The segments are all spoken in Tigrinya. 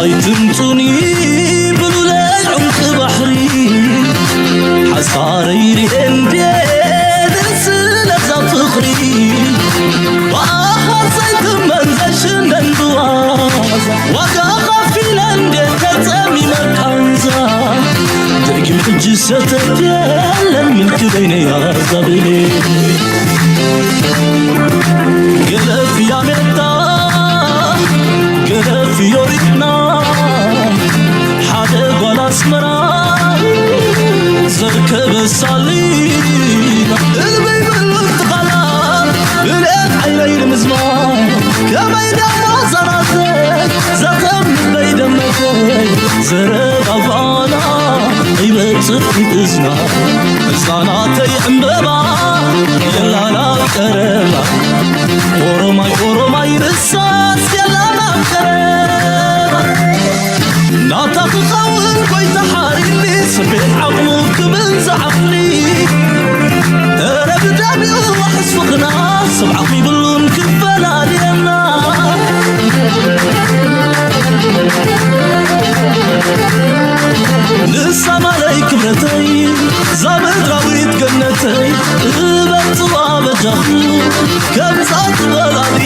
ኣይትምጹኒ ብሉለይ ዑምቂ ባሕሪ፣ ሓጻረይ ርኤ እንድየ ስለዛ ፍቕሪ። ብኣኻ ዘይትመን ዘይሽነን ብዋዛ፣ ዋጋ ከፊለ እንድየ ተጸሚመ ቃንዛ። ደጊም ሕጂ ሰተት የለን ምልክተይ ነይ ኣዛብሌ። ገለ ፍያሜታ፣ ገለ ፍዮሪትና፣ ሓደ ጓል ኣስመራ ዘርከበ ሳሊና። እልበይ በሉ ትኻላ ብልኤት ዓይነይ ንምዝማር፣ ከመይ ደሞ ዘራዘይ ዘተምበይ ደመተይ ዘረባ ፋና ይበጽሕ ፊት እዝና። ህጻናተይ ዕምበባ የላና ቀረባ፣ ኦሮማይ ኦሮማይ ንሳስ የላና ቀረባ። ናታ ክኸውን ጎይታ ሓሪኒ፣ ስምዒት ዓቕሙ ክብል ዝዓቕሊ። እረ ብደሚኡ ዋሕስ ፍቕና፣ ሰብ ዓቕሚ ይብሉን ክፈላልየና። ንሳ ማለይ ክብረተይ፣ እዛ ምድራዊት ገነተይ፣ እበጽዋ በጃኹ፣ ከምዛ ትበላሊ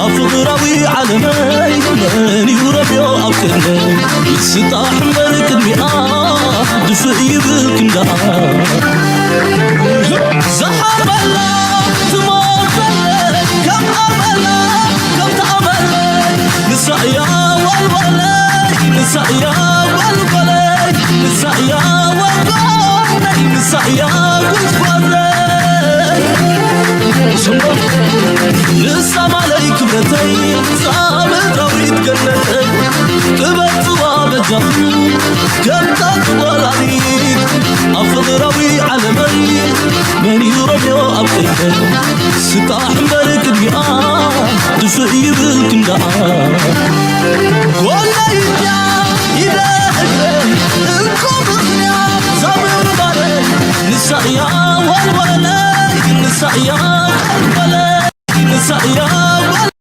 ኣብ ፍቕራዊ ዓለመይ፣ መን እዩ ረብዮ ኣብ ቅድመይ? ይስጣሕ እምበር ቅድሚኣ ድፍእ ይብል ክንዳ። ዝሓርበላ ትሞተለይ ከም ኣመላ፣ ከምታ ኣመለይ። ንሳ እያ ዋልዋለይ፣ ንሳ እያ ዋልዋለይ፣ ንሳ እያ ዋልዋለይ፣ ንሳ እያ ጉዝጓዘይ። ንሳ ማለይ ክብረተይ፣ እዛ ምድራዊት ገነተይ፣ ጥበብ ጽዋ በጃኹ፣ ከምታ ትወላዲት ኣብ ፍቕራዊ ዓለመይ፣ መን እዩ ረብዮ ኣብ ቅድመይ? ስጣሕ እምበር ቅድሚኣ፣ ድፍእ ይብል ክንዳኣ። ጎነይ እያ ኢለ እግረይ፣ እንኮ ምኽንያት ዛምባረይ፣ ንሳ እያ ዋልዋለይ፣ ንሳ እያ ዋልዋለይ፣ ንሳ እያ ዋል-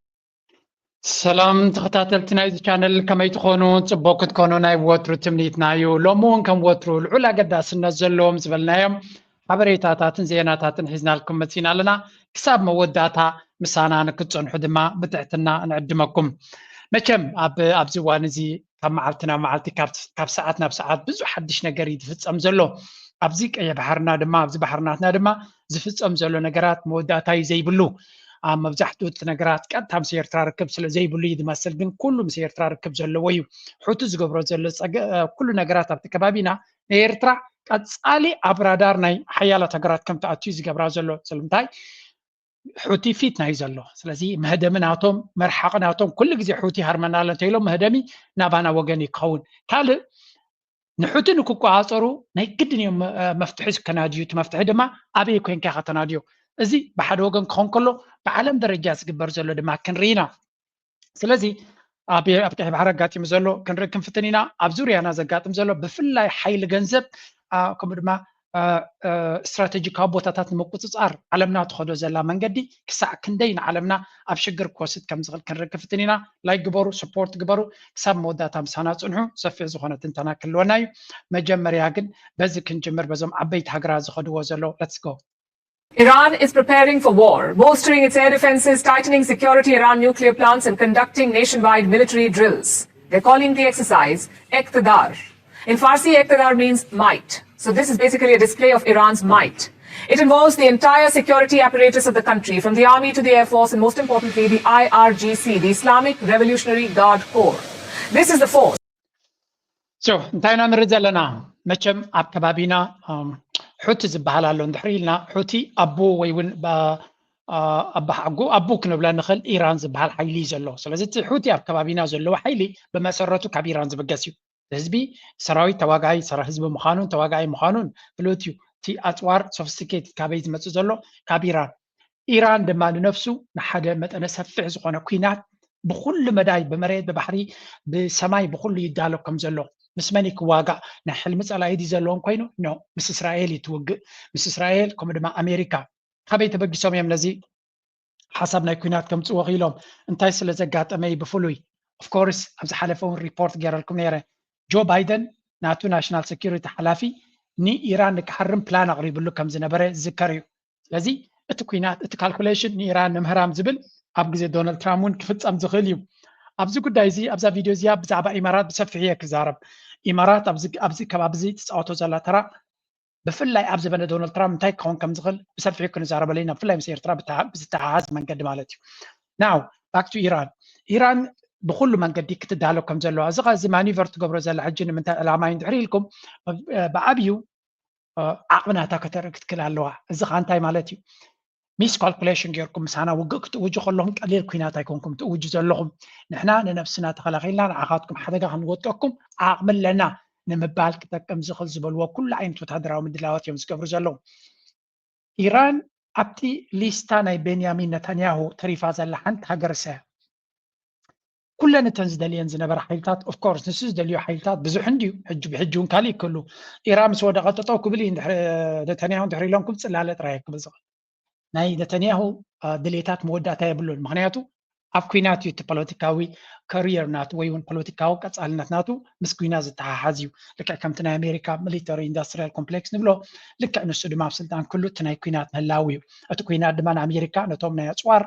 ሰላም ተኸታተልቲ ናይዚ ቻነል፣ ከመይ ትኾኑ? ጽቡቕ ክትኮኑ ናይ ወትሩ ትምኒትና እዩ። ሎሚ እውን ከም ወትሩ ልዑል ኣገዳስነት ዘለዎም ዝበልናዮም ሓበሬታታትን ዜናታትን ሒዝናልኩም መጺና ኣለና። ክሳብ መወዳእታ ምሳና ንክትጸንሑ ድማ ብትሕትና ንዕድመኩም። መቸም ኣብ፣ ኣብዚ እዋን እዚ ካብ መዓልቲ ናብ መዓልቲ፣ ካብ፣ ካብ ሰዓት ናብ ሰዓት ብዙሕ ሓድሽ ነገር እዩ ዝፍጸም ዘሎ። ኣብዚ ቀይሕ ባሕርና ድማ፣ ኣብዚ ባሕርናትና ድማ ዝፍጸም ዘሎ ነገራት መወዳእታ እዩ ዘይብሉ። ኣብ መብዛሕትኡ እቲ ነገራት ቀጥታ ምስ ኤርትራ ርክብ ስለ ዘይብሉ እዩ ዝመስል፣ ግን ኩሉ ምስ ኤርትራ ርክብ ዘለዎ እዩ። ሑቲ ዝገብሮ ዘሎ ጸገ-፣ ኩሉ ነገራት ኣብቲ ከባቢና ንኤርትራ ቀጻሊ ኣብ ራዳር ናይ ሓያላት ሃገራት ከም ትኣቱ እዩ ዝገብራ ዘሎ። ስለምንታይ? ሑቲ ፊት ናይ ዘሎ። ስለዚ መህደሚ ናቶም፣ መርሓቂ ናቶም፣ ኩሉ ግዜ ሑቲ ሃርመና ኣሎ እንተኢሎም መህደሚ ናባና ወገን እዩ ክኸውን። ካልእ ንሑቲ ንክቆጻጸሩ ናይ ግድን እዮም፣ እ፣ መፍትሒ ከናድዩ። እቲ መፍትሒ ድማ ኣበይ ኮንካ ከተናድዮ? እዚ ብሓደ ወገን ክኸውን ከሎ ብዓለም ደረጃ ዝግበር ዘሎ ድማ ክንርኢ ኢና። ስለዚ ኣብ፣ ኣብ ቀይሕ ባሕሪ ኣጋጢሙ ዘሎ ክንርኢ ክንፍትን ኢና። ኣብ ዙርያና ዘጋጥም ዘሎ ብፍላይ ሓይሊ ገንዘብ፣ ኣ፣ ከምኡ ድማ፣ እ፣ እ፣ ስትራቴጂካዊ ቦታታት ንምቁጽጻር ዓለምና ትኸዶ ዘላ መንገዲ ክሳዕ ክንደይ ንዓለምና ኣብ ሽግር ክወስድ ከም ዝኽእል ክንርኢ ክንፍትን ኢና። ላይክ ግበሩ፣ ሰፖርት ግበሩ። ክሳብ መወዳእታ ምሳና ጽንሑ። ሰፊሕ ዝኾነ ትንተና ክህልወና እዩ። መጀመርያ ግን በዚ ክንጅምር፣ በዞም ዓበይቲ ሃገራት ዝኸድዎ ዘለዉ። Let's go። Iran is preparing for war, bolstering its air defenses, tightening security around nuclear plants, and conducting nationwide military drills. They're calling the exercise Iqtidar. In Farsi, Iqtidar means might. So this is basically a display of Iran's might. It involves the entire security apparatus of the country, from the army to the air force, and most importantly, the I R G C, the Islamic Revolutionary Guard Corps. This is the force. So, እንታይ ኢና ንርኢ ዘለና? መቸም ኣብ ከባቢና፣ እም፣ ሑቲ ዝበሃል ኣሎ። እንድሕር ኢልና፣ ሑቲ ኣቦ ወይ እውን ባ-፣ ኣ-፣ ኣባሓጎ፣ ኣቦ ክንብላ ንኽእል ኢራን ዝበሃል ሓይሊ እዩ ዘሎ። ስለዚ እቲ ሑቲ ኣብ ከባቢና ዘለዎ ሓይሊ ብመሰረቱ ካብ ኢራን ዝብገስ እዩ። ህዝቢ፣ ሰራዊት ተዋጋኢ፣ ሰራ-፣ ህዝቢ ምዃኑን ተዋጋኢ ምዃኑን ፍሉጥ እዩ። እቲ ኣጽዋር ሶፊስቲኬትድ ካበይ ዝመጽእ ዘሎ? ካብ ኢራን። ኢራን ድማ ንነፍሱ ንሓደ መጠነ ሰፊሕ ዝኾነ ኲናት ብኹሉ መዳይ፣ ብመሬት፣ ብባሕሪ፣ ብሰማይ፣ ብኹሉ ይዳሎ ከም ዘሎ፣ ምስ መን እዩ ክዋጋእ? ናይ ሕልሚ ጸላኢ ድዩ ዘለዎም ኮይኑ? ኖ፣ ምስ እስራኤል እዩ ትውግእ። ምስ እስራኤል፣ ከምኡ ድማ ኣሜሪካ። ካበይ ተበጊሶም እዮም ነዚ ሓሳብ ናይ ኲናት ከምጽዎ ክኢሎም? እንታይ ስለ ዘጋጠመ እዩ ብፍሉይ? Of course ኣብ ዝሓለፈ እውን ሪፖርት ገይረልኩም ነይረ። ጆ ባይደን ናቱ ናሽናል ሴኩሪቲ ሓላፊ ንኢራን ንክሓርም ፕላን ኣቕሪብሉ ከም ዝነበረ ዝዝከር እዩ። ስለዚ እቲ ኩናት እቲ ካልኩሌሽን ንኢራን ንምህራም ዝብል ኣብ ግዜ ዶናልድ ትራምፕ እውን ክፍፀም ዝኽእል እዩ። ኣብዚ ጉዳይ እዚ ኣብዛ ቪድዮ እዚኣ ብዛዕባ ኢማራት ብሰፊሕ እየ ክዛረብ። ኢማራት ኣብዚ ኣብዚ ከባቢ እዚ ትፃወቶ ዘላ ተራ ብፍላይ ኣብ ዘበነ ዶናልድ ትራምፕ እንታይ ክኸውን ከም ዝኽእል ብሰፊሑ ክንዛረበሉ ኢና፣ ብፍላይ ምስ ኤርትራ ዝተሓሓዝ መንገዲ ማለት እዩ። ናው ባክ ቱ ኢራን። ኢራን ብኩሉ መንገዲ ክትዳሎ ከም ዘለዋ፣ እዚ ኸዚ ማኒቨር ትገብሮ ዘላ ሕጂ ንምንታይ ዕላማ እዩ እንድሕር ኢልኩም፣ ብዓብዩ ዓቕሚ ናታ ከተርኢ ክትክእል ኣለዋ። እዚ ኸ እንታይ ማለት እዩ? ሚስ ካልኩሌሽን ጌርኩም ምሳና ውግእ ክትእውጁ ከለኹም ቀሊል ኩናት ኣይኮንኩም ትእውጁ ዘለኹም። ንሕና ንነብስና ተኸላኺልና ንዓኻትኩም ሓደጋ ክንወጠኩም ዓቕሚ ኣለና ንምባል ክጠቅም ዝኽእል ዝበልዎ ኩሉ ዓይነት ወታደራዊ ምድላዋት እዮም ዝገብሩ ዘለዉ። ኢራን ኣብቲ ሊስታ ናይ ቤንያሚን ነታንያሁ ተሪፋ ዘላ ሓንቲ ሃገርሰ ኩለን እተን ዝደልየን ዝነበረ ሓይልታት ኦፍኮርስ ንሱ ዝደልዮ ሓይልታት ብዙሕ እንድዩ። ሕጂ ብሕጂ እውን ካልእ ይክእሉ። ኢራን ምስ ወደቐ ጠጠው ክብል እዩ። ነታንያሁ እንድሕር ኢሎም ክብ ፅላለ ጥራይ ክብል ዝኽእል ናይ ነተንያሁ ድሌታት መወዳእታ የብሉን። ምክንያቱ ኣብ ኩናት እዩ እቲ ፖለቲካዊ ከሪየር ናቱ ወይ እውን ፖለቲካዊ ቀፃልነት ናቱ ምስ ኩናት ዝተሓሓዝ እዩ። ልክዕ ከምቲ ናይ ኣሜሪካ ሚሊተሪ ኢንዳስትሪያል ኮምፕሌክስ ንብሎ፣ ልክዕ ንሱ ድማ ኣብ ስልጣን ክሉ እቲ ናይ ኩናት ምህላው እዩ። እቲ ኩናት ድማ ንኣሜሪካ ነቶም ናይ ኣፅዋር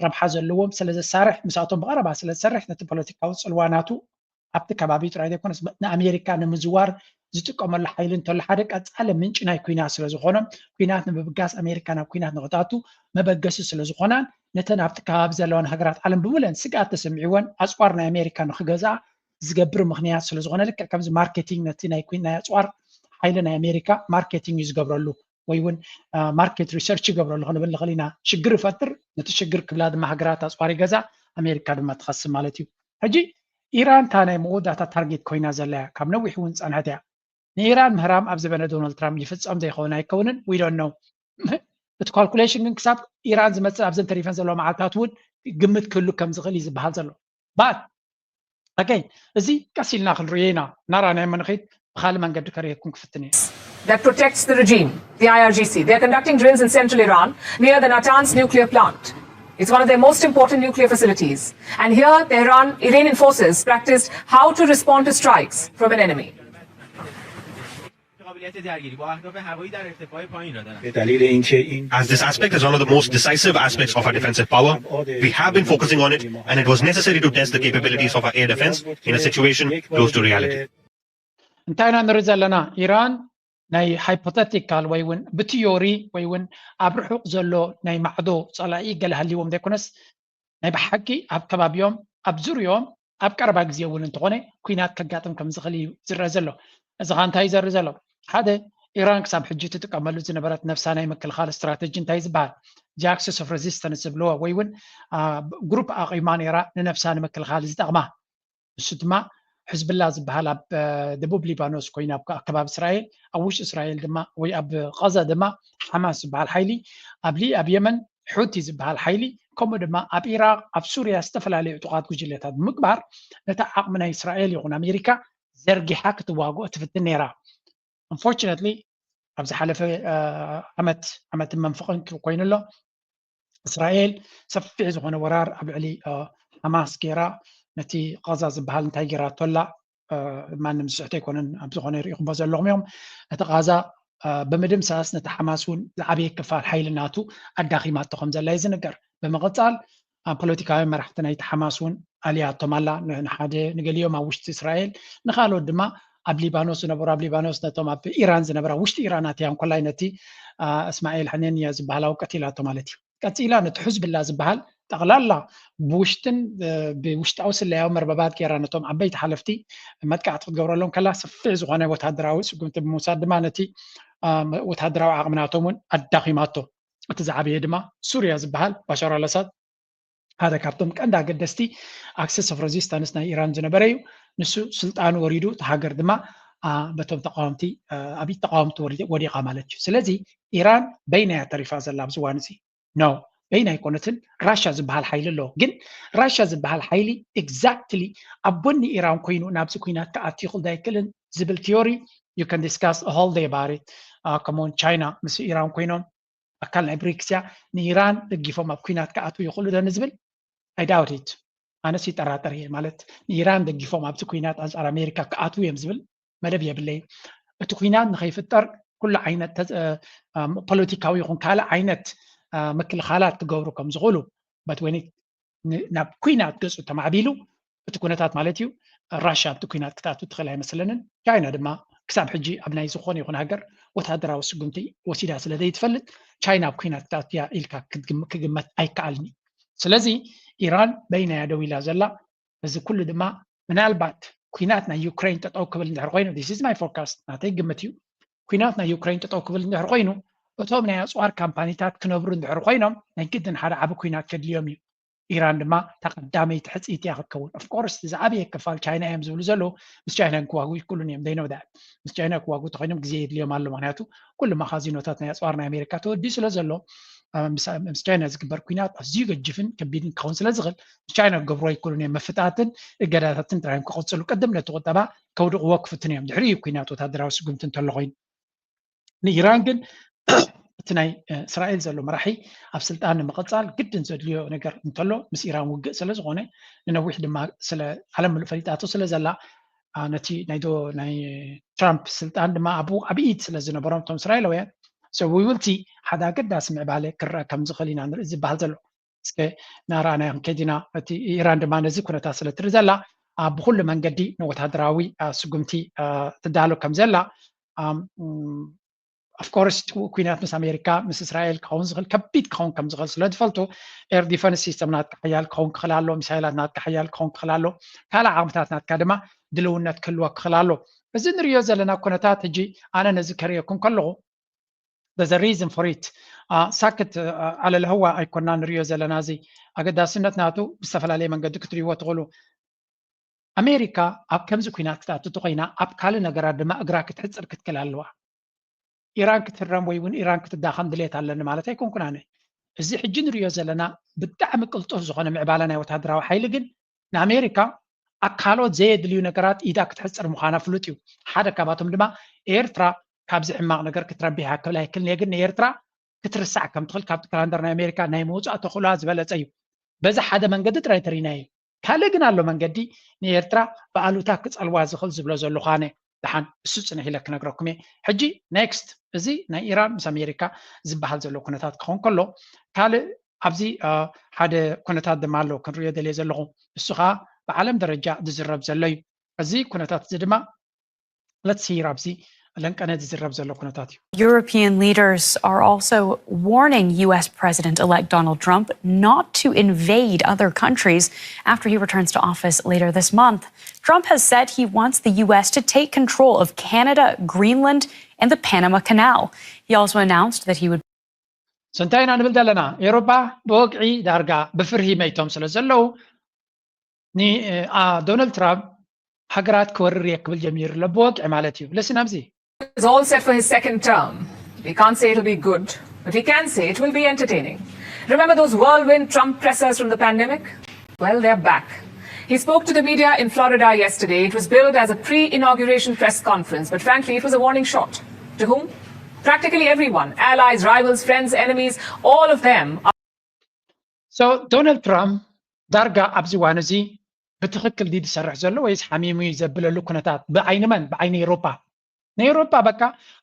ረብሓ ዘለዎም ስለ ዘሳርሕ፣ ምስኣቶም ብቐረባ ስለ ዝሰርሕ ነቲ ፖለቲካዊ ፅልዋ ናቱ ኣብቲ ከባቢ ጥራይ ዘይኮነስ ንኣሜሪካ ንምዝዋር ዝጥቀመሉ ሓይሊ እንተሎ ሓደ ቀፃሊ ምንጪ ናይ ኩናት ስለ ዝኾኖም ኩናት ንምብጋስ ኣሜሪካ ናብ ኩናት ንኽትኣቱ መበገሲ ስለ ዝኾናን ነተን ኣብቲ ከባቢ ዘለዋን ሃገራት ዓለም ብምለን ስግኣት ተሰሚዕወን ኣፅዋር ናይ ኣሜሪካ ንኽገዝኣ ዝገብር ምኽንያት ስለ ዝኾነ ልክዕ ከምዚ ማርኬቲንግ ነቲ ናይ ኩን ናይ ኣፅዋር ሓይሊ ናይ ኣሜሪካ ማርኬቲንግ እዩ ዝገብረሉ ወይ እውን ማርኬት ሪሰርች ይገብረሉ ክንብል ንኽእል ኢና። ሽግር ይፈጥር፣ ነቲ ሽግር ክብላ ድማ ሃገራት ኣፅዋር ይገዛ፣ ኣሜሪካ ድማ ትኸስብ ማለት እዩ። ሕጂ ኢራን እታ ናይ መወዳእታ ታርጌት ኮይና ዘላ እያ። ካብ ነዊሕ እውን ዝፀንሐት እያ። ንኢራን ምህራም ኣብ ዘበነ ዶናልድ ትራምፕ ይፍፀም ዘይኸውን ኣይከውንን we don't know። እቲ ካልኩሌሽን ግን ክሳብ ኢራን ዝመፅእ ኣብዘን ተሪፈን ዘለዋ መዓልታት እውን ግምት ክህሉ ከም ዝኽእል እዩ ዝበሃል ዘሎ። ባት ኣገይ እዚ ቀስ ኢልና ክንርእዮ ኢና። ናራ ናይ መንኺት ብኻልእ መንገዲ ከርእየኩም ክፍትን እየ። that protects the regime, the I R G C. They're conducting drills in central Iran near the Natanz nuclear plant. It's one of their most important nuclear facilities. And here, Tehran, Iranian forces practiced how to respond to strikes from an enemy. As this aspect is one of the most decisive aspects of our defensive power, we have been focusing on it, and it was necessary to test the capabilities of our air defense in a situation close to reality. እንታይ ኢና ንርኢ ዘለና? ኢራን ናይ ሃይፖተቲካል ወይ እውን ብቲዮሪ ወይ እውን ኣብ ርሑቕ ዘሎ ናይ ማዕዶ ፀላኢ ገለ ሃልይዎም ዘይኮነስ ናይ ብሓቂ ኣብ ከባቢኦም ኣብ ዙርዮም ኣብ ቀረባ ግዜ እውን እንተኾነ ኩናት ከጋጥም ከም ዝኽእል እዩ ዝረአ ዘሎ። እዚ ኸ እንታይ እዩ ዘርኢ ዘሎ? ሓደ ኢራን ክሳብ ሕጂ ትጥቀመሉ ዝነበረት ነብሳ ናይ ምክልኻል ስትራተጂ እንታይ ዝበሃል the axis of resistance ዝብልዎ ወይ እውን ግሩፕ ኣቂማ ነይራ ንነብሳ ንምክልኻል ዝጠቕማ። ንሱ ድማ ሕዝብላ ዝበሃል ኣብ ደቡብ ሊባኖስ ኮይኑ ኣብ ከባቢ እስራኤል ኣብ ውሽጢ እስራኤል ድማ ወይ ኣብ ቐዛ ድማ ሓማስ ዝበሃል ሓይሊ ኣብ ሊ ኣብ የመን ሑቲ ዝበሃል ሓይሊ ከምኡ ድማ ኣብ ኢራቅ ኣብ ሱርያ ዝተፈላለዩ ዕጡቃት ጉጅለታት ብምግባር ነቲ ዓቅሚ ናይ እስራኤል ይኹን ኣሜሪካ ዘርጊሓ ክትዋግኦ ትፍትን ነይራ። Unfortunately ኣብ ዝሓለፈ ዓመት ዓመት መንፍቕን ኮይኑ ኣሎ እስራኤል ሰፊሕ ዝኾነ ወራር ኣብ ልዕሊ ሓማስ ገይራ ነቲ ቐዛ ዝበሃል እንታይ ገይራቶ ኣላ ማንም ዝስሕቶ ኣይኮነን ኣብ ዝኾነ ይርኢኹሞ ዘለኹም እዮም ነቲ ቓዛ ብምድምሳስ ነቲ ሓማስ እውን ዝዓበየ ክፋል ሓይሊ ናቱ ኣዳኺማቶ ከም ዘላ እዩ ዝንገር ብምቕፃል ፖለቲካዊ መራሕቲ ናይቲ ሓማስ እውን ኣልያቶም ኣላ ንሓደ ንገሊኦም ኣብ ውሽጢ እስራኤል ንካልኦት ድማ ኣብ ሊባኖስ ዝነበሩ ኣብ ሊባኖስ ነቶም ኣብ ኢራን ዝነበራ ውሽጢ ኢራን ኣትያ እንኮላይ ነቲ እስማኤል ሕኔንያ ዝበሃል ኣውቀት ኢላቶ ማለት እዩ ቀፂላ ነቲ ሕዝብላ ዝበሃል ጠቕላላ ብውሽጥን ብውሽጣዊ ስለያዊ መርበባት ገይራ ነቶም ዓበይቲ ሓለፍቲ መጥቃዕቲ ክትገብረሎም ከላ ሰፊሕ ዝኾነ ወታደራዊ ስጉምቲ ብምውሳድ ድማ ነቲ ወታደራዊ ዓቕሚ ናቶም እውን ኣዳኺማቶ እቲ ዝዓበየ ድማ ሱርያ ዝበሃል ባሻር ኣልኣሳድ ሓደ ካብቶም ቀንዲ ኣገደስቲ ኣክሰስ ኦፍ ረዚስታንስ ናይ ኢራን ዝነበረ እዩ ንሱ ስልጣኑ ወሪዱ እቲ ሃገር ድማ በቶም ተቃወምቲ ኣብ ተቃወምቲ ወዲቃ ማለት እዩ ስለዚ ኢራን በይና እያ ተሪፋ ዘላ ኣብዚ እዋን እዚ no በይና ኣይኮነትን ራሻ ዝበሃል ሓይሊ ኣለዎ ግን ራሻ ዝበሃል ሓይሊ exactly ኣብ ጎኒ ኢራን ኮይኑ ናብዚ ኩናት ክኣቱ ይኽእል ዶ ኣይክእልን ዝብል theory you can discuss a whole day about it ከምኡውን ቻይና ምስ ኢራን ኮይኖም ኣካል ናይ ብሪክስ እያ ንኢራን ደጊፎም ኣብ ኩናት ክኣትዉ ይኽእሉ ዶ ንዝብል I doubt it ኣነስ ይጠራጠር እየ። ማለት ንኢራን ደጊፎም ኣብቲ ኩናት ኣንጻር ኣሜሪካ ክኣትዉ እዮም ዝብል መደብ የብለይ። እቲ ኩናት ንኸይፍጠር ኩሉ ዓይነት ፖለቲካዊ ይኹን ካልእ ዓይነት ምክልኻላት ክገብሩ ከም ዝኽእሉ፣ but when ናብ ኩናት ገጹ ተማዕቢሉ እቲ ኩነታት ማለት እዩ፣ ራሽያ ኣብቲ ኩናት ክትኣቱ ትኽእል ኣይመስለንን። ቻይና ድማ ክሳብ ሕጂ ኣብ ናይ ዝኾነ ይኹን ሃገር ወታደራዊ ስጉምቲ ወሲዳ ስለ ዘይትፈልጥ፣ ቻይና ኣብ ኩናት ክትኣቱ እያ ኢልካ ክግመት ኣይከኣልን እዩ። ስለዚ ኢራን በይና እያ ደው ኢላ ዘላ። እዚ ኩሉ ድማ ምናልባት ኩናት ናይ ዩክሬን ጠጠው ክብል እንድሕር ኮይኑ፣ this is my forecast፣ ናተይ ግምት እዩ። ኩናት ናይ ዩክሬን ጠጠው ክብል እንድሕር ኮይኑ፣ እቶም ናይ ኣፅዋር ካምፓኒታት ክነብሩ እንድሕር ኮይኖም፣ ናይ ግድን ሓደ ዓቢ ኩናት ከድልዮም እዩ። ኢራን ድማ እታ ቀዳመይቲ ሕፅይቲ እያ ክትከውን። Of course ዝዓበየ ክፋል ቻይና እዮም ዝብሉ ዘለዉ፣ ምስ ቻይና ክዋግኡ ይክእሉን እዮም፣ they know that። ምስ ቻይና ክዋግኡ ተኮይኖም ግዜ የድልዮም ኣሎ። ምክንያቱ ኩሉ መኻዚኖታት ናይ ኣፅዋር ናይ ኣሜሪካ ተወዲኡ ስለ ዘሎ፣ ምስ ቻይና ዝግበር ኩናት ኣዝዩ ገጅፍን ከቢድን ክኸውን ስለ ዝኽእል፣ ምስ ቻይና ክገብሩ ኣይክእሉን እዮም። ምፍታትን እገዳታትን ጥራዮም ክቕፅሉ፣ ቅድም ነቲ ቁጠባ ከውድቕዎ ክፍትኑ እዮም። ድሕሪ ኩናት ወታደራዊ ስጉምቲ እንተሎ ኮይኑ፣ ንኢራን ግን እቲ ናይ እስራኤል ዘሎ መራሒ ኣብ ስልጣን ንምቕፃል ግድን ዘድልዮ ነገር እንተሎ፣ ምስ ኢራን ውግእ ስለ ዝኾነ፣ ንነዊሕ ድማ ስለ ዓለም ምሉእ ፈሊጣቶ ስለ ዘላ፣ ነቲ ናይ ናይ ትራምፕ ስልጣን ድማ ኣብኡ ዓብዪ ኢድ ስለ ዝነበሮም እቶም እስራኤላውያን፣ so we will see ሓደ ኣገዳሲ ምዕባለ ክረአ ከም ዝኽእል ኢና ንርኢ ዝበሃል ዘሎ። እስከ እናረኣናዮ ክንከይድ ኢና። እቲ ኢራን ድማ ነዚ ኩነታት ስለ ትርኢ ዘላ፣ ብኩሉ መንገዲ ንወታደራዊ ስጉምቲ ትዳሎ ከም ዘላ፣ of course ኩናት ምስ ኣሜሪካ ምስ እስራኤል ክኸውን ዝኽእል ከቢድ ክኸውን ከም ዝኽእል ስለ ዝፈልጡ፣ air defense system ናትካ ሓያል ክኸውን ክኽእል ኣሎ፣ ሚሳይላት ናትካ ሓያል ክኸውን ክኽእል ኣሎ፣ ካልእ ዓቕምታት ናትካ ድማ ድልውነት ክህልዎ ክኽእል ኣሎ። እዚ ንሪኦ ዘለና ኩነታት ሕጂ ኣነ ነዚ ከርእየኩም ከለኹ the reason for it ሳክት ኣለልህዋ ኣይኮና ንሪኦ ዘለና። እዚ ኣገዳስነት ናቱ ብዝተፈላለየ መንገዲ ክትሪእዎ ትኽእሉ። ኣሜሪካ ኣብ ከምዚ ኩናት ክትኣቱ ተኮይና ኣብ ካልእ ነገራት ድማ እግራ ክትሕፅር ክትክእል ኣለዋ። ኢራን ክትህረም ወይ እውን ኢራን ክትዳኸም ድሌት ኣለኒ ማለት ኣይኮንኩን ኣነ። እዚ ሕጂ ንሪኦ ዘለና ብጣዕሚ ቅልጡፍ ዝኾነ ምዕባለ ናይ ወታደራዊ ሓይሊ ግን ንኣሜሪካ ኣብ ካልኦት ዘየድልዩ ነገራት ኢዳ ክትሕፅር ምዃና ፍሉጥ እዩ። ሓደ ካብኣቶም ድማ ኤርትራ ካብዚ ሕማቕ ነገር ክትረብሕ እያ ክብል ኣይክልን እየ፣ ግን ንኤርትራ ክትርሳዕ ከም ትኽእል ካብቲ ካላንደር ናይ ኣሜሪካ ናይ ምውፃእ ተኽእሎኣ ዝበለፀ እዩ። በዚ ሓደ መንገዲ ጥራይ ተሪናዮ። ካልእ ግን ኣሎ መንገዲ ንኤርትራ ብኣሉታ ክፀልዋ ዝኽእል ዝብሎ ዘለኹ ኣነ። ደሓን እሱ ፅንሕ ኢለ ክነግረኩም እየ። ሕጂ ኔክስት እዚ ናይ ኢራን ምስ ኣሜሪካ ዝበሃል ዘሎ ኩነታት ክኸውን ከሎ፣ ካልእ ኣብዚ ሓደ ኩነታት ድማ ኣሎ ክንሪኦ ደልየ ዘለኹ። እሱ ከዓ ብዓለም ደረጃ ዝዝረብ ዘሎ እዩ። እዚ ኩነታት እዚ ድማ let's hear ኣብዚ ለንቀነ ዝዝረብ ዘሎ ኩነታት እዩ። European leaders are also warning U S President-elect Donald Trump not to invade other countries after he returns to office later this month. Trump has said he wants the U S to take control of Canada, Greenland, and the Panama Canal. He also announced that he would So እንታይ ኢና ንብል ዘለና? ኤውሮጳ ብወግዒ ዳርጋ ብፍርሂ መይቶም ስለ ዘለዉ፣ ዶናልድ ትራምፕ ሃገራት ክወርር እየ ክብል ጀሚሩ ኣሎ ብወግዒ ማለት እዩ። Listen ኣብዚ It's all set for his second term. We can't say it'll be good, but we can say it will be entertaining. Remember those whirlwind Trump pressers from the pandemic? Well, they're back. He spoke to the media in Florida yesterday. It was billed as a pre inauguration press conference, but frankly, it was a warning shot. To whom? Practically everyone, allies, rivals, friends, enemies, all of them are. So ዶናልድ ትራምፕ ዳርጋ ኣብዚ እዋን እዚ ብትኽክል ድዩ ዝሰርሕ ዘሎ ወይስ ሓሚሙ እዩ ዘብለሉ ኩነታት ብዓይኒ መን? ብዓይኒ ኤውሮጳ። ንኤውሮጳ በቃ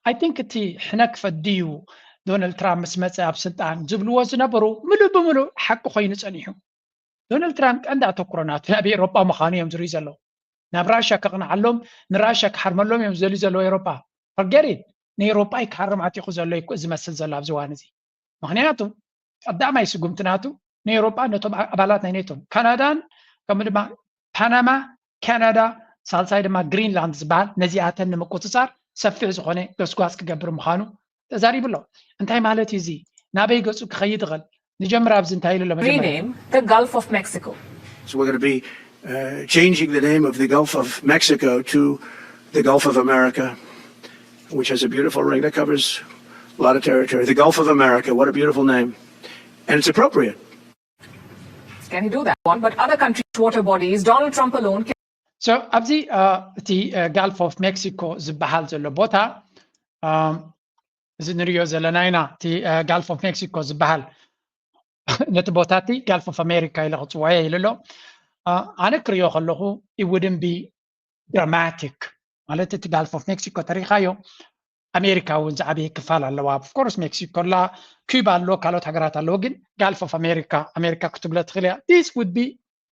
I think እቲ ሕነ ክፈዲ እዩ ዶናልድ ትራምፕ ምስ መፀ ኣብ ስልጣን ዝብልዎ ዝነበሩ ምሉእ ብምሉእ ሓቂ ኮይኑ ፀኒሑ። ዶናልድ ትራምፕ ቀንዲ ኣተኩሮ ናቱ ናብ ኤውሮጳ ምዃኑ እዮም ዝርኢ ዘለዉ። ናብ ራሽያ ከቕንዓሎም ንራሽያ ክሓርመሎም እዮም ዝደልዩ ዘለዉ ኤውሮጳ። Forget it። ንኤውሮጳ እዩ ክሃርም ዓጢቑ ዘሎ እዩ ዝመስል ዘሎ ኣብዚ እዋን እዚ። ምኽንያቱ ቀዳማይ ስጉምቲ ናቱ ንኤውሮጳ ነቶም ኣባላት ናይ ኔቶን ካናዳን ከምኡ ድማ ፓናማ፣ ካናዳ፣ ሳልሳይ ድማ ግሪንላንድ ዝበሃል ነዚኣተን ንምቁፅፃር ሰፊሕ ዝኾነ ገስጓስ ክገብር ምዃኑ ተዛሪቡ ኣሎ። እንታይ ማለት እዩ እዚ? ናበይ ገፁ ክኸይድ ይኽእል? ንጀምር ኣብዚ እንታይ ኢሉ ኣሎ መጀመርያ? Rename the Gulf of Mexico. So we're going to be uh, changing the name of the Gulf of Mexico to the Gulf of America, which has a beautiful ring that covers a lot of territory. The Gulf of America, what a beautiful name. And it's appropriate. Can he do that? One, but other countries' water bodies, Donald Trump alone can. So ኣብዚ እቲ ጋልፍ ኦፍ ሜክሲኮ ዝበሃል ዘሎ ቦታ እዚ ንሪኦ ዘለና ኢና። እቲ ጋልፍ ኦፍ ሜክሲኮ ዝበሃል ነቲ ቦታ እቲ ጋልፍ ኦፍ ኣሜሪካ ኢለ ክፅውዖ ኢሉ ኣሎ። ኣነ ክሪኦ ከለኹ it wouldn't be dramatic ማለት እቲ ጋልፍ ኦፍ ሜክሲኮ ተሪኻዮ ኣሜሪካ እውን ዝዓበየ ክፋል ኣለዋ። Of course ሜክሲኮ ኣላ፣ ኪዩባ ኣሎ፣ ካልኦት ሃገራት ኣለዎ። ግን ጋልፍ ኦፍ ኣሜሪካ ኣሜሪካ ክትብሎ ትኽእል እያ። This would be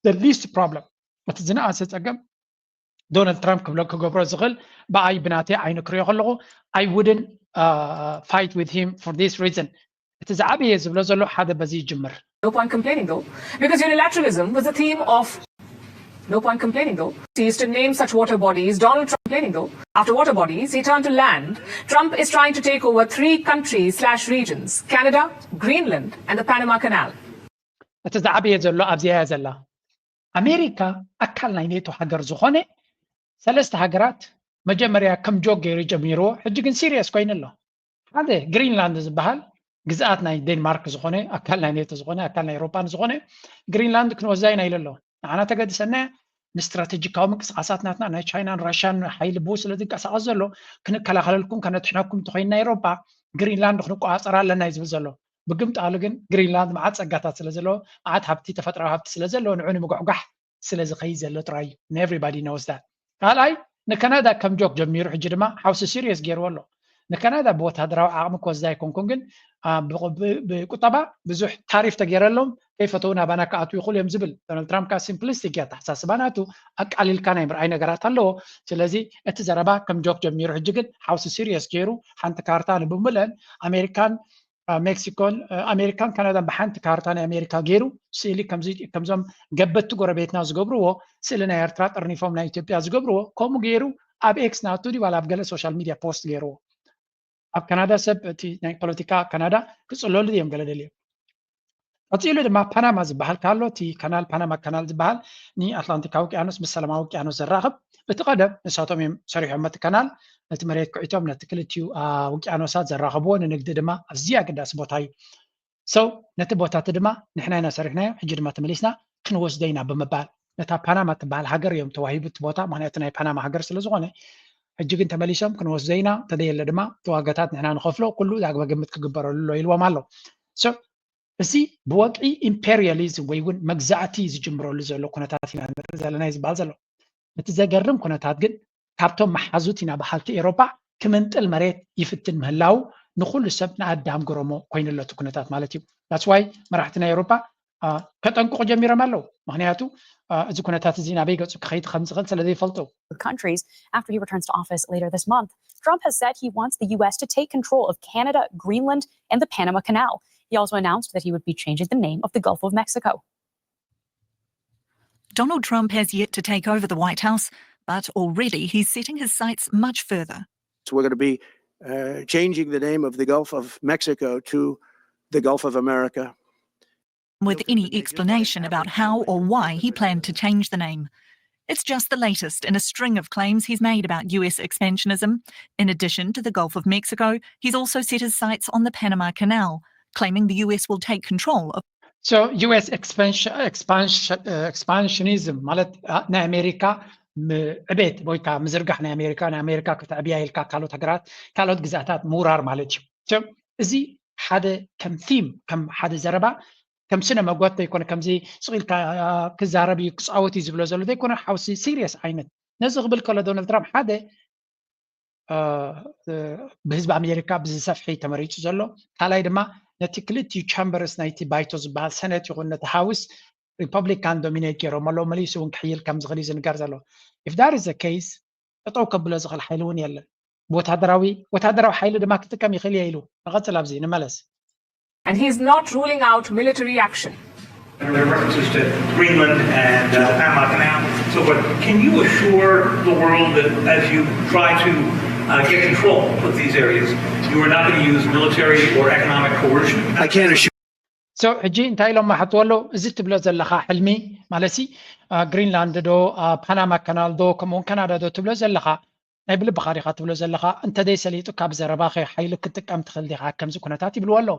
the least problem። እቲ ዝነኣሰ ፀገም ዶናልድ ትራምፕ ክብሎ ክገብሮ ዝኽእል ብኣይ ብናተይ ዓይኒ ክሪኦ ከለኹ I wouldn't fight with him for this reason። እቲ ዝዓበየ ዝብሎ ዘሎ ሓደ በዚ ይጅምር። No point complaining though, because unilateralism was the theme of no point complaining though. He used to name such water bodies. Donald Trump complaining though. After water bodies, he turned to land. Trump is trying to take over three countries slash regions: Canada, Greenland, and the Panama Canal. እቲ ዝዓበየ ዘሎ ኣብዚኣ እያ ዘላ። ኣሜሪካ ኣካል ናይ ኔቶ ሃገር ዝኾነ ሰለስተ ሃገራት መጀመርያ ከም ጆክ ገይሩ ጀሚርዎ፣ ሕጂ ግን ሲሪየስ ኮይኑ ኣሎ። ሓደ ግሪንላንድ ዝበሃል ግዝኣት ናይ ዴንማርክ ዝኾነ ኣካል ናይ ኔቶ ዝኾነ ኣካል ናይ ኤሮፓን ዝኾነ ግሪንላንድ ክንወስዳ ኢና ኢሉ ኣሎ። ንዓና ተገድሰና እያ። ንስትራቴጂካዊ ምንቅስቃሳት ናትና ናይ ቻይናን ራሽያን ሓይሊ ብኡ ስለ ዝንቀሳቀስ ዘሎ ክንከላኸለልኩም ከነድሕነኩም እንተኮይንና ኤሮፓ ግሪንላንድ ክንቆፃፀራ ኣለና እዩ ዝብል ዘሎ። ብግምጣሉ ግን ግሪንላንድ መዓት ፀጋታት ስለ ዘለዎ መዓት ሃብቲ ተፈጥራዊ ሃብቲ ስለ ዘለዎ ንዑ ንምጉሕጓሕ ስለ ዝኸይድ ዘሎ ጥራይ እዩ። Everybody knows that። ካልኣይ ንካናዳ ከም ጆክ ጀሚሩ ሕጂ ድማ ሓውሲ ሲሪየስ ገይርዎ ኣሎ። ንካናዳ ብወታደራዊ ዓቕሚ ክወስዳ ኣይኮንኩን ግን ብቁጠባ ብዙሕ ታሪፍ ተገይረሎም ከይፈተው ናባና ክኣትዉ ይኽእሉ እዮም ዝብል ዶናልድ ትራምፕ ከኣ ሲምፕሊስቲክ እዩ ኣተሓሳስባ ናቱ። ኣቃሊልካ ናይ ምርኣይ ነገራት ኣለዎ። ስለዚ እቲ ዘረባ ከም ጆክ ጀሚሩ ሕጂ ግን ሓውሲ ሲሪየስ ገይሩ ሓንቲ ካርታ ንብምለን ኣሜሪካን ሜክሲኮን ኣሜሪካን ካናዳን ብሓንቲ ካርታ ናይ ኣሜሪካ ገይሩ ስእሊ ከምዞም ገበቲ ጎረቤትና ዝገብርዎ ስእሊ ናይ ኤርትራ ጠርኒፎም ናይ ኢትዮጵያ ዝገብርዎ ከምኡ ገይሩ ኣብ ኤክስ ናቱ ድዩ ዋላ ኣብ ገለ ሶሻል ሚድያ ፖስት ገይርዎ። ኣብ ካናዳ ሰብ እቲ ናይ ፖለቲካ ካናዳ ክፅለሉ እዮም ገለ ደልዮም። ቀፂሉ ድማ ፓናማ ዝበሃል ካሎ እቲ ካናል ፓናማ ካናል ዝበሃል ንኣትላንቲካዊ ውቅያኖስ ምስ ሰላማዊ ውቅያኖስ ዘራኽብ እቲ ቀደም ንሳቶም እዮም ሰሪሖም እቲ ካናል ነቲ መሬት ክዒቶም ነቲ ክልቲኡ ውቅያኖሳት ዘራኸብዎ ንንግዲ ድማ ኣዝዩ ኣገዳሲ ቦታ እዩ። So ነቲ ቦታ እቲ ድማ ንሕና ኢና ሰሪሕናዮ ሕጂ ድማ ተመሊስና ክንወስዶ ኢና ብምባል ነታ ፓናማ ትበሃል ሃገር እዮም ተዋሂቡ እቲ ቦታ ምክንያቱ ናይ ፓናማ ሃገር ስለ ዝኾነ ሕጂ ግን ተመሊሶም ክንወስዶ ኢና ተደየለ ድማ እቲ ዋጋታት ንሕና ንኸፍሎ ኩሉ ዛግበ ግምት ክግበረሉ ኣሎ ኢልዎም ኣሎ። So እዚ ብወግዒ ኢምፔሪያሊዝም ወይ እውን መግዛእቲ ዝጅምረሉ ዘሎ ኩነታት ኢና ንርኢ ዘለና እዩ ዝበሃል ዘሎ። እቲ ዘገርም ኩነታት ግን ካብቶም መሓዙት ኢና በሃልቲ ኤሮፓ ክምንጥል መሬት ይፍትን ምህላው ንኹሉ ሰብ ንኣዳም ግረሞ ኮይኑ ኣሎ እቲ ኩነታት ማለት እዩ። That's why መራሕቲ ናይ ኤሮፓ ከጠንቅቑ ጀሚሮም ኣለዉ። ምክንያቱ እዚ ኩነታት እዚ ናበይ ገፁ ክኸይድ ከም ዝኽእል ስለ ዘይፈልጡ። Countries after he returns to office later this month. Trump has said he wants the U S to take control of Canada, Greenland, and the Panama Canal. He also announced that he would be changing the name of the Gulf of Mexico. Donald Trump has yet to take over the White House, but already he's setting his sights much further. So we're going to be uh, changing the name of the Gulf of Mexico to the Gulf of America. With any explanation about how or why he planned to change the name. It's just the latest in a string of claims he's made about U S expansionism. In addition to the Gulf of Mexico, he's also set his sights on the Panama Canal, claiming the U S will take control of. So U S expansion, expansion, uh, expansionism ማለት ናይ ኣሜሪካ ዕቤት ወይ ከዓ ምዝርጋሕ ናይ ኣሜሪካ ናይ ኣሜሪካ ከተዕብያ ኢልካ ካልኦት ሃገራት ካልኦት ግዛታት ምውራር ማለት እዩ። እዚ ሓደ ከም ቲም ከም ሓደ ዘረባ ከም ስነ መጎት ዘይኮነ ከምዚ ስቕ ኢልካ ክዛረብ እዩ ክፃወት እዩ ዝብሎ ዘሎ ዘይኮነ ሓውሲ ሲሪየስ ዓይነት ነዚ ክብል ከሎ ዶናልድ ትራምፕ ሓደ ብህዝቢ ኣሜሪካ ብዝሰፍሒ ተመሪፁ ዘሎ ካልኣይ ድማ ነቲ ክልቲኡ ቻምበርስ ናይቲ ባይቶ ዝበሃል ሰነት ይኹን ነቲ ሃውስ ሪፐብሊካን ዶሚኔት ገይሮም ኣለዉ መሊሱ እውን ክሕይል ከም ዝኽእል እዩ ዝንገር ዘሎ። If that is the case ጠጠው ከብሎ ዝኽእል ሓይሊ እውን የለን። ብወታደራዊ ወታደራዊ ሓይሊ ድማ ክጥቀም ይኽእል እየ ኢሉ። ንቐፅል ኣብዚ ንመለስ። And he's not ruling out military action. There are references to Greenland and uh, Panama Canal and so forth. Can you assure the world that as you try to uh, get control of these areas, you are not going to use military or economic coercion? I can't assure. So ሕጂ እንታይ ኢሎም ማሓትዎ ኣለዉ እዚ ትብሎ ዘለኻ ሕልሚ ማለትሲ ግሪንላንድ ዶ ፓናማ ካናል ዶ ከምኡውን ካናዳ ዶ ትብሎ ዘለኻ ናይ ብልብኻ ዲኻ ትብሎ ዘለኻ እንተደይ ሰሊጡ ካብ ዘረባኸ ሓይሊ ክትጥቀም ትኽእል ዲኻ ከምዚ ኩነታት ይብልዎ ኣለዉ።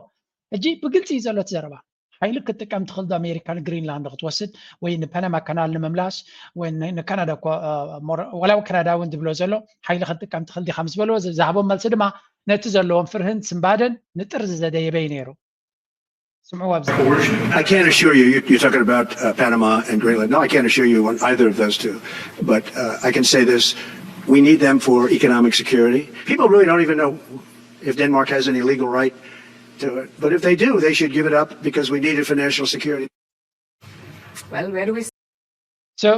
ሕጂ ብግልፂ እዩ ዘሎ እቲ ዘረባ ሓይሊ ክትጥቀም ትኽእል ዶ ኣሜሪካ ንግሪንላንድ ክትወስድ ወይ ንፓናማ ካናል ንምምላስ ወይ ንካናዳ ወላ ካናዳ እውን ዝብሎ ዘሎ ሓይሊ ክትጥቀም ትኽእል ዲኻ ምስ በልዎ ዝሃቦም መልሲ ድማ ነቲ ዘለዎም ፍርህን ስንባደን ንጥርዚ ዘደየበ እዩ ነይሩ። ስምዕዎ ኣብዚ I can't assure you, you- you're talking about uh, Panama and Greenland. No, I can't assure you on either of those two. But uh, I can say this, we need them for economic security. People really don't even know if Denmark has any legal right to it. But if they do, they should give it up because we need it for national security. Well, where do we so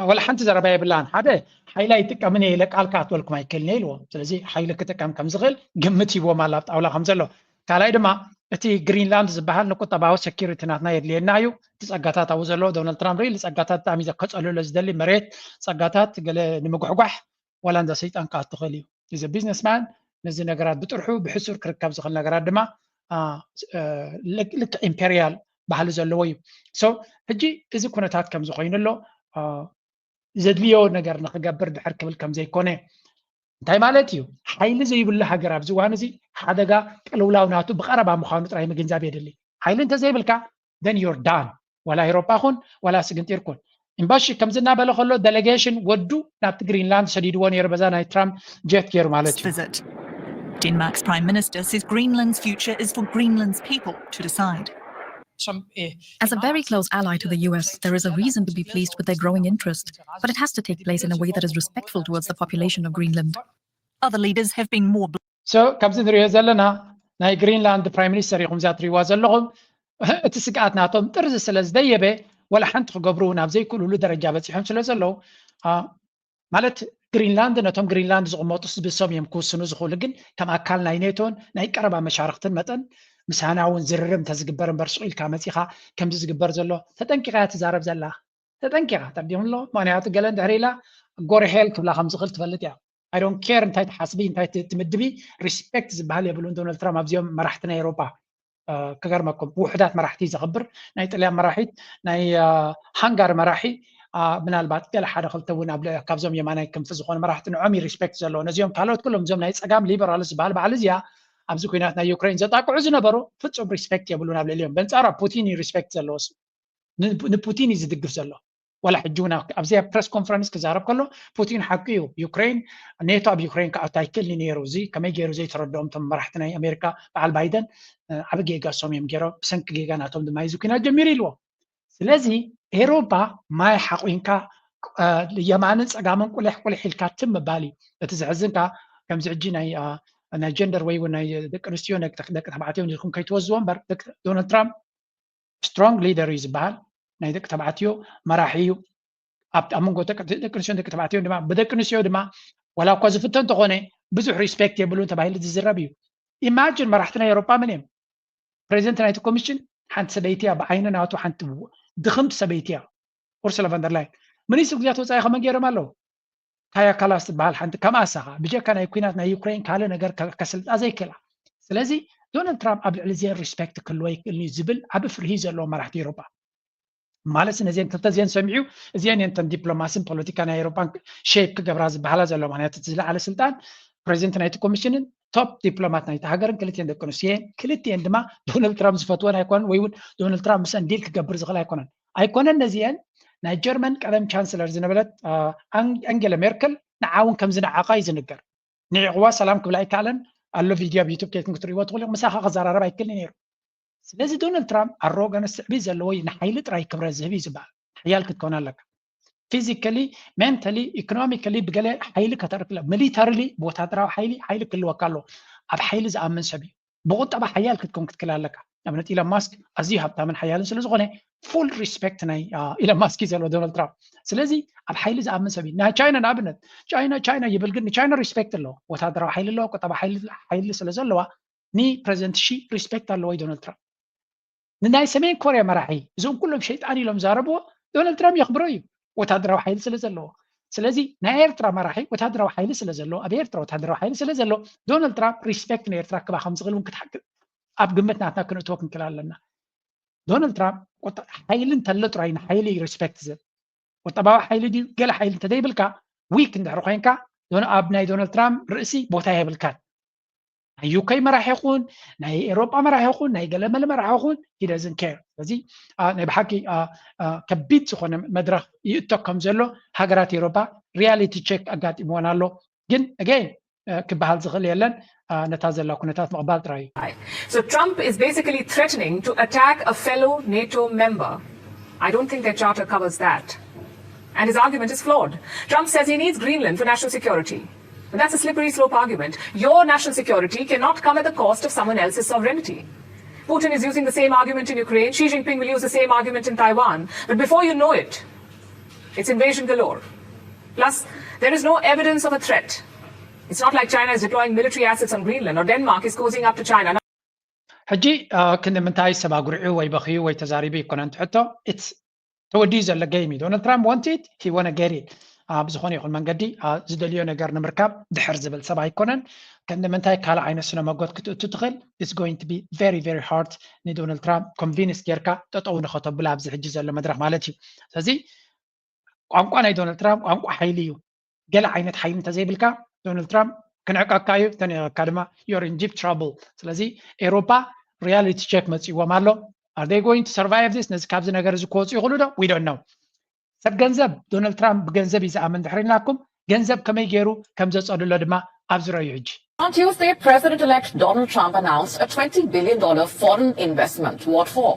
ወላ ሓንቲ ዘረባ የብላን። ሓደ ሓይሊ ኣይጥቀምን እየ ኢለ ቃል ክኣትወልኩም ኣይክእልን እየ ኢልዎም። ስለዚ ሓይሊ ክጥቀም ከም ዝኽእል ግምት ሂብዎም ኣሎ ኣብ ጣውላ ከም ዘሎ። ካልኣይ ድማ እቲ ግሪንላንድ ዝበሃል ንቁጠባዊ ሴኪሪቲ ናትና የድልየና እዩ። እቲ ጸጋታት ኣብኡ ዘሎ ዶናልድ ትራምፕ ሪሊ ጸጋታት ብጣዕሚ እዩ ከጸልሎ ዝደሊ መሬት ጸጋታት ገለ ንምጉሕጓሕ ዋላ እንዳ ሰይጣን ክኣቱ ክእል እዩ። እዚ ቢዝነስማን ነዚ ነገራት ብጥርሑ ብሕሱር ክርከብ ዝኽእል ነገራት ድማ ልክ ኢምፔሪያል ባህሊ ዘለዎ እዩ። So ሕጂ እዚ ኩነታት ከም ዝኾይኑ ኣሎ ዘድልዮ ነገር ንክገብር ድሕር ክብል ከም ዘይኮነ እንታይ ማለት እዩ? ሓይሊ ዘይብሉ ሃገር ኣብዚ እዋን እዚ ሓደጋ ቅልውላው ናቱ ብቐረባ ምዃኑ ጥራይ ምግንዛብ የድሊ። ሓይሊ እንተዘይብልካ then you're done። ዋላ ኤሮጳ ኹን ዋላ ስግንጢር ኩን። ኢምባሺ ከምዚ እናበለ ከሎ ዴሌጌሽን ወዱ ናብቲ ግሪንላንድ ሰዲድዎ ነይሩ በዛ ናይ ትራምፕ ጀት ገይሩ ማለት እዩ። Denmark's Prime Minister says Greenland's future is for Greenland's people to decide. As a very close ally to the U S, there is a reason to be pleased with their growing interest, but it has to take place in a way that is respectful towards the population of Greenland. Other leaders have been more So ካብዚ ንሪኦ ዘለና ናይ ግሪንላንድ ፕራይም ሚኒስተር ኢኹም እዛ ትሪእዋ ዘለኹም እቲ ስግኣት ናቶም ጥርዚ ስለ ዝደየበ ወላ ሓንቲ ክገብሩ ናብ ዘይክእሉሉ ደረጃ በፂሖም ስለ ዘለዉ ማለት ግሪንላንድ ነቶም ግሪንላንድ ዝቕመጡ ስብሶም እዮም ክውስኑ ዝኽእሉ ግን ከም ኣካል ናይ ኔቶን ናይ ቀረባ መሻርክትን መጠን ምሳና እውን ዝርርብ እንተዝግበር እምበር ስቕ ኢልካ መፂኻ ከምዚ ዝግበር ዘሎ ተጠንቂቓ እያ ትዛረብ ዘላ ተጠንቂቓ ተርዲኹም ኣሎ ምክንያቱ ገለ እንድሕር ኢላ ጎርሄል ክብላ ከም ዝኽእል ትፈልጥ እያ I don't care እንታይ ትሓስቢ እንታይ ትምድቢ ሪስፔክት ዝበሃል የብሉን ዶናልድ ትራምፕ ኣብዚኦም መራሕቲ ናይ ኤሮጳ ክገርመኩም ብውሕዳት መራሕቲ ዘኽብር ናይ ጥልያን መራሒት ናይ ሃንጋሪ መራሒ ምናልባት ገለ ሓደ ክልተ እውን ኣብ ካብዞም የማናይ ክንፊ ዝኾኑ መራሕቲ ንዖም እዩ ሪስፔክት ዘለዎ ነዚኦም ካልኦት ኩሎም እዞም ናይ ፀጋም ሊበራልስ ዝበሃል በዓል እዚኣ ኣብዚ ኩናት ናይ ዩክሬን ዘጣቅዑ ዝነበሩ ፍፁም ሪስፔክት የብሉን ኣብ ልዕሊኦም በንፃራ ፑቲን እዩ ሪስፔክት ዘለዎ ንፑቲን እዩ ዝድግፍ ዘሎ ዋላ ሕጂ እውን ኣብዚኣ ፕረስ ኮንፈረንስ ክዛረብ ከሎ ፑቲን ሓቂ እዩ ዩክሬን ኔቶ ኣብ ዩክሬን ክኣቱ ኣይክእልን ነይሩ እዚ ከመይ ገይሩ ዘይተረድኦም ቶም መራሕቲ ናይ ኣሜሪካ በዓል ባይደን ዓብ ጌጋ ሶም እዮም ገይሮም ብሰንኪ ጌጋ ናቶም ድማ እዚ ኩናት ጀሚሩ ኢልዎ ስለዚ ኤሮፓ ማይ ሓቁንካ የማንን ፀጋምን ቁልሕ ቁልሕ ኢልካ ትም ምባል እዩ እቲ ዘሕዝንካ ከምዚ ሕጂ ናይ ናይ ጀንደር ወይ ናይ ደቂ ኣንስትዮ ደቂ ተባዕትዮ ንኹም ከይትወዝዎ እምበር ዶናልድ ትራምፕ ስትሮንግ ሊደር እዩ ዝበሃል ናይ ደቂ ተባዕትዮ መራሒ እዩ ኣብ መንጎ ደቂ ኣንስትዮ ደቂ ተባዕትዮ ድማ ብደቂ ኣንስትዮ ድማ ዋላ እኳ ዝፍቶ እንተኾነ ብዙሕ ሪስፔክት የብሉን ተባሂሉ ዝዝረብ እዩ ኢማጅን መራሕቲ ናይ ኤሮፓ መን እዮም ፕሬዚደንት ናይቲ ኮሚሽን ሓንቲ ሰበይቲ እያ ብዓይኒ ናቱ ሓንቲ ድኽምቲ ሰበይቲ እያ ኡርሱላ ቫንደርላይን ሚኒስትር ጉዳያት ወፃኢ ከመን ገይሮም ኣለዉ ካያ ካላስ ትበሃል ሓንቲ ከምኣ ሳኻ ብጀካ ናይ ኩናት ናይ ዩክሬን ካልእ ነገር ከስልጣ ዘይክእላ ስለዚ ዶናልድ ትራምፕ ኣብ ልዕሊ ዜን ሪስፔክት ክህልዎ ይክእል እዩ ዝብል ዓብ ፍርሂ ዘለዎ መራሕቲ ኤሮፓ ማለት ነዚአን ክልተ ዜን ሰሚዑ እዚአን እየን ተን ዲፕሎማስን ፖለቲካ ናይ ኤሮፓን ሼፕ ክገብራ ዝበሃላ ዘሎ ምክንያቱ እቲ ዝለዓለ ስልጣን ፕሬዚደንት ናይቲ ኮሚሽንን ቶፕ ዲፕሎማት ናይቲ ሃገርን ክልቲአን ደቂ ኣንስትዮ እየን ክልቲአን ድማ ዶናልድ ትራምፕ ዝፈትወን ኣይኮነን ወይ እውን ዶናልድ ትራምፕ ምስአን ዲል ክገብር ዝኽእል ኣይኮነን ኣይኮነን ነዚአን ናይ ጀርመን ቀደም ቻንስለር ዝነበረት ኣንጌለ ሜርክል ንዓ እውን ከም ዝነዓቓ እዩ ዝንገር ንዒቕዋ ሰላም ክብላ ኣይከኣለን ኣሎ ቪድዮ ኣብ ዩቱብ ከይትኩም ክትሪእዎ ትኽእሉ ምሳኻ ክዘራረብ ኣይክእልን ነይሩ ስለዚ ዶናልድ ትራምፕ ኣሮጋንስ ትዕቢት ዘለዎ እዩ ንሓይሊ ጥራይ ክብረት ዝህብ እዩ ዝበሃል ሓያል ክትከውን ኣለካ physically mentally economically ብገለ ሓይሊ ከተርኢ ሚሊተሪሊ ብወታደራዊ ሓይሊ ሓይሊ ክህልወካ ኣለዎ ኣብ ሓይሊ ዝኣምን ሰብ እዩ ብቁጠባ ሓያል ክትከውን ክትክእል ኣለካ ንኣብነት ኢሎን ማስክ ኣዝዩ ሃብታምን ሓያልን ስለ ዝኾነ full respect ናይ ኢሎን ማስክ እዩ ዘለዎ ዶናልድ ትራምፕ ስለዚ ኣብ ሓይሊ ዝኣምን ሰብ እዩ ናይ ቻይና ንኣብነት ቻይና ቻይና ይብል ግን ንቻይና ሪስፔክት ኣለዎ ወታደራዊ ሓይሊ ኣለዋ ቁጠባ ሓይሊ ስለ ዘለዋ ንፕረዚደንት ሺ ሪስፔክት ኣለዎ እዩ ዶናልድ ትራምፕ ንናይ ሰሜን ኮርያ መራሒ እዞም ኩሎም ሸይጣን ኢሎም ዛረብዎ ዶናልድ ትራምፕ የኽብሮ እዩ ወታደራዊ ሓይሊ ስለ ዘለዎ ስለዚ ናይ ኤርትራ መራሒ ወታደራዊ ሓይሊ ስለ ዘለዎ ኣብ ኤርትራ ወታደራዊ ሓይሊ ስለ ዘሎ ዶናልድ ትራምፕ ሪስፔክት ንኤርትራ ክባ ከም ዝኽእል እውን ክትሓግዝ ኣብ ግምት ናትና ክንእትዎ ክንክእል ኣለና ዶናልድ ትራምፕ ሓይሊ እንተሎ ጥራይ ንሓይሊ ሪስፔክት ዝህብ ቁጠባዊ ሓይሊ ድዩ ገለ ሓይሊ እንተዘይብልካ ዊክ እንድሕር ኮይንካ ኣብ ናይ ዶናልድ ትራምፕ ርእሲ ቦታ የብልካን ናይ ዩኬ መራሒ ይኹን ናይ ኤሮጳ መራሒ ይኹን ናይ ገለመለ መራሒ ይኹን ሂደዝን ኬር ስለዚ ናይ ብሓቂ ከቢድ ዝኾነ መድረኽ ይእቶ ከም ዘሎ ሃገራት ኤሮጳ ሪያሊቲ ቸክ ኣጋጢምዎን ኣሎ ግን ኣገይን ክበሃል ዝኽእል የለን ነታ ዘላ ኩነታት ምቕባል ጥራይ እዩ። So Trump is basically threatening to attack a fellow NATO member. I don't think their charter covers that. And his argument is flawed. Trump says he needs Greenland for national security. But that's a slippery slope argument. Your national security cannot come at the cost of someone else's sovereignty. Putin is using the same argument in Ukraine. Xi Jinping will use the same argument in Taiwan. But before you know it, it's invasion galore. Plus, there is no evidence of a threat. It's not like China is deploying military assets on Greenland or Denmark is cozying up to China. ሕጂ ክንዲ ምንታይ ሰብ ኣጉሪዑ ወይ በኽዩ ወይ ተዛሪቡ ይኮነን ትሕቶ። It's ተወዲኡ ዘሎ game እዩ። ዶናልድ ትራምፕ want it, he wanna get it. ብዝኾነ ይኹን መንገዲ ዝደልዮ ነገር ንምርካብ ድሕር ዝብል ሰብ ኣይኮነን። ክንዲ ምንታይ ካልእ ዓይነት ስነ መጎት ክትእቱ ትኽእል? It's going to be very very hard ንዶናልድ ትራምፕ convince ጌርካ ጠጠው ንኸተብሎ ኣብዚ ሕጂ ዘሎ መድረኽ ማለት እዩ። ስለዚ ቋንቋ ናይ ዶናልድ ትራምፕ ቋንቋ ሓይሊ እዩ። ገለ ዓይነት ሓይሊ እንተዘይብልካ ዶናልድ ትራምፕ ክንዕቀካ እዩ፣ ተንዕቀካ ድማ you're in deep trouble። ስለዚ ኤውሮፓ reality check መፂእዎም ኣሎ። Are they going to survive this? ነዚ ካብዚ ነገር እዚ ክወፁ ይኽእሉ ዶ? We don't know። ሰብ ገንዘብ፣ ዶናልድ ትራምፕ ብገንዘብ እዩ ዝኣምን ድሕሪ ኢልናኩም፣ ገንዘብ ከመይ ገይሩ ከም ዘፀልሎ ድማ ኣብዚ ረዩ ሕጂ። On Tuesday, President-elect Donald Trump announced a twenty billion dollar foreign investment. What for?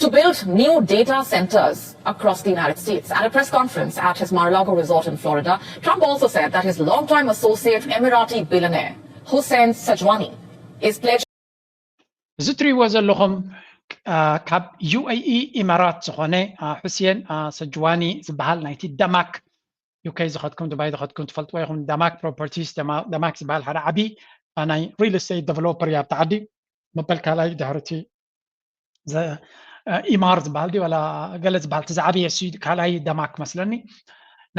To build new data centers across the United States. At a press conference at his Mar-a-Lago resort in Florida, Trump also said that his longtime associate, Emirati billionaire Hussein Sajwani, is pledging እዚ እትሪእዎ ዘለኹም ካብ ዩ ኤ ኢ ኢማራት ዝኾነ አ፣ ሑሴን አ፣ ሰጅዋኒ ዝበሃል ናይቲ ደማክ፣ ዩ ኬ ዝኸድኩም፣ ዱባይ ዝኸድኩም ትፈልጥዎ ኢኹም። ደማክ ፕሮፐርቲስ፣ ደማ- ደማክ ዝበሃል ሓደ ዓቢ አ፣ ናይ ሪል ስቴት ዴቨሎፐር እዩ ኣብቲ ዓዲ። መበል ካልኣይ ድሕሪ እቲ ዘ- አ፣ ኢማር ዝበሃል ድዩ ዋላ ገለ ዝበሃል እቲ ዝዓበየ እሱ እዩ፣ ካልኣይ ደማክ መስለኒ።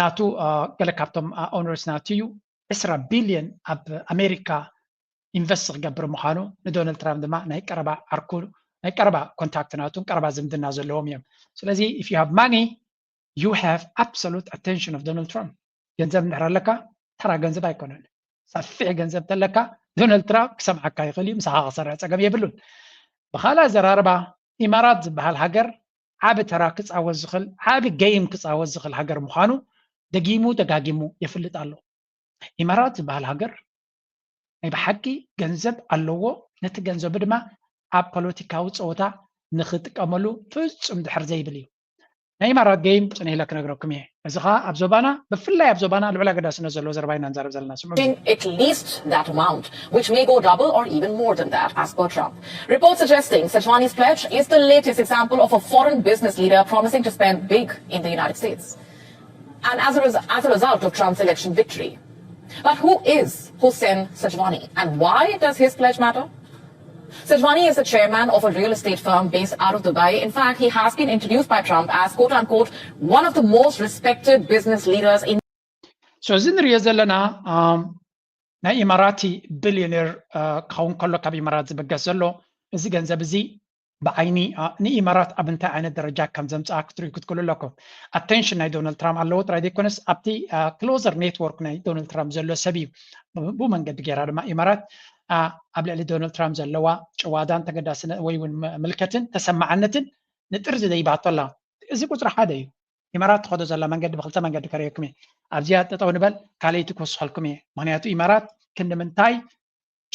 ናቱ አ፣ ገለ ካብቶም ኦነርስ ናቱ እዩ። ዕስራ ቢልዮን ኣብ ኣሜሪካ ኢንቨስት ክገብር ምዃኑ ንዶናልድ ትራምፕ ድማ ናይ ቀረባ ዓርኩ ናይ ቀረባ ኮንታክት ናቱን ቀረባ ዝምድና ዘለዎም እዮም። ስለዚ if you have money you have absolute attention of Donald Trump። ገንዘብ እንድሕር ኣለካ ተራ ገንዘብ ኣይኮነን። ሰፊሕ ገንዘብ ተለካ ዶናልድ ትራምፕ ክሰምዓካ ይኽእል እዩ፣ ምሳኻ ክሰርሕ ፀገም የብሉን። ብኻልእ ኣዘራርባ ኢማራት ዝበሃል ሃገር ዓቢ ተራ ክፃወት ዝኽእል ዓቢ ገይም ክፃወት ዝኽእል ሃገር ምዃኑ ደጊሙ ደጋጊሙ የፍልጥ ኣሎ። ኢማራት ዝበሃል ሃገር ናይ ብሓቂ ገንዘብ ኣለዎ፣ ነቲ ገንዘቡ ድማ ኣብ ፖለቲካዊ ፀወታ ንኽጥቀመሉ ፍጹም ድሕር ዘይብል እዩ። ናይ ኢማራት ገይም ፅን ኢለ ክነግረኩም እየ። እዚ ኸዓ ኣብ ዞባና ብፍላይ ኣብ ዞባና ልዑል ኣገዳስነት ዘለዎ ዘረባ ኢና ንዛረብ ዘለና። ስምዑ። At least that amount, which may go double or even more than that, as per Trump. Reports suggesting Sajwani's pledge is the latest example of a foreign business leader promising to spend big in the United States. And as a, res- as a result of Trump's election victory. But who is Hussein Sajwani and why does his pledge matter? Sajwani is the chairman of a real estate firm based out of Dubai. In fact, he has been introduced by Trump as, quote unquote, one of the most respected business leaders in So እዚ ንሪኦ ዘለና ናይ ኢማራቲ ቢልዮኔር ክኸውን ከሎ ካብ ኢማራት ዝብገስ ዘሎ እዚ ገንዘብ እዚ ብዓይኒ ንኢማራት ኣብ እንታይ ዓይነት ደረጃ ከም ዘምፅኣ ክትሪኡ ክትክእሉ ኣለኩም። ኣቴንሽን ናይ ዶናልድ ትራምፕ ኣለዎ ጥራይ ዘይኮነስ ኣብቲ ክሎዘር ኔትወርክ ናይ ዶናልድ ትራምፕ ዘሎ ሰብ እዩ። ብኡ መንገዲ ገይራ ድማ ኢማራት ኣብ ልዕሊ ዶናልድ ትራምፕ ዘለዋ ጭዋዳን ተገዳስነት ወይ እውን ምልከትን ተሰማዕነትን ንጥርዚ ደይባቶ ኣላ። እዚ ቁፅሪ ሓደ እዩ። ኢማራት ትኸዶ ዘላ መንገዲ ብክልተ መንገዲ ከርእየኩም እየ። ኣብዚኣ ጠጠው ንበል፣ ካልኣይቲ ክወስኸልኩም እየ። ምክንያቱ ኢማራት ክንዲ ምንታይ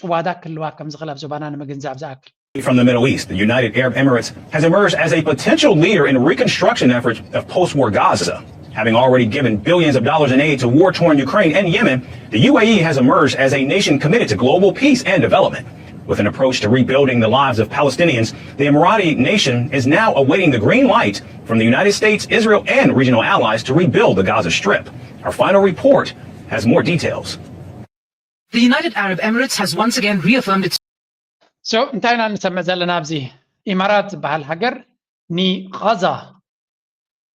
ጭዋዳ ክህልዋ ከም ዝኽእል ኣብ ዞባና ንምግንዛብ ዝኣክል። From the Middle East, the United Arab Emirates has emerged as a potential leader in reconstruction efforts of post-war Gaza. Having already given billions of dollars in aid to war-torn Ukraine and Yemen, the U A E has emerged as a nation committed to global peace and development. With an approach to rebuilding the lives of Palestinians, the Emirati nation is now awaiting the green light from the United States, Israel, and regional allies to rebuild the Gaza Strip. Our final report has more details. The United Arab Emirates has once again reaffirmed its So እንታይ ኢና ንሰምዕ ዘለና ኣብዚ? ኢማራት ዝበሃል ሃገር ንቓዛ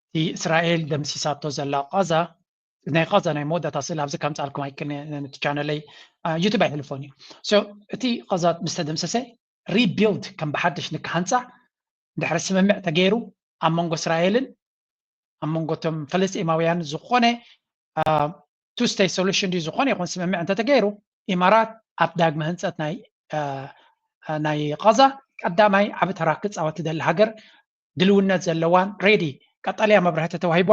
እቲ እስራኤል ደምሲሳቶ ዘላ ቓዛ ናይ ቓዛ ናይ መወዳእታ ስእሊ ኣብዚ ከምፃልኩም ኣይክእል ነቲ ቻነለይ ዩቱብ ኣይሕልፎን እዩ። So እቲ ቓዛ ምስ ተደምሰሰ ሪቢልድ ከም ብሓድሽ ንክሃንፃ ድሕሪ ስምምዕ ተገይሩ ኣብ መንጎ እስራኤልን ኣብ መንጎ እቶም ፈለስጢማውያን ዝኾነ two state solution ድዩ ዝኾነ ይኹን ስምምዕ እንተተገይሩ ኢማራት ኣብ ዳግመ ህንፀት ናይ ናይ ቓዛ ቀዳማይ ዓቢ ተራ ክፃወት ትደሊ ሃገር ድልውነት ዘለዋን ሬዲ ቀጠልያ መብርሂ ተተዋሂቧ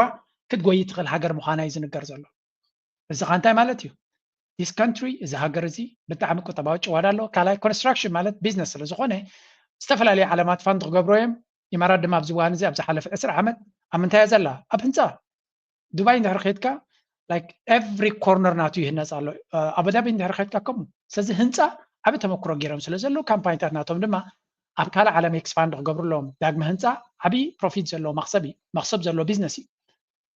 ክትጎይ ትኽእል ሃገር ምዃና እዩ ዝንገር ዘሎ። እዚ ኸ እንታይ ማለት እዩ? this country፣ እዚ ሃገር እዚ ብጣዕሚ ቁጠባዊ ጭዋዳ ኣሎ። ካልኣይ ኮንስትራክሽን ማለት ቢዝነስ ስለ ዝኾነ ዝተፈላለዩ ዓለማት ፋንድ ክገብሩ እዮም። ኢማራት ድማ ኣብዚ እዋን እዚ ኣብ ዝሓለፈ ዕስራ ዓመት ኣብ ምንታይ እያ ዘላ? ኣብ ህንፃ። ዱባይ እንድሕር ከድካ like every corner ናቱ ይህነፅ ኣሎ። ኣቡዳቢ እንድሕር ከድካ ከምኡ። ስለዚ ህንፃ ዓቢ ተመክሮ ገይሮም ስለ ዘለዉ ካምፓኒታት ናቶም ድማ ኣብ ካልእ ዓለም ኤክስፓንድ ክገብሩ ኣለዎም። ዳግመ ህንፃ ዓቢ ፕሮፊት ዘለዎ መክሰብ እዩ፣ መክሰብ ዘለዎ ቢዝነስ እዩ።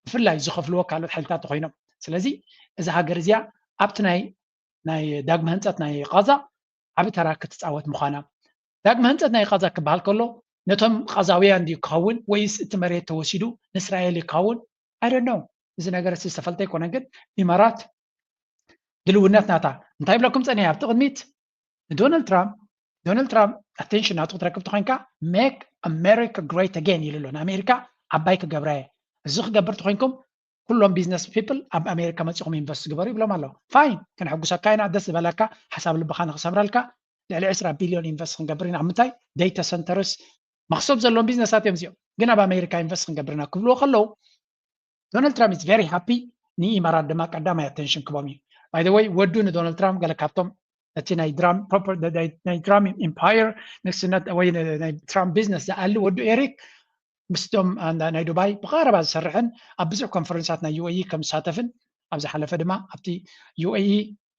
ብፍላይ ዝኸፍልዎ ካልኦት ሓይልታት ተኮይኖም። ስለዚ እዛ ሃገር እዚኣ ኣብቲ ናይ ናይ ዳግመ ህንፀት ናይ ቃዛ ዓቢ ተራ ክትፃወት ምዃና። ዳግመ ህንፀት ናይ ቃዛ ክበሃል ከሎ ነቶም ቃዛውያን ድዩ ክኸውን ወይስ እቲ መሬት ተወሲዱ ንእስራኤል ይኸውን? I don't know። እዚ ነገር እዚ ዝተፈልጠ ኣይኮነን፣ ግን ኢማራት ድልውነት ናታ እንታይ ይብለኩም ጸኒሐ ኣብቲ ቅድሚት ንዶናልድ ትራምፕ ዶናልድ ትራምፕ ኣቴንሽን ናቱ ክትረክብ ተኮይንካ make America great again ኢሉ ኣሎ። ንኣሜሪካ ዓባይ ክገብራ እየ። እዚ ክገብር ተኮይንኩም ኩሎም ቢዝነስ ፒፕል ኣብ ኣሜሪካ መፂኹም ኢንቨስት ግበሩ ይብሎም ኣሎ። ፋይን፣ ክንሕጉሰካ ኢና። ደስ ዝበለካ ሓሳብ ልብኻ ንክሰምረልካ ልዕሊ ዕስራ ቢልዮን ኢንቨስት ክንገብር ኢና። ኣብ ምንታይ? ዴታ ሰንተርስ መክሰብ ዘለዎም ቢዝነሳት እዮም እዚኦም። ግን ኣብ ኣሜሪካ ኢንቨስት ክንገብር ኢና ክብልዎ ከለዉ ዶናልድ ትራምፕ is very happy። ንኢማራት ድማ ቀዳማይ ኣቴንሽን ክቦም እዩ። By the way፣ ወዱ ንዶናልድ ትራምፕ ገለ ካብቶም እቲ ናይ ድራም ፕሮፐር ናይ ድራም ኢምፓየር ንግስነት ወይ ናይ ትራምፕ ቢዝነስ ዝኣሊ ወዱ ኤሪክ ምስቶም ናይ ዱባይ ብቐረባ ዝሰርሕን ኣብ ብዙሕ ኮንፈረንሳት ናይ ዩኤኢ ከም ዝሳተፍን ኣብ ዝሓለፈ ድማ ኣብቲ ዩኤኢ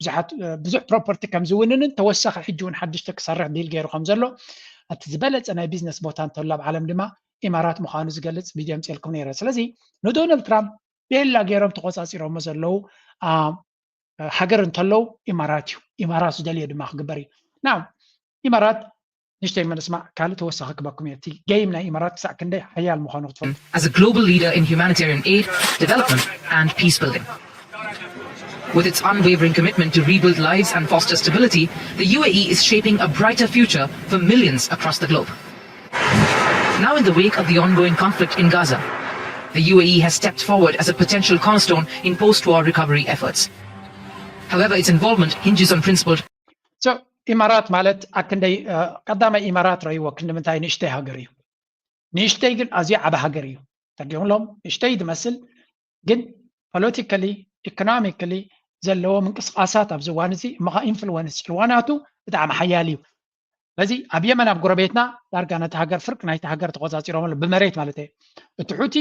ብዙሓት ብዙሕ ፕሮፐርቲ ከም ዝውንንን ተወሳኺ ሕጂ እውን ሓድሽቲ ክሰርሕ ዲል ገይሩ ከም ዘሎ እቲ ዝበለፀ ናይ ቢዝነስ ቦታ እንተሎ ኣብ ዓለም ድማ ኢማራት ምዃኑ ዝገልፅ ቪድዮ ኣምፅኤልኩም ነይረ። ስለዚ ንዶናልድ ትራምፕ ቤላ ገይሮም ተቆፃፂሮሞ ዘለዉ ሃገር እንተለዉ ኢማራት እዩ። ኢማራት ዝደልዮ ድማ ክግበር እዩ። ና ኢማራት ንሽተይ መለስማ ካልእ ተወሳኺ ክበኩም እየ። እቲ ጌም ናይ ኢማራት ክሳዕ ክንደይ ሓያል ምዃኑ ክትፈልጡ። As a global leader in humanitarian aid, development, and peace building. With its unwavering commitment to rebuild lives and foster stability, the U A E is shaping a brighter future for millions across the globe. Now, in the wake of the ongoing conflict in Gaza, the U A E has stepped forward as a potential cornerstone in post war recovery efforts. However, its involvement hinges on principled So ኢማራት ማለት ኣክንደይ ቀዳማይ ኢማራት ረእይዎ ክንዲ ምንታይ ንእሽተይ ሃገር እዩ። ንእሽተይ ግን ኣዝዩ ዓቢ ሃገር እዩ። ተጊምሎም ንእሽተይ ዝመስል ግን ፖለቲካሊ ኢኮኖሚካሊ ዘለዎ ምንቅስቃሳት ኣብዚ እዋን እዚ እሞ ኢንፍሉወንስ ጽልዋ ናቱ ብጣዕሚ ሓያል እዩ። ስለዚ ኣብ የመን ኣብ ጎረቤትና ዳርጋ ነቲ ሃገር ፍርቂ ናይቲ ሃገር ተቆጻጺሮም ኣሎ ብመሬት ማለት እዩ። እቲ ሑቲ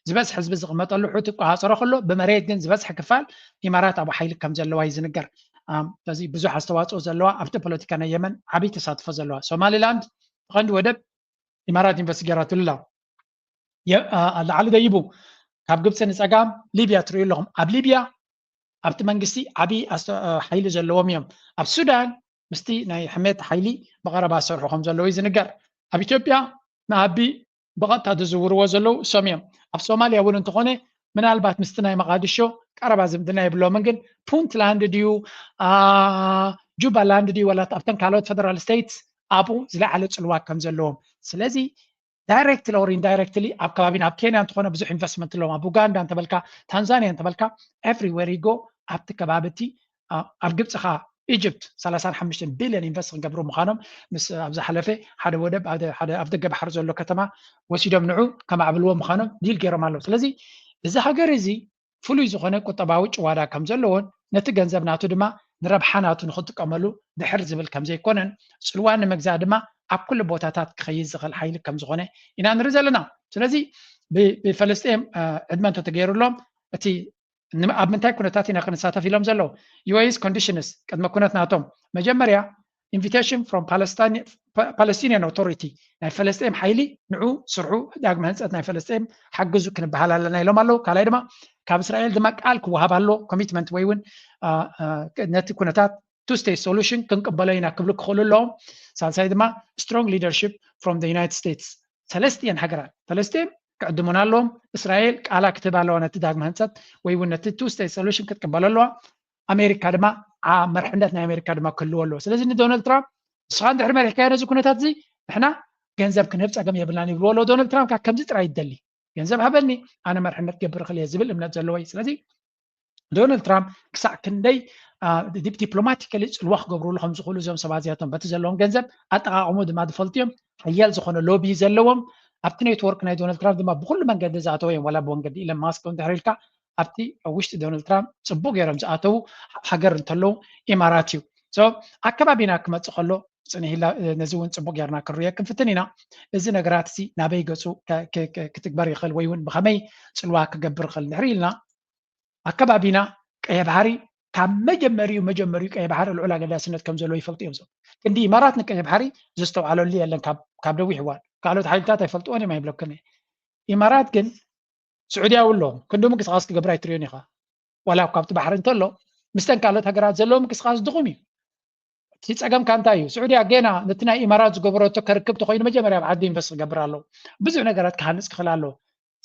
ዝበዝሐ ህዝቢ ዝቕመጠሉ ሑቲ ይቆጻጸሮ ከሎ ብመሬት ግን ዝበዝሐ ክፋል ኢማራት ኣብኡ ሓይሊ ከም ዘለዋ እዩ ዝንገር። ስለዚ ብዙሕ ኣስተዋፅኦ ዘለዋ ኣብቲ ፖለቲካ ናይ የመን ዓብይ ተሳትፎ ዘለዋ ሶማሊላንድ ብቐንዲ ወደብ ኢማራት ኢንቨስት ገይራትሉ ኣላ። ላዕሊ ደይቡ ካብ ግብፂ ንፀጋም ሊብያ ትሪኡ ኣለኹም። ኣብ ሊብያ ኣብቲ መንግስቲ ዓብዪ ሓይሊ ዘለዎም እዮም። ኣብ ሱዳን ምስቲ ናይ ሕሜት ሓይሊ ብቐረባ ዝሰርሑ ከም ዘለዉ እዩ ዝንገር። ኣብ ኢትዮጵያ ንኣቢ ብቐጥታ ዝዝውርዎ ዘለዉ እሶም እዮም። ኣብ ሶማልያ እውን እንተኾነ ምናልባት ምስቲ ናይ መቓድሾ ቀረባ ዝምድና የብሎምን፣ ግን ፑንትላንድ ድዩ ጁባላንድ ድዩ ዋላ ኣብተን ካልኦት ፈደራል ስቴትስ ኣብኡ ዝለዓለ ፅልዋ ከም ዘለዎም። ስለዚ ዳይሬክትሊ ኦር ኢንዳይሬክትሊ ኣብ ከባቢና ኣብ ኬንያ እንተኾነ ብዙሕ ኢንቨስትመንት ኣለዎም። ኣብ ኡጋንዳ እንተበልካ፣ ታንዛኒያ እንተበልካ፣ ኤቭሪዌር ይጎ ኣብቲ ከባቢ እቲ ኣብ ግብፂ ከዓ ኢጅፕት ሰላሳን ሓሙሽተን ቢልዮን ኢንቨስት ክገብሩ ምዃኖም ምስ ኣብ ዝሓለፈ ሓደ ወደብ ኣብ ደገ ባሕሪ ዘሎ ከተማ ወሲዶም ንዑ ከማዕብልዎ ምዃኖም ዲል ገይሮም ኣለዉ። ስለዚ እዚ ሃገር እዚ ፍሉይ ዝኾነ ቁጠባዊ ጭዋዳ ከም ዘለዎን ነቲ ገንዘብ ናቱ ድማ ንረብሓ ናቱ ንክጥቀመሉ ድሕር ዝብል ከም ዘይኮነን ፅልዋ ንምግዛእ ድማ ኣብ ኩሉ ቦታታት ክኸይድ ዝኽእል ሓይሊ ከም ዝኾነ ኢና ንርኢ ዘለና። ስለዚ ብፈለስጤም ዕድመ እንተተገይሩሎም እቲ ኣብ ምንታይ ኩነታት ኢና ክንሳተፍ ኢሎም ዘለዉ? ዩኤስ ኮንዲሽንስ ቅድመ ኩነት ናቶም መጀመርያ invitation from Palestinian Authority ናይ ፈለስጤም ሓይሊ ንዑ ስርሑ ዳግመ ህንፀት ናይ ፈለስጤም ሓግዙ ክንበሃል ኣለና ኢሎም ኣለዉ። ካልኣይ ድማ ካብ እስራኤል ድማ ቃል ክወሃብ ኣሎ ኮሚትመንት ወይ እውን ነቲ ኩነታት two state solution ክንቅበሎ ኢና ክብሉ ክኽእሉ ኣለዎም። ሳልሳይ ድማ strong leadership from the United States ሰለስቲኤን ሃገራት ፈለስጢን ክዕድሙና ኣለዎም። እስራኤል ቃላ ክትህብ ኣለዋ ነቲ ዳግመ ህንፀት ወይ እውን ነቲ two state solution ክትቅበሎ ኣለዋ። ኣሜሪካ ድማ መርሕነት ናይ ኣሜሪካ ድማ ክህልዎ ኣለዎ። ስለዚ ንዶናልድ ትራምፕ ንስኻ እንድሕር መሪሕካዮ ነዚ ኩነታት እዚ ንሕና ገንዘብ ክንህብ ፀገም የብልናን ይብልዎ ኣለዎ። ዶናልድ ትራምፕ ከዓ ከምዚ ጥራይ ይደሊ፣ ገንዘብ ሃበኒ ኣነ መርሕነት ገብር እኽእል እየ ዝብል እምነት ዘለዎ እዩ። ስለዚ ዶናልድ ትራምፕ ክሳዕ ክንደይ ዲፕሎማቲካሊ ፅልዋ ክገብርሉ ከም ዝኽእሉ እዞም ሰባት እዚኣቶም በቲ ዘለዎም ገንዘብ ኣጠቃቕሙ ድማ ዝፈልጡ እዮም። ሓያል ዝኾነ ሎቢ ዘለዎም ኣብቲ ኔትወርክ ናይ ዶናልድ ትራምፕ ድማ ብኩሉ መንገዲ ዝኣተወ እዮም። ዋላ ብመንገዲ ኢለን ማስክ እንድሕር ኢልካ ኣብቲ ውሽጢ ዶናልድ ትራምፕ ፅቡቅ ገይሮም ዝኣተዉ ሃገር እንተለዉ ኢማራት እዩ። ኣከባቢና ክመፅእ ከሎ ፅንሂላ ነዚ እውን ፅቡቅ ጌርና ክንሪኦ ክንፍትን ኢና። እዚ ነገራት እዚ ናበይ ገፁ ክትግበር ይኽእል ወይ እውን ብኸመይ ፅልዋ ክገብር ይኽእል ድሕሪ ኢልና ኣከባቢና ቀይሕ ባሕሪ ካብ መጀመሪኡ መጀመሪኡ ቀይሕ ባሕሪ ልዑል ኣገዳስነት ከም ዘለዎ ይፈልጡ እዮም። እዞም ክንዲ ኢማራት ንቀይሕ ባሕሪ ዘስተውዓለሉ የለን። ካብ ነዊሕ እዋን ካልኦት ሓይልታት ኣይፈልጥዎን እዮም ኣይብለኩን። ኢማራት ግን ስዑድያ እውን ኣለዎም ክንዲ ምንቅስቃስ ክገብር ኣይትሪዮን ኢኻ። ዋላ ካብቲ ባሕሪ እንተሎ ምስተን ካልኦት ሃገራት ዘለዎ ምንቅስቃስ ድኹም እዩ። እቲ ፀገምካ እንታይ እዩ? ስዑድያ ጌና ነቲ ናይ ኢማራት ዝገበረቶ ከርክብ ተኮይኑ መጀመርያ ኣብ ዓዲ ኢንቨስት ክገብር ኣለዎ። ብዙሕ ነገራት ክሃንፅ ክኽእል ኣለዎ።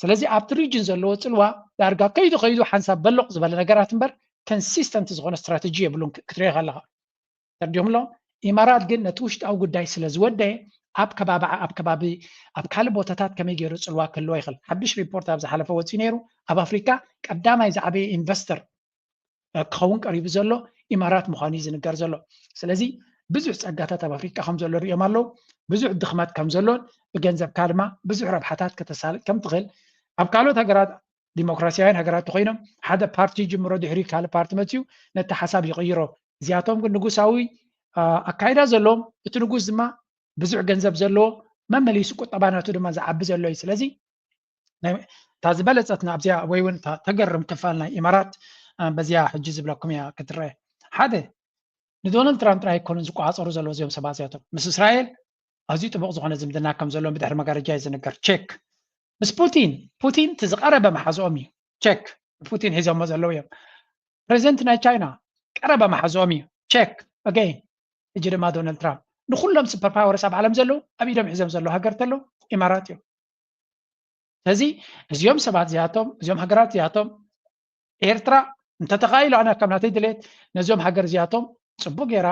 ስለዚ ኣብቲ ሪጅን ዘለዎ ፅልዋ ዳርጋ ከይዱ ከይዱ ሓንሳብ በሎቕ ዝበለ ነገራት እምበር ኮንሲስተንት ዝኾነ ስትራተጂ የብሉን። ክትሪኦ ከለኻ ተርዲኹም ኣሎ። ኢማራት ግን ነቲ ውሽጣዊ ጉዳይ ስለ ዝወደየ ኣብ ከባቢ ኣብ ከባቢ ኣብ ካልእ ቦታታት ከመይ ገይሩ ፅልዋ ክህልዎ ይኽእል? ሓድሽ ሪፖርት ኣብ ዝሓለፈ ወፂኡ ነይሩ። ኣብ ኣፍሪካ ቀዳማይ ዝዓበየ ኢንቨስተር ክኸውን ቀሪቡ ዘሎ ኢማራት ምዃኑ እዩ ዝንገር ዘሎ። ስለዚ ብዙሕ ፀጋታት ኣብ ኣፍሪካ ከም ዘሎ ሪኦም ኣለዉ። ብዙሕ ድኽመት ከም ዘሎን ብገንዘብካ ድማ ብዙሕ ረብሓታት ከተሳልጥ ከም ትኽእል ኣብ ካልኦት ሃገራት ዲሞክራሲያውያን ሃገራት ተኮይኖም ሓደ ፓርቲ ጅምሮ ድሕሪ ካልእ ፓርቲ መፅዩ ነቲ ሓሳብ ይቕይሮ። እዚኣቶም ግን ንጉሳዊ ኣካይዳ ዘለዎም እቲ ንጉስ ድማ ብዙሕ ገንዘብ ዘለዎ መመሊሱ ቁጠባ ናቱ ድማ ዝዓቢ ዘሎ እዩ። ስለዚ እታ ዝበለፀትና ኣብዚኣ ወይ እውን ተገርም ክፋል ናይ ኢማራት በዚኣ ሕጂ ዝብለኩም እያ ክትረአ። ሓደ ንዶናልድ ትራምፕ ጥራይ ኣይኮኑን ዝቆፃፀሩ ዘለዎ እዚኦም ሰባት እዚኣቶም ምስ እስራኤል ኣዝዩ ጥቡቕ ዝኾነ ዝምድና ከም ዘለዎም ብድሕሪ መጋረጃ እዩ ዝንገር። ቼክ ምስ ፑቲን ፑቲን እቲ ዝቐረበ መሓዝኦም እዩ። ቼክ ፑቲን ሒዞሞ ዘለዉ እዮም። ፕሬዚደንት ናይ ቻይና ቀረበ መሓዝኦም እዩ። ቼክ ኣገይን ሕጂ ድማ ዶናልድ ትራምፕ ንኩሎም ሱፐር ፓወርስ ኣብ ዓለም ዘለዉ ኣብ ኢዶም ሒዞም ዘለዉ ሃገር ተለዉ ኢማራት እዮም። ስለዚ እዚኦም ሰባት እዚኣቶም እዚኦም ሃገራት እዚኣቶም ኤርትራ እንተተኻኢሉ ኣነ ከም ናተይ ድሌት ነዚኦም ሃገር እዚኣቶም ፅቡቅ ገይራ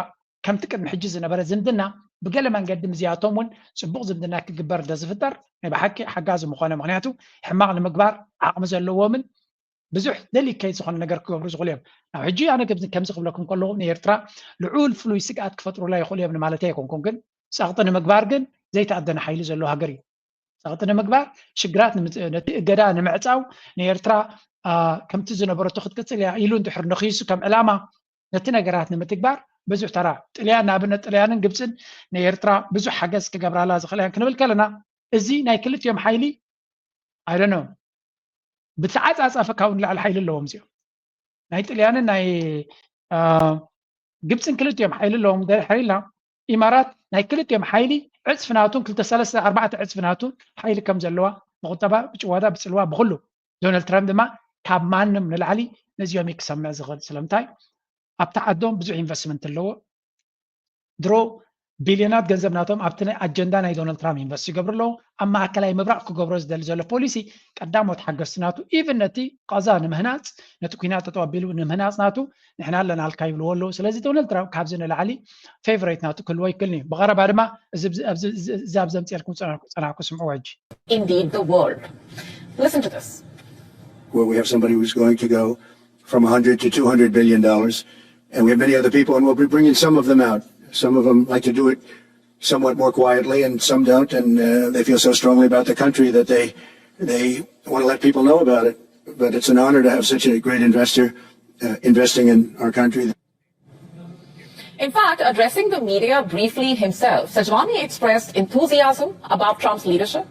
ከምቲ ቅድሚ ሕጂ ዝነበረ ዝምድና ብገለ መንገዲ ምስዚኣቶም እውን ፅቡቅ ዝምድና ክግበር እንተዝፍጠር ናይ ብሓቂ ሓጋዚ ምኾነ። ምክንያቱ ሕማቅ ንምግባር ዓቕሚ ዘለዎምን ብዙሕ ደሊከይት ዝኾነ ነገር ክገብሩ ዝኽእሉ እዮም። ናብ ሕጂ ኣነ ከምዚ ክብለኩም ከለኹ ንኤርትራ ልዑል ፍሉይ ስግኣት ክፈጥሩላ ይኽእሉ እዮም ንማለተይ ኣይኮንኩን፣ ግን ፀቕጢ ንምግባር ግን ዘይተኣደነ ሓይሊ ዘለዎ ሃገር እዩ። ፀቕጢ ንምግባር ሽግራት ነቲ እገዳ ንምዕፃው ንኤርትራ ከምቲ ዝነበረቶ ክትቅፅል እያ ኢሉ እንድሕር ነኺሱ ከም ዕላማ ነቲ ነገራት ንምትግባር ብዙሕ ተራ ጥልያን ንኣብነት ጥልያንን ግብፅን ንኤርትራ ብዙሕ ሓገዝ ክገብራላ ዝኽእላ እየን ክንብል ከለና እዚ ናይ ክልቲኦም ሓይሊ ኣይደኖ ብተዓፃፃፈ ካብኡ ንላዕሊ ሓይሊ ኣለዎም እዚኦም ናይ ጥልያንን ናይ ግብፅን ክልቲኦም ሓይሊ ኣለዎም ድሕር ኢልና ኢማራት ናይ ክልቲኦም ሓይሊ ዕፅፊ ናቱን ክልተ ሰለስተ ኣርባዕተ ዕፅፊ ናቱን ሓይሊ ከም ዘለዋ ብቁጠባ ብጭዋዳ ብፅልዋ ብኩሉ ዶናልድ ትራምፕ ድማ ካብ ማንም ንላዕሊ ነዚኦም እዩ ክሰምዕ ዝኽእል ስለምንታይ ኣብቲ ዓዶም ብዙሕ ኢንቨስትመንት ኣለዎ ድሮ ቢልዮናት ገንዘብ ናቶም ኣብቲ ናይ ኣጀንዳ ናይ ዶናልድ ትራምፕ ኢንቨስት ይገብሩ ኣለዉ ኣብ ማእከላይ ምብራቕ ክገብሮ ዝደሊ ዘሎ ፖሊሲ ቀዳሞት ሓገዝቲ ናቱ ኢቭን ነቲ ቃዛ ንምህናፅ ነቲ ኩናት ጠጠው ኣቢሉ ንምህናፅ ናቱ ንሕና ኣለናልካ ይብልዎ ኣለዉ ስለዚ ዶናልድ ትራምፕ ካብዚ ንላዕሊ ፌቨሬት ናቱ ክህልዎ ይክእል እዩ ብቐረባ ድማ እዚ ኣብዚ ዘምፅኤልኩም ፀናሕኩ ስምዕዎ ሕጂ Indeed the world. Listen to this. Where we have somebody who's going to go from a hundred to two hundred billion dollars, and we have many other people, and we'll be bringing some of them out. Some of them like to do it somewhat more quietly, and some don't, and uh, they feel so strongly about the country that they they want to let people know about it. But it's an honor to have such a great investor uh, investing in our country. In fact, addressing the media briefly himself, Sajwani expressed enthusiasm about Trump's leadership.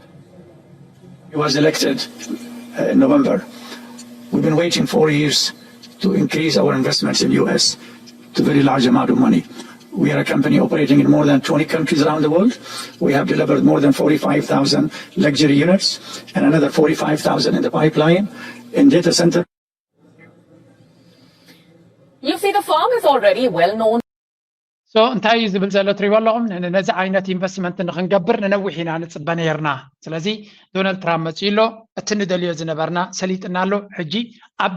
He was elected uh, in November. We've been waiting four years to increase our investments in U S to a very large amount of money. We are a company operating in more than twenty countries around the world. We have delivered more than forty-five thousand luxury units and another forty-five thousand in the pipeline in data center. You see, the firm is already well known. So እንታይ እዩ ዝብል ዘሎ ትሪእዎ ኣለኹም ነዚ ዓይነት ኢንቨስትመንት ንክንገብር ንነዊሕ ኢና ንፅበ ነይርና ስለዚ ዶናልድ ትራምፕ መፅኡ ኣሎ እቲ ንደልዮ ዝነበርና ሰሊጥና ኣሎ ሕጂ ኣብ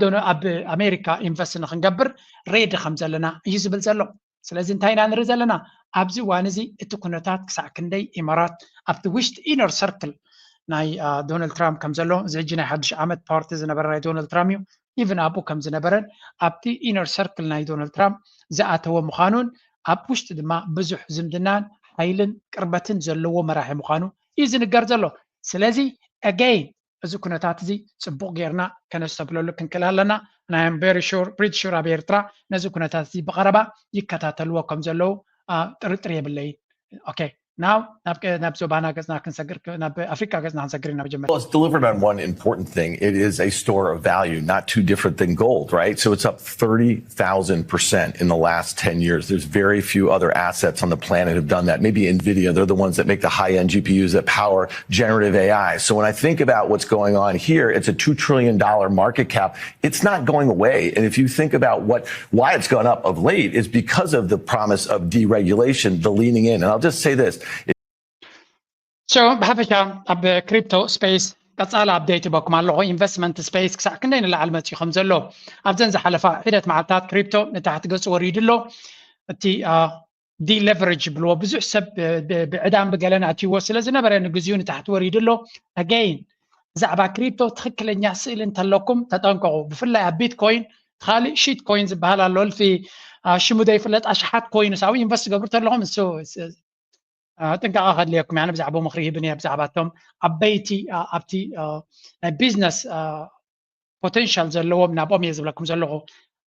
ኣሜሪካ ኢንቨስት ንክንገብር ሬዲ ከም ዘለና እዩ ዝብል ዘሎ ስለዚ እንታይ ኢና ንርኢ ዘለና ኣብዚ እዋን እዚ እቲ ኩነታት ክሳዕ ክንደይ ኢማራት ኣብቲ ውሽጢ ኢነር ሰርክል ናይ ዶናልድ ትራምፕ ከም ዘሎ እዚ ሕጂ ናይ ሓድሽ ዓመት ፓርቲ ዝነበረ ናይ ዶናልድ ትራምፕ እዩ ኢቭን ኣብኡ ከም ዝነበረን ኣብቲ ኢነር ሰርክል ናይ ዶናልድ ትራምፕ ዝኣተወ ምዃኑን ኣብ ውሽጢ ድማ ብዙሕ ዝምድናን ሓይልን ቅርበትን ዘለዎ መራሒ ምዃኑ እዩ ዝንገር ዘሎ ስለዚ ኣገይን እዚ ኩነታት እዚ ጽቡቕ ጌርና ከነስተብለሉ ክንክእል ኣለና። ናይ am very sure pretty sure ኣብ ኤርትራ ነዚ ኩነታት እዚ ብቐረባ ይከታተልዎ ከም ዘለዉ ጥርጥር የብለይን። Okay, now ናብ ዞባና ገጽና ክንሰግር ናብ ኣፍሪካ ገጽና ክንሰግር ኢና መጀመርያ። Well, it's delivered on one important thing. It is a store of value, not too different than gold, right? So it's up thirty thousand percent in the last ten years. There's very few other assets on the planet have done that. Maybe Nvidia, they're the ones that make the high-end G P Us that power generative A I. So when I think about what's going on here, it's a two trillion dollar market cap. It's not going away. And if you think about what why it's gone up of late is because of the promise of deregulation, the leaning in. And I'll just say this. So ብሓፈሻ ኣብ crypto space ቀጻሊ update ይበኩም ኣለኹ። Investment space ክሳዕ ክንደይ ንላዕሊ መጺኡ ከም ዘሎ ኣብዘን ዝሓለፋ ሒደት መዓልታት crypto ንታሕቲ ገጹ ወሪዱ ኣሎ። እቲ deleverage ይብልዎ ብዙሕ ሰብ ብዕዳን ብገለን ኣትይዎ ስለ ዝነበረ ንግዚኡ ንታሕቲ ወሪዱ ኣሎ። Again ብዛዕባ crypto ትኽክለኛ ስእሊ እንተለኩም ተጠንቀቑ። ብፍላይ ኣብ Bitcoin፣ ካልእ shit coin ዝበሃል ኣሎ፣ እልፊ ሽሙ ዘይፍለጥ ኣሽሓት ኮይንስ ኣብኡ invest ትገብሩ ተለኹም እሱ ጥንቃቐ ከድልየኩም። ያነ ብዛዕባ ምኽሪ ይህብን እየ ብዛዕባ እቶም ዓበይቲ ኣብቲ ናይ business potential ዘለዎም ናብኦም እየ ዝብለኩም ዘለኹ።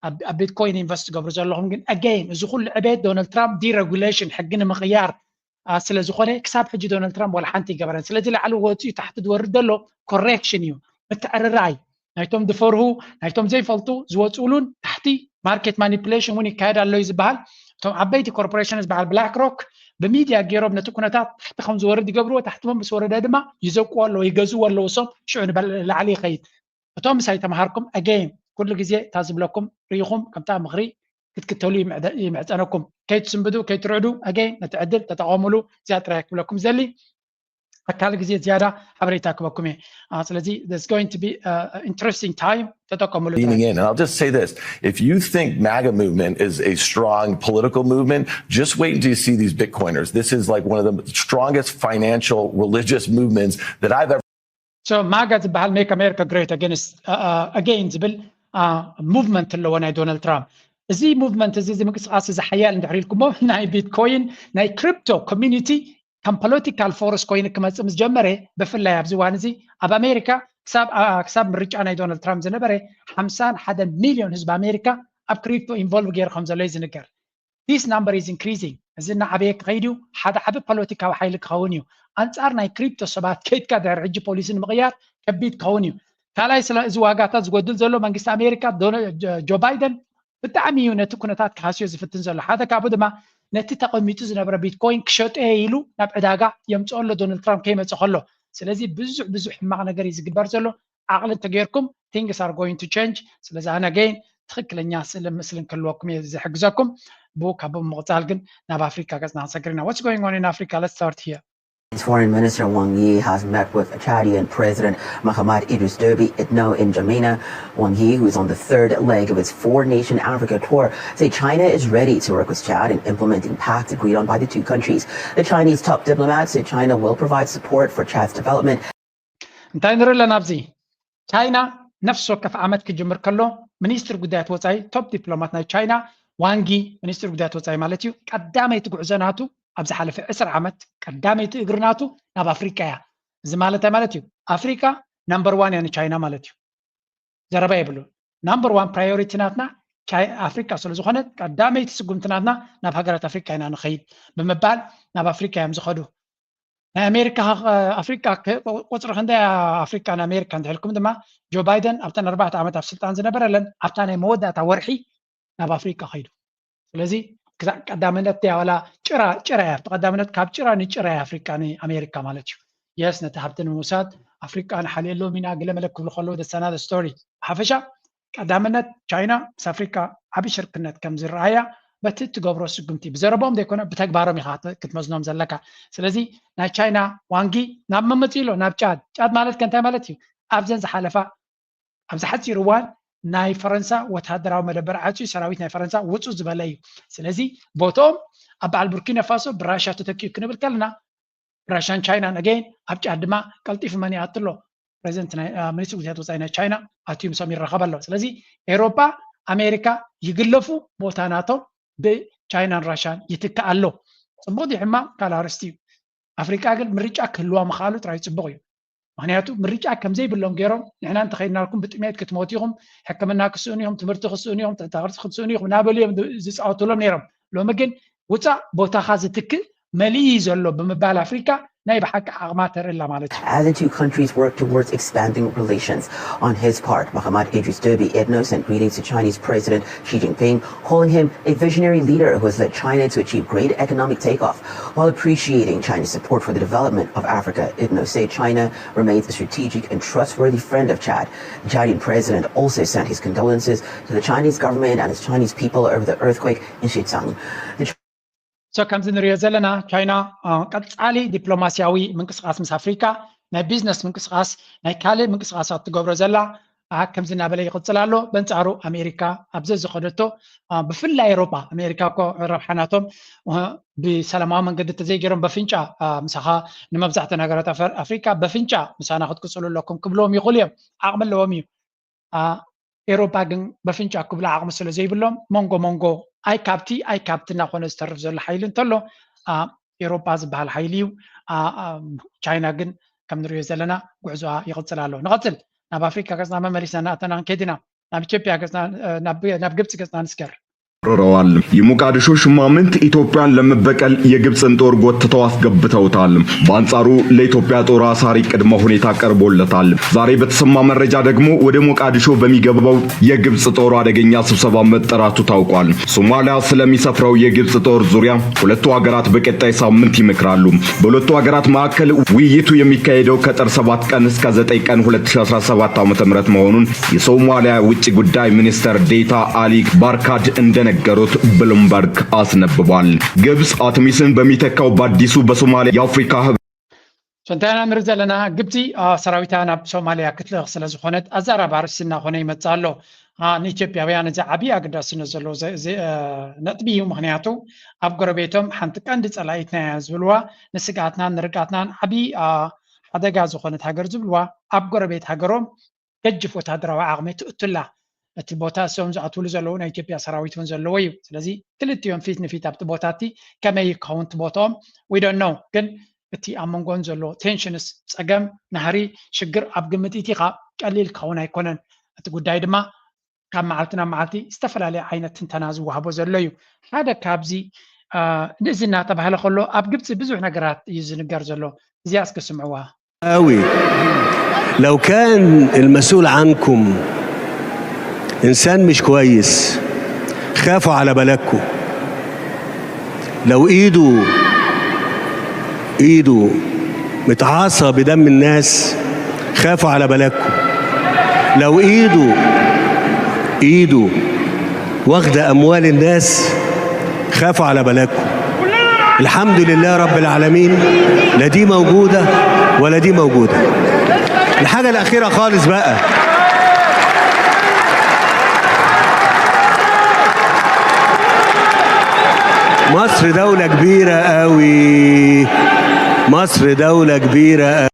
ኣብ Bitcoin invest ትገብሩ ዘለኹም ግን again እዚ ኩሉ ዕቤት ዶናልድ ትራምፕ deregulation ሕጊ ንምቕያር ስለ ዝኾነ ክሳብ ሕጂ ዶናልድ ትራምፕ ዋላ ሓንቲ ይገበረን። ስለዚ ላዕሊ ወፂኡ ታሕቲ ዝወርድ ዘሎ correction እዩ፣ ምትዕርራይ ናይቶም ዝፈርሁ ናይቶም ዘይፈልጡ ዝወፅኡሉን ታሕቲ market manipulation እውን ይካየድ ኣሎ እዩ ዝበሃል። እቶም ዓበይቲ corporations በዓል BlackRock ብሚድያ ገይሮም ነቲ ኩነታት ታሕቲ ከም ዝወርድ ይገብርዎ፣ ታሕቲ ምስ ወረደ ድማ ይዘቅዎ ኣለዉ፣ ይገዝእዎ ኣለዉ፣ እሶም ሽዑ ንላዕሊ ይኸይድ። እቶም ምሳይ ተምሃርኩም again ኩሉ ግዜ እታ ዝብለኩም ርኢኹም ከምታ ምኽሪ ክትክተሉ ይምዕጸነኩም። ከይትስንብዱ ከይትርዕዱ again ነቲ ዕድል ተጠቐሙሉ። እዚኣ ጥራይ ክብለኩም ዘሊ ኣካል ግዜ ዝያዳ ሓበሬታ ክበኩም እየ። ስለዚ there's going to be interesting time ተጠቀሙሉ። And I'll just say this, if you think MAGA movement is a strong political movement, just wait until you see these Bitcoiners. This is like one of the strongest financial religious movements that I've ever so MAGA ዝበሃል make America great against again ዝብል movement ኣለዎ ናይ ዶናልድ ትራምፕ። እዚ movement እዚ እዚ ምንቅስቃስ እዚ ሓያል እንድሕር ኢልኩሞ ናይ Bitcoin ናይ crypto community ከም political force ኮይኑ ክመፅእ ምስ ጀመረ ብፍላይ ኣብዚ እዋን እዚ ኣብ ኣሜሪካ ክሳብ ምርጫ ናይ ዶናልድ ትራምፕ ዝነበረ ሓምሳን ሓደ ሚልዮን ህዝቢ ኣሜሪካ ኣብ crypto involve ገይሩ ከም ዘሎ እዩ ዝንገር። This number is increasing። እዚ እናዓበየ ክኸይድ እዩ። ሓደ ዓቢ ፖለቲካዊ ሓይሊ ክኸውን እዩ። ኣንጻር ናይ crypto ሰባት ከይድካ ድሕሪ ሕጂ ፖሊሲ ንምቕያር ከቢድ ክኸውን እዩ። ካልኣይ ስለ እዚ ዋጋታት ዝጎድል ዘሎ መንግስቲ ኣሜሪካ ጆ ባይደን ብጣዕሚ እዩ ነቲ ኩነታት ክሃስዮ ዝፍትን ዘሎ። ሓደ ካብኡ ድማ ነቲ ተቐሚጡ ዝነበረ Bitcoin ክሸጦ እየ ኢሉ ናብ ዕዳጋ የምጽኦ ኣሎ ዶናልድ ትራምፕ ከይመጽእ ከሎ። ስለዚ ብዙሕ ብዙሕ ሕማቕ ነገር እዩ ዝግበር ዘሎ። ዓቕሊ እንተገይርኩም things are going to change። ስለዚ ኣነ again ትኽክለኛ ስእልን ምስልን ክህልወኩም እየ ዝሕግዘኩም። ብኡ ካብ ብምቕጻል ግን ናብ ኣፍሪካ ገጽና ክንሰግር ኢና። What's going on in Africa? Let's start here. Foreign Minister Wang Yi has met with Chadian President Mahamat Idris Deby Itno in N'Djamena. Wang Yi, who is on the third leg of his four-nation Africa tour, said China is ready to work with Chad in implementing paths agreed on by the two countries. The Chinese top diplomat said China will provide support for Chad's development. እንታይ ንርኢ ኣለና ኣብዚ? ቻይና ነፍሲ ወከፍ ዓመት ክጅምር ከሎ ሚኒስትር ጉዳያት ወፃኢ top diplomat ናይ ቻይና ዋንጊ ሚኒስትር ጉዳያት ወፃኢ ማለት እዩ ቀዳመይቲ ጉዕዞ ናቱ ኣብ ዝሓለፈ ዕስራ ዓመት ቀዳመይቲ እግሪ ናቱ ናብ ኣፍሪቃ እያ። እዚ ማለት እንታይ ማለት እዩ? ኣፍሪቃ number one እያ ንቻይና ማለት እዩ። ዘረባ የብሉን። Number one priority ናትና ኣፍሪቃ ስለ ዝኾነት ቀዳመይቲ ስጉምቲ ናትና ናብ ሃገራት ኣፍሪቃ ኢና ንኸይድ ብምባል ናብ ኣፍሪቃ እዮም ዝኸዱ። ናይ ኣሜሪካ ኣፍሪቃ ቁፅሪ ክንደይ ኣፍሪቃ ንኣሜሪካ እንድሕልኩም ድማ ጆ ባይደን ኣብተን ኣርባዕተ ዓመት ኣብ ስልጣን ዝነበረለን ኣብታ ናይ መወዳእታ ወርሒ ናብ ኣፍሪቃ ከይዱ። ስለዚ ክሳዕ ቀዳምነት እያ ዋላ ጭራ ጭራ እያ ቀዳምነት ካብ ጭራ ንጭራ እያ ኣፍሪቃ ንኣሜሪካ ማለት እዩ። Yes ነቲ ሃብቲ ንምውሳድ ኣፍሪቃ ንሓልየሎም ኢና ገለመለ ክብሉ ከለዉ that's another story። ብሓፈሻ ቀዳምነት ቻይና ምስ ኣፍሪቃ ዓብዪ ሽርክነት ከም ዝረኣያ በቲ እትገብሮ ስጉምቲ ብዘረቦም ዘይኮነ ብተግባሮም ኢኻ ክትመዝኖም ዘለካ። ስለዚ ናይ ቻይና ዋንጊ ናብ መመፅእ ኢሎ ናብ ጫድ ጫድ ማለት ከ እንታይ ማለት እዩ? ኣብዘን ዝሓለፋ ኣብዚ ሓፂር እዋን ናይ ፈረንሳ ወታደራዊ መደበር ዓፅዩ ሰራዊት ናይ ፈረንሳ ውፁ ዝበለ እዩ። ስለዚ ቦትኦም ኣብ በዓል ቡርኪና ፋሶ ብራሻ ተተኪኡ ክንብል ከለና ራሻን ቻይናን again ኣብ ጫድ ድማ ቀልጢፉ መን ይኣቱ ኣሎ? ፕሬዚደንት ሚኒስትሪ ጉዳያት ወፃኢ ናይ ቻይና ኣትዩ ምሶም ይራኸብ ኣሎ። ስለዚ ኤውሮጳ ኣሜሪካ ይግለፉ ቦታ ናቶም ብቻይናን ራሻን ይትካእ ኣሎ። ፅቡቕ ድዩ ሕማቕ ካልእ ኣርእስቲ እዩ። ኣፍሪቃ ግን ምርጫ ክህልዋ ምኽኣሉ ጥራይ ፅቡቕ እዩ። ምክንያቱ ምርጫ ከምዘይብሎም ገይሮም፣ ንሕና እንተኸይድናልኩም ብጥሜት ክትሞቱ ኢኹም፣ ሕክምና ክስእኑ ኢኹም፣ ትምህርቲ ክስእኑ ኢኹም፣ ትሕተ ቅርጺ ክትስእኑ ኢኹም እናበሉ እዮም ዝፃወቱሎም ነይሮም። ሎሚ ግን ውፃእ፣ ቦታኻ ዝትክእ መሊኡ እዩ ዘሎ ብምባል ኣፍሪካ ናይ ብሓቂ ዓቕማ ተርኢ ኣላ ማለት እዩ። As the two countries work towards expanding relations, on his part, Mahamat Idris Deby Itno sent greetings to Chinese President Xi Jinping, calling him a visionary leader who has led China to achieve great economic takeoff. While appreciating China's support for the development of Africa, Itno said China remains a strategic and trustworthy friend of Chad. The Chadian president also sent his condolences to the Chinese government and its Chinese people over the earthquake in Xizang. The So ከምዚ ንሪኦ ዘለና ቻይና ቀፃሊ ዲፕሎማሲያዊ ምንቅስቃስ ምስ ኣፍሪካ ናይ ቢዝነስ ምንቅስቃስ ናይ ካልእ ምንቅስቃሳት ትገብሮ ዘላ ከምዚ እናበለ ይቕፅል ኣሎ። በንፃሩ ኣሜሪካ ኣብዚ ዝኸደቶ ብፍላይ ኤሮጳ ኣሜሪካ እኮ ረብሓ ናቶም ብሰላማዊ መንገዲ ተዘይገይሮም በፍንጫ ምሳኻ ንመብዛሕትኡ ሃገራት ኣፍሪካ በፍንጫ ምሳና ክትቅፅሉ ኣለኩም ክብልዎም ይኽእሉ እዮም። ዓቕሚ ኣለዎም እዩ። ኤሮፓ ግን በፍንጫ ክብሉ ዓቕሚ ስለ ዘይብሎም መንጎ መንጎ ኣይ ካብቲ ኣይ ካብቲ እናኾነ ዝተርፍ ዘሎ ሓይሊ እንተሎ ኤሮፓ ዝበሃል ሓይሊ እዩ። ቻይና ግን ከም ንሪኦ ዘለና ጉዕዞኣ ይቕፅል ኣሎ። ንቐፅል ናብ ኣፍሪካ ገፅና መመሊስና እናኣተና ክንከይድ ኢና። ናብ ኢትዮጵያ ገፅና ናብ ግብፂ ገፅና ንስገር። ተባርረዋል። የሞቃዲሾ ሹማምንት ኢትዮጵያን ለመበቀል የግብፅን ጦር ጎትተው አስገብተውታል። በአንጻሩ ለኢትዮጵያ ጦር አሳሪ ቅድመ ሁኔታ ቀርቦለታል። ዛሬ በተሰማ መረጃ ደግሞ ወደ ሞቃዲሾ በሚገባው የግብፅ ጦር አደገኛ ስብሰባ መጠራቱ ታውቋል። ሶማሊያ ስለሚሰፍረው የግብፅ ጦር ዙሪያ ሁለቱ ሀገራት በቀጣይ ሳምንት ይመክራሉ። በሁለቱ ሀገራት መካከል ውይይቱ የሚካሄደው ከጥር ሰባት ቀን እስከ ዘጠኝ ቀን ሁለት ሺ አስራ ሰባት ዓመተ ምህረት መሆኑን የሶማሊያ ውጭ ጉዳይ ሚኒስተር ዴታ አሊ ባርካድ እንደነገሩት ብሉምበርግ አስነብቧል። ግብጽ አትሚስን በሚተካው በአዲሱ በሶማሊያ የአፍሪካ ህብረት So እንታይ ኢና ንርኢ ዘለና? ግብፂ ሰራዊታ ናብ ሶማሊያ ክትልእኽ ስለ ዝኾነት ኣዘራባሪ ስና ኮነ ይመፅእ ኣሎ። ንኢትዮጵያውያን እዚ ዓብዪ ኣገዳስነት ዘለዎ ነጥቢ እዩ። ምክንያቱ ኣብ ጎረቤቶም ሓንቲ ቀንዲ ፀላኢትና እያ ዝብልዋ፣ ንስግኣትናን ንርግኣትናን ዓብዪ ሓደጋ ዝኾነት ሃገር ዝብልዋ ኣብ ጎረቤት ሃገሮም ገጅፍ ወታደራዊ ዓቕሚ ትእቱላ። እቲ ቦታ እሶም ዝኣትውሉ ዘለዉ ናይ ኢትዮጵያ ሰራዊት እውን ዘለዎ እዩ። ስለዚ ክልቲኦም ፊት ንፊት ኣብቲ ቦታ እቲ ከመይ ይከውን እቲ ቦታኦም we don't know። ግን እቲ ኣብ መንጎን ዘሎ ቴንሽንስ ፀገም ናህሪ ሽግር ኣብ ግምት ኢቲኻ ቀሊል ክኸውን ኣይኮነን። እቲ ጉዳይ ድማ ካብ መዓልቲ ናብ መዓልቲ ዝተፈላለየ ዓይነት ትንተና ዝወሃቦ ዘሎ እዩ። ሓደ ካብዚ ንእዚ እናተባህለ ከሎ ኣብ ግብፂ ብዙሕ ነገራት እዩ ዝንገር ዘሎ። እዚኣ እስኪ ስምዕዋ። قوي. لو كان المسؤول عنكم إنسان مش كويس، خافوا على بلدكم. لو إيده إيده متعاصى بدم الناس، خافوا على بلدكم. لو إيده إيده واخدة أموال الناس، خافوا على بلدكم. الحمد لله رب العالمين، لا دي موجودة ولا دي موجودة. الحاجة الأخيرة خالص بقى، مصر دولة كبيرة قوي. مصر دولة كبيرة قوي.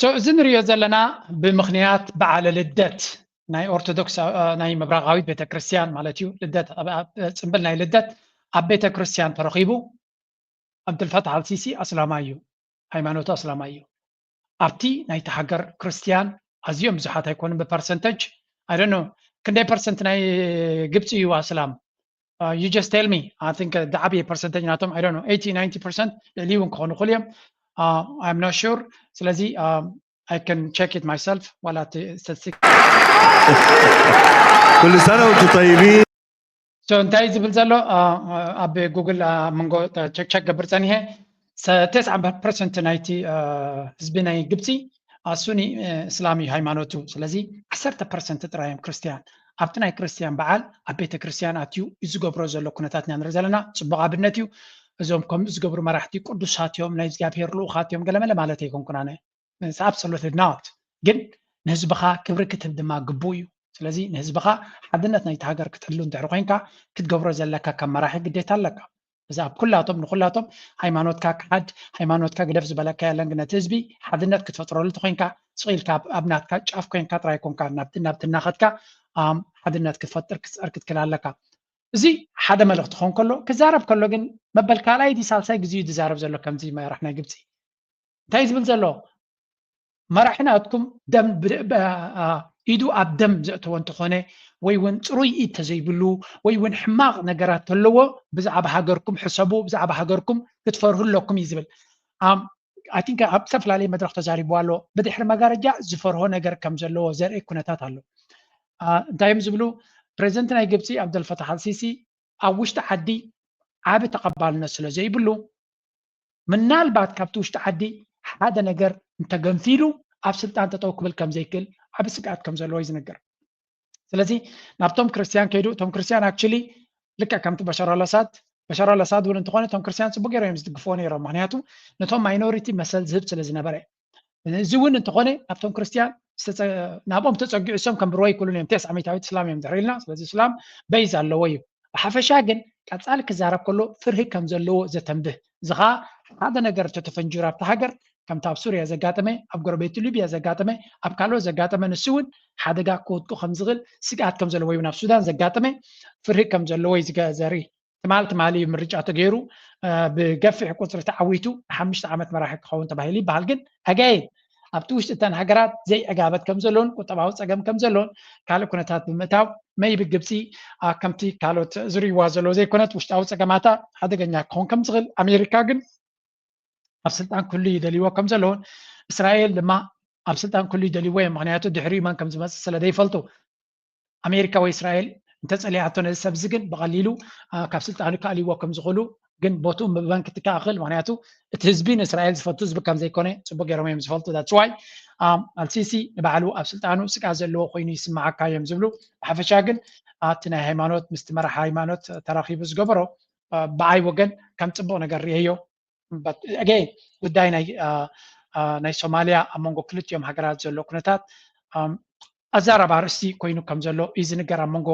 So እዚ ንሪኦ ዘለና ብምኽንያት በዓለ ልደት ናይ ኦርቶዶክስ ናይ ምብራቓዊት ቤተክርስትያን ማለት እዩ። ልደት ጽምብል ናይ ልደት ኣብ ቤተክርስትያን ተረኺቡ። ኣብዱልፈታሕ ኣልሲሲ ኣስላማይ እዩ፣ ሃይማኖቱ ኣስላማይ እዩ። ኣብቲ ናይቲ ሃገር ክርስትያን ኣዝዮም ብዙሓት ኣይኮኑን ብፐርሰንተጅ። I don't know ክንደይ ፐርሰንት ናይ ግብፂ እዩ ኣስላም? You just tell me. I think ዝዓበየ ፐርሰንተጅ ናቶም I don't know eighty ninety percent ልዕሊ እውን ክኾኑ ይኽእሉ እዮም። I'm not sure። ስለዚ I can check it myself ዋላ እቲ ስታቲስቲክስ። كل سنة وانتم طيبين. So እንታይ ዝብል ዘሎ ኣብ ጉግል ኣብ መንጎ ቸክ ገብር ፀኒሐ። ተስዓ ፐርሰንት ናይቲ ህዝቢ ናይ ግብፂ ሱኒ እስላም እዩ ሃይማኖቱ። ስለዚ ዓሰርተ ፐርሰንት ጥራይ እዮም ክርስትያን። ኣብቲ ናይ ክርስትያን በዓል ኣብ ቤተ ክርስትያን ኣትዩ እዩ ዝገብሮ ዘሎ ኩነታት ኢና ንርኢ ዘለና። ፅቡቕ ኣብነት እዩ። እዞም ከምኡ ዝገብሩ መራሕቲ ቅዱሳት እዮም፣ ናይ እግዚኣብሔር ልኡኻት እዮም ገለመለ ማለት ኣይኮንኩን ኣነ። Absolutely not። ግን ንህዝብኻ ክብሪ ክትህብ ድማ ግቡእ እዩ። ስለዚ ንህዝብኻ ሓድነት ናይቲ ሃገር ክትሕሉ እንድሕር ኮይንካ ክትገብሮ ዘለካ ከም መራሒ ግዴታ ኣለካ። እዚ ኣብ ኩላቶም ንኩላቶም ሃይማኖትካ ክሓድ ሃይማኖትካ ግደፍ ዝበለካ የለን። ግን ነቲ ህዝቢ ሓድነት ክትፈጥረሉ ተኮይንካ ስቕ ኢልካ ኣብ ናትካ ጫፍ ኮይንካ ጥራይ ኮንካ ናብቲ ናብቲ እናኸድካ ሓድነት ክትፈጥር ክትፀር ክትክል ኣለካ። እዚ ሓደ መልእኽቲ ክኸውን ከሎ ክዛረብ ከሎ ግን መበል ካልኣይ ዲ ሳልሳይ ግዜ እዩ ዝዛረብ ዘሎ ከምዚ መራሕ ናይ ግብፂ። እንታይ ዝብል ዘሎ? መራሒ ናትኩም ደም ኢዱ ኣብ ደም ዘእተወ እንተኾነ፣ ወይ እውን ፅሩይ ኢድ ተዘይብሉ፣ ወይ እውን ሕማቕ ነገራት ተለዎ፣ ብዛዕባ ሃገርኩም ሕሰቡ፣ ብዛዕባ ሃገርኩም ክትፈርሁ ኣለኩም እዩ ዝብል። ኣም ኣይ ቲንክ ኣብ ዝተፈላለየ መድረክ ተዛሪቡ ኣሎ። ብድሕሪ መጋረጃ ዝፈርሆ ነገር ከም ዘለዎ ዘርኢ ኩነታት ኣሎ። እንታይ እዮም ዝብሉ? ፕሬዚደንት ናይ ግብፂ ኣብደልፈታሕ ኣልሲሲ ኣብ ውሽጢ ዓዲ ዓቢ ተቐባልነት ስለ ዘይብሉ፣ ምናልባት ካብቲ ውሽጢ ዓዲ ሓደ ነገር እንተገንፊሉ ኣብ ስልጣን ጠጠው ክብል ከም ዘይክእል ዓቢ ስግኣት ከም ዘለዎ እዩ ዝነገር። ስለዚ ናብቶም ክርስቲያን ከይዱ፣ እቶም ክርስቲያን ኣክቹሊ ልክዕ ከምቲ በሻር ኣላሳድ በሻር ኣላሳድ እውን እንተኾነ እቶም ክርስቲያን ፅቡቅ ገይሮም እዮም ዝድግፍዎ ነይሮም። ምክንያቱ ነቶም ማይኖሪቲ መሰል ዝህብ ስለ ዝነበረ። እዚ እውን እንተኾነ ናብቶም ክርስቲያን ናብኦም ተፀጊዑ እሶም ከም ብርወ ይክእሉን እዮም። ቴስ ዓሚታዊት እስላም እዮም ድሕር ኢልና። ስለዚ እስላም በይዝ ኣለዎ እዩ። ብሓፈሻ ግን ቀፃሊ ክዛረብ ከሎ ፍርሂ ከም ዘለዎ ዘተንብህ፣ እዚ ከዓ ሓደ ነገር እንተተፈንጂሩ ኣብቲ ሃገር ከምቲ ኣብ ሱርያ ዘጋጠመ፣ ኣብ ጎረቤቱ ሊብያ ዘጋጠመ፣ ኣብ ካልኦት ዘጋጠመ ንሱ እውን ሓደጋ ክወድቁ ከም ዝኽእል ስግኣት ከም ዘለዎ እዩ። ናብ ሱዳን ዘጋጠመ ፍርሂ ከም ዘለዎ እዩ ዘርኢ። ትማል ትማሊ እዩ ምርጫ ተገይሩ ብገፊሕ ቁፅሪ ተዓዊቱ ንሓሙሽተ ዓመት መራሒ ክኸውን ተባሂሉ ይበሃል። ግን ኣጋይን ኣብቲ ውሽጢ እተን ሃገራት ዘይዕጋበት ከም ዘሎን ቁጠባዊ ፀገም ከም ዘሎን ካልእ ኩነታት ብምእታው መይቢ ግብፂ ከምቲ ካልኦት ዝርእይዋ ዘለዉ ዘይኮነት ውሽጣዊ ፀገማታ ሓደገኛ ክኸውን ከም ዝኽእል ኣሜሪካ ግን ኣብ ስልጣን ክህሉ ይደልይዎ ከም ዘለውን እስራኤል ድማ ኣብ ስልጣን ክህሉ ይደልይዎ እዮም። ምክንያቱ ድሕሪኡ መን ከም ዝመፅእ ስለ ዘይፈልጡ ኣሜሪካ ወይ እስራኤል እንተፀሊኣቶ ነዚ ሰብ እዚ ግን ብቐሊሉ ካብ ስልጣኑ ክኣልይዎ ከም ዝኽእሉ ግን ቦትኡ ምበን ክትከኣኽል። ምክንያቱ እቲ ህዝቢ ንእስራኤል ዝፈቱ ህዝቢ ከም ዘይኮነ ፅቡቅ ገይሮም እዮም ዝፈልጡ። ዳትስ ዋይ ኣልሲሲ ንባዕሉ ኣብ ስልጣኑ ስግኣት ዘለዎ ኮይኑ ይስምዓካ እዮም ዝብሉ። ብሓፈሻ ግን ኣብቲ ናይ ሃይማኖት ምስቲ መራሕ ሃይማኖት ተራኺቡ ዝገበሮ ብኣይ ወገን ከም ፅቡቅ ነገር ርእየዮ። ኣገይን ጉዳይ ናይ ሶማልያ ኣብ መንጎ ክልቲኦም ሃገራት ዘሎ ኩነታት ኣዛራብ ኣርእስቲ ኮይኑ ከም ዘሎ እዩ ዝንገር ኣብ መንጎ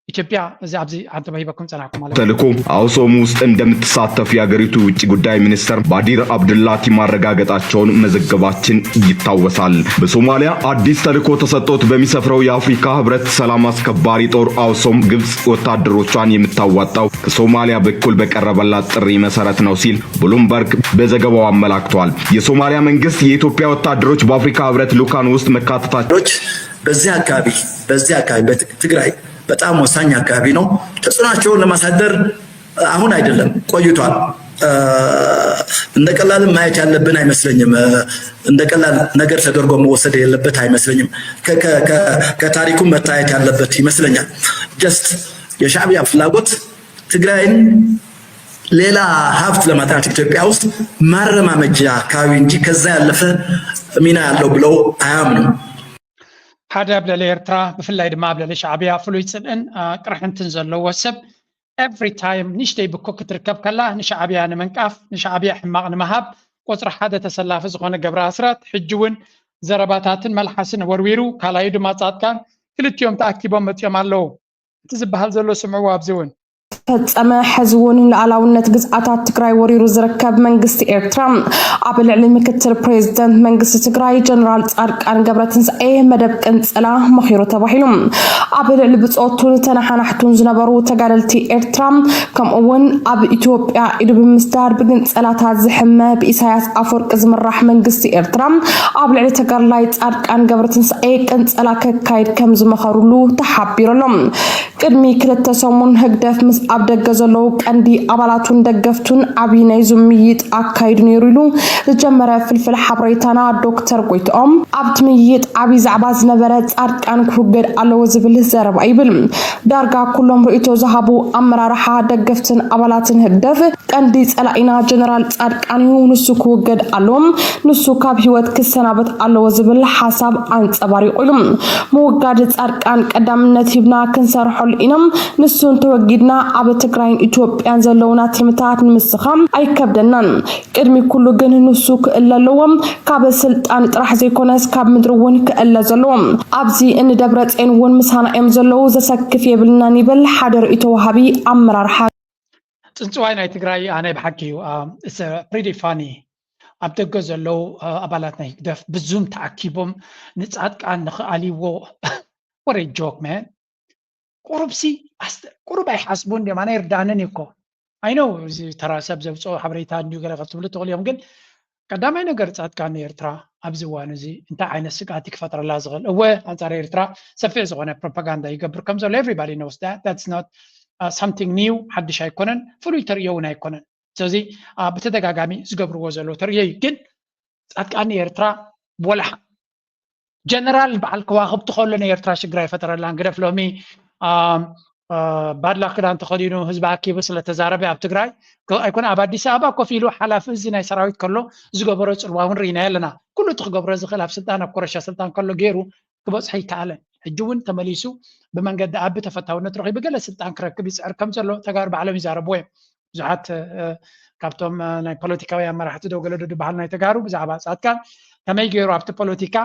ኢትዮጵያ። እዚ ኣብዚ ኣንተ በሂበኩም ጸናሕኩም ማለት ተልእኮ አውሶም ውስጥ እንደምትሳተፍ የአገሪቱ ውጭ ጉዳይ ሚኒስትር ባዲር አብዱላቲ ማረጋገጣቸውን መዘገባችን ይታወሳል። በሶማሊያ አዲስ ተልእኮ ተሰጥቶት በሚሰፍረው የአፍሪካ ህብረት ሰላም አስከባሪ ጦር አውሶም ግብጽ ወታደሮቿን የምታዋጣው ከሶማሊያ በኩል በቀረበላት ጥሪ መሰረት ነው ሲል ብሉምበርግ በዘገባው አመላክቷል። የሶማሊያ መንግስት የኢትዮጵያ ወታደሮች በአፍሪካ ህብረት ልኡካን ውስጥ መካተታቸው በዚህ አካባቢ በዚህ አካባቢ በትግራይ በጣም ወሳኝ አካባቢ ነው። ተጽዕኖአቸውን ለማሳደር አሁን አይደለም ቆይቷል። እንደ ቀላልም ማየት ያለብን አይመስለኝም። እንደ ቀላል ነገር ተደርጎ መወሰድ የለበት አይመስለኝም። ከታሪኩም መታየት ያለበት ይመስለኛል። just የሻዕቢያ ፍላጎት ትግራይን ሌላ ሀብት ለማጥናት ኢትዮጵያ ውስጥ ማረማመጃ አካባቢ እንጂ ከዛ ያለፈ ሚና ያለው ብለው አያምኑም። ሓደ ኣብ ልዕሊ ኤርትራ ብፍላይ ድማ ኣብ ልዕሊ ሻዕብያ ፍሉይ ፅልእን ቅርሕንትን ዘለዎ ሰብ every time ንእሽተይ ብኮ ክትርከብ ከላ ንሻዕብያ ንምንቃፍ ንሻዕብያ ሕማቕ ንምሃብ ቁፅሪ ሓደ ተሰላፊ ዝኾነ ገብረ ኣስራት ሕጂ እውን ዘረባታትን መልሓስን ወርዊሩ ካልኣዩ ድማ ፃድቃን ክልቲኦም ተኣኪቦም መፂኦም ኣለዉ። እቲ ዝበሃል ዘሎ ስምዕዎ ኣብዚ እውን ፈጸመ። ሕዚ እውን ንሉዓላውነት ግዝኣታት ትግራይ ወሪሩ ዝርከብ መንግስቲ ኤርትራ ኣብ ልዕሊ ምክትል ፕሬዝደንት መንግስቲ ትግራይ ጀነራል ፃድቃን ገብረትንሳኤ መደብ ቅንጸላ መኺሩ ተባሂሉ። ኣብ ልዕሊ ብጾቱን ተነሓናሕቱን ዝነበሩ ተጋደልቲ ኤርትራ ከምኡ እውን ኣብ ኢትዮጵያ ኢዱ ብምስዳር ብግንጸላታት ዝሕመ ብኢሳያስ ኣፈወርቂ ዝምራሕ መንግስቲ ኤርትራ ኣብ ልዕሊ ተጋዳላይ ፃድቃን ገብረትንሳኤ ቅንጸላ ከካይድ ከም ዝመኸሩሉ ተሓቢሩ ኣሎ። ቅድሚ ክልተ ሰሙን ህግደፍ ምስ ኣብ ደገ ዘለዉ ቀንዲ ኣባላቱን ደገፍቱን ዓብዪ ናይ ዙም ምይይጥ ኣካይዱ ነይሩ ኢሉ ዝጀመረ ፍልፍል ሓበሬታና ዶክተር ጎይትኦም ኣብቲ ምይይጥ ዓብዪ ዛዕባ ዝነበረ ፃድቃን ክውገድ ኣለዎ ዝብል ዘረባ ይብል። ዳርጋ ኩሎም ርእይቶ ዝሃቡ ኣመራርሓ ደገፍትን ኣባላትን ህግደፍ ቀንዲ ፀላኢና ጀነራል ፃድቃን እዩ፣ ንሱ ክውገድ ኣለዎ፣ ንሱ ካብ ህይወት ክሰናበት ኣለዎ ዝብል ሓሳብ ኣንፀባሪቑ ኢሉ። ምውጋድ ፃድቃን ቀዳምነት ሂብና ክንሰርሐሉ ኢና፣ ንሱ እንተወጊድና ኣብ ትግራይን ኢትዮጵያን ዘለውና ቲምታት ንምስኻም ኣይከብደናን። ቅድሚ ኩሉ ግን ንሱ ክእለ ኣለዎ፣ ካብ ስልጣን ጥራሕ ዘይኮነስ ካብ ምድሪ እውን ክእለ ዘለዎ። ኣብዚ እኒ ደብረፅዮን እውን ምሳና እዮም ዘለዉ፣ ዘሰክፍ የብልናን ይብል ሓደ ርእይቶ ወሃቢ ኣመራርሓ። ፅንፅዋይ ናይ ትግራይ ኣነ ብሓቂ እዩ pretty funny። ኣብ ደገ ዘለዉ ኣባላት ናይ ህግደፍ ብዙም ተኣኪቦም ንፃድቃን ንኽኣልይዎ what a joke man። ቁሩብሲ ቁሩብ ኣይሓስቡን ድዮም? ኣነ ይርዳእንን እዩ እኮ። I know እዚ ተራ ሰብ ዘውፅኦ ሓበሬታ እንድዩ ገለ ክትብሉ ትኽእሉ እዮም፣ ግን ቀዳማይ ነገር ፃድቃን ንኤርትራ ኣብዚ እዋን እዚ እንታይ ዓይነት ስግኣት እዩ ክፈጥረላ ዝኽእል? እወ ኣንፃር ኤርትራ ሰፊሕ ዝኾነ ፕሮፓጋንዳ ይገብር ከም ዘሎ everybody knows that that's not something new ሓድሽ ኣይኮነን፣ ፍሉይ ተርእዮ እውን ኣይኮነን። ስለዚ ብተደጋጋሚ ዝገብርዎ ዘለዉ ተርእዮ እዩ። ግን ፃድቃን ንኤርትራ ወላ ጀነራል በዓል ከዋኽብቲ ከሎ ናይ ኤርትራ ሽግር ኣይፈጠረላን። ግደፍ ሎሚ ባድላ ክዳን ተኸዲኑ ህዝቢ ኣኪቡ ስለተዛረበ ኣብ ትግራይ ኣይኮነ ኣብ ኣዲስ ኣበባ ኮፍ ኢሉ ሓላፊ እዚ ናይ ሰራዊት ከሎ ዝገበሮ ፅልዋ እውን ርኢናዮ ኣለና። ኩሉ እቲ ክገብሮ ዝኽእል ኣብ ስልጣን ኣብ ኮረሻ ስልጣን ከሎ ገይሩ ክበፅሖ ይከኣለን። ሕጂ እውን ተመሊሱ ብመንገዲ ኣቢ ተፈታውነት ረኺቡ ገለ ስልጣን ክረክብ ይፅዕር ከም ዘሎ ተጋሩ ባዕሎም ይዛረብዎ እዮም። ብዙሓት ካብቶም ናይ ፖለቲካዊ ኣመራሕቲ ዶ ገለ ዶ ዝበሃል ናይ ተጋሩ ብዛዕባ ፃድቃን ከመይ ገይሩ ኣብቲ ፖለቲካ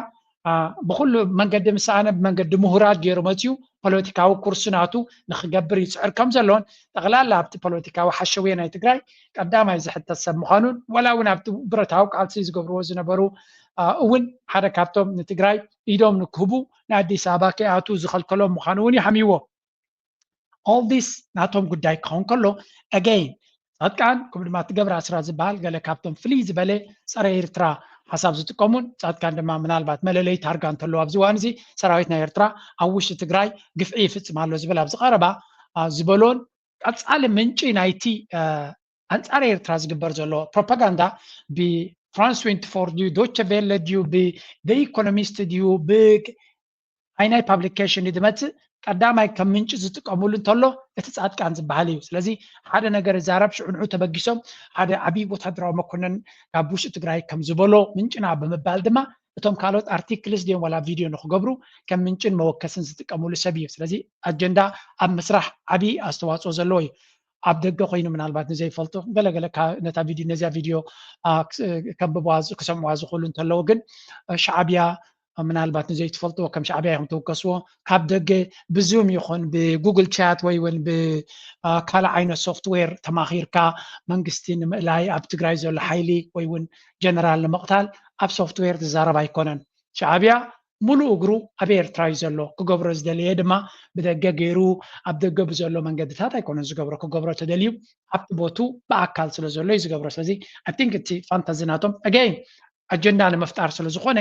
ብኩሉ መንገዲ ምስ ኣነ ብመንገዲ ምሁራት ገይሩ መፅዩ ፖለቲካዊ ኩርሲ ናቱ ንክገብር ይፅዕር ከም ዘሎን ጠቕላላ ኣብቲ ፖለቲካዊ ሓሸውየ ናይ ትግራይ ቀዳማይ ዝሕተት ሰብ ምዃኑን ዋላ እውን ኣብቲ ብረታዊ ቃልሲ ዝገብርዎ ዝነበሩ እውን ሓደ ካብቶም ንትግራይ ኢዶም ንክህቡ ንኣዲስ ኣበባ ከይኣቱ ዝኸልከሎም ምዃኑ እውን ይሓምይዎ። All this ናቶም ጉዳይ ክኸውን ከሎ again ፃድቃን ከምኡ ድማ ትገብር ኣስራት ዝበሃል ገለ ካብቶም ፍልይ ዝበለ ፀረ ኤርትራ ሓሳብ ዝጥቀሙን ፃድቃን ድማ ምናልባት መለለይ ታርጋ እንተለዎ ኣብዚ እዋን እዚ ሰራዊት ናይ ኤርትራ ኣብ ውሽጢ ትግራይ ግፍዒ ይፍፅም ኣሎ ዝብል ኣብዚ ቀረባ ዝበሎን ቀፃሊ ምንጪ ናይቲ ኣንፃር ኤርትራ ዝግበር ዘሎ ፕሮፓጋንዳ ብ France twenty-four ድዩ ዶቸ ቬለ ድዩ ብ ኢኮኖሚስት ድዩ ብ ኣይ ናይ ፓብሊኬሽን እዩ ዝመፅእ ቀዳማይ ከም ምንጪ ዝጥቀምሉ እንተሎ እቲ ፃድቃን ዝበሃል እዩ። ስለዚ ሓደ ነገር ይዛረብ ሽዑ ንዑ ተበጊሶም ሓደ ዓብዪ ወታደራዊ መኮንን ካብ ውሽጢ ትግራይ ከም ዝበሎ ምንጭና ብምባል ድማ እቶም ካልኦት ኣርቲክልስ ድዮም ዋላ ቪድዮ ንክገብሩ ከም ምንጭን መወከስን ዝጥቀምሉ ሰብ እዩ። ስለዚ ኣጀንዳ ኣብ ምስራሕ ዓብዪ ኣስተዋፅኦ ዘለዎ እዩ። ኣብ ደገ ኮይኑ ምናልባት ንዘይፈልጡ ገለገለ ነታ ቪድዮ ነዚኣ ቪድዮ ከንብብዋ ክሰምዕዋ ዝኽእሉ እንተለዉ ግን ሻዕብያ ምናልባት ንዘይትፈልጥዎ ከም ሻዕብያ ኢኹም ትውከስዎ ካብ ደገ ብዙም ይኹን ብጉግል ቻት ወይ እውን ብካልእ ዓይነት ሶፍትዌር ተማኺርካ መንግስቲ ንምእላይ ኣብ ትግራይ ዘሎ ሓይሊ ወይ እውን ጀነራል ንምቕታል ኣብ ሶፍትዌር ዝዛረብ ኣይኮነን። ሻዕብያ ሙሉእ እግሩ ኣብ ኤርትራ እዩ ዘሎ። ክገብሮ ዝደለየ ድማ ብደገ ገይሩ ኣብ ደገ ብዘሎ መንገድታት ኣይኮነን ዝገብሮ። ክገብሮ ተደልዩ ኣብቲ ቦቱ ብኣካል ስለ ዘሎ እዩ ዝገብሮ። ስለዚ I think እቲ ፋንታዚ ናቶም again ኣጀንዳ ንምፍጣር ስለ ዝኾነ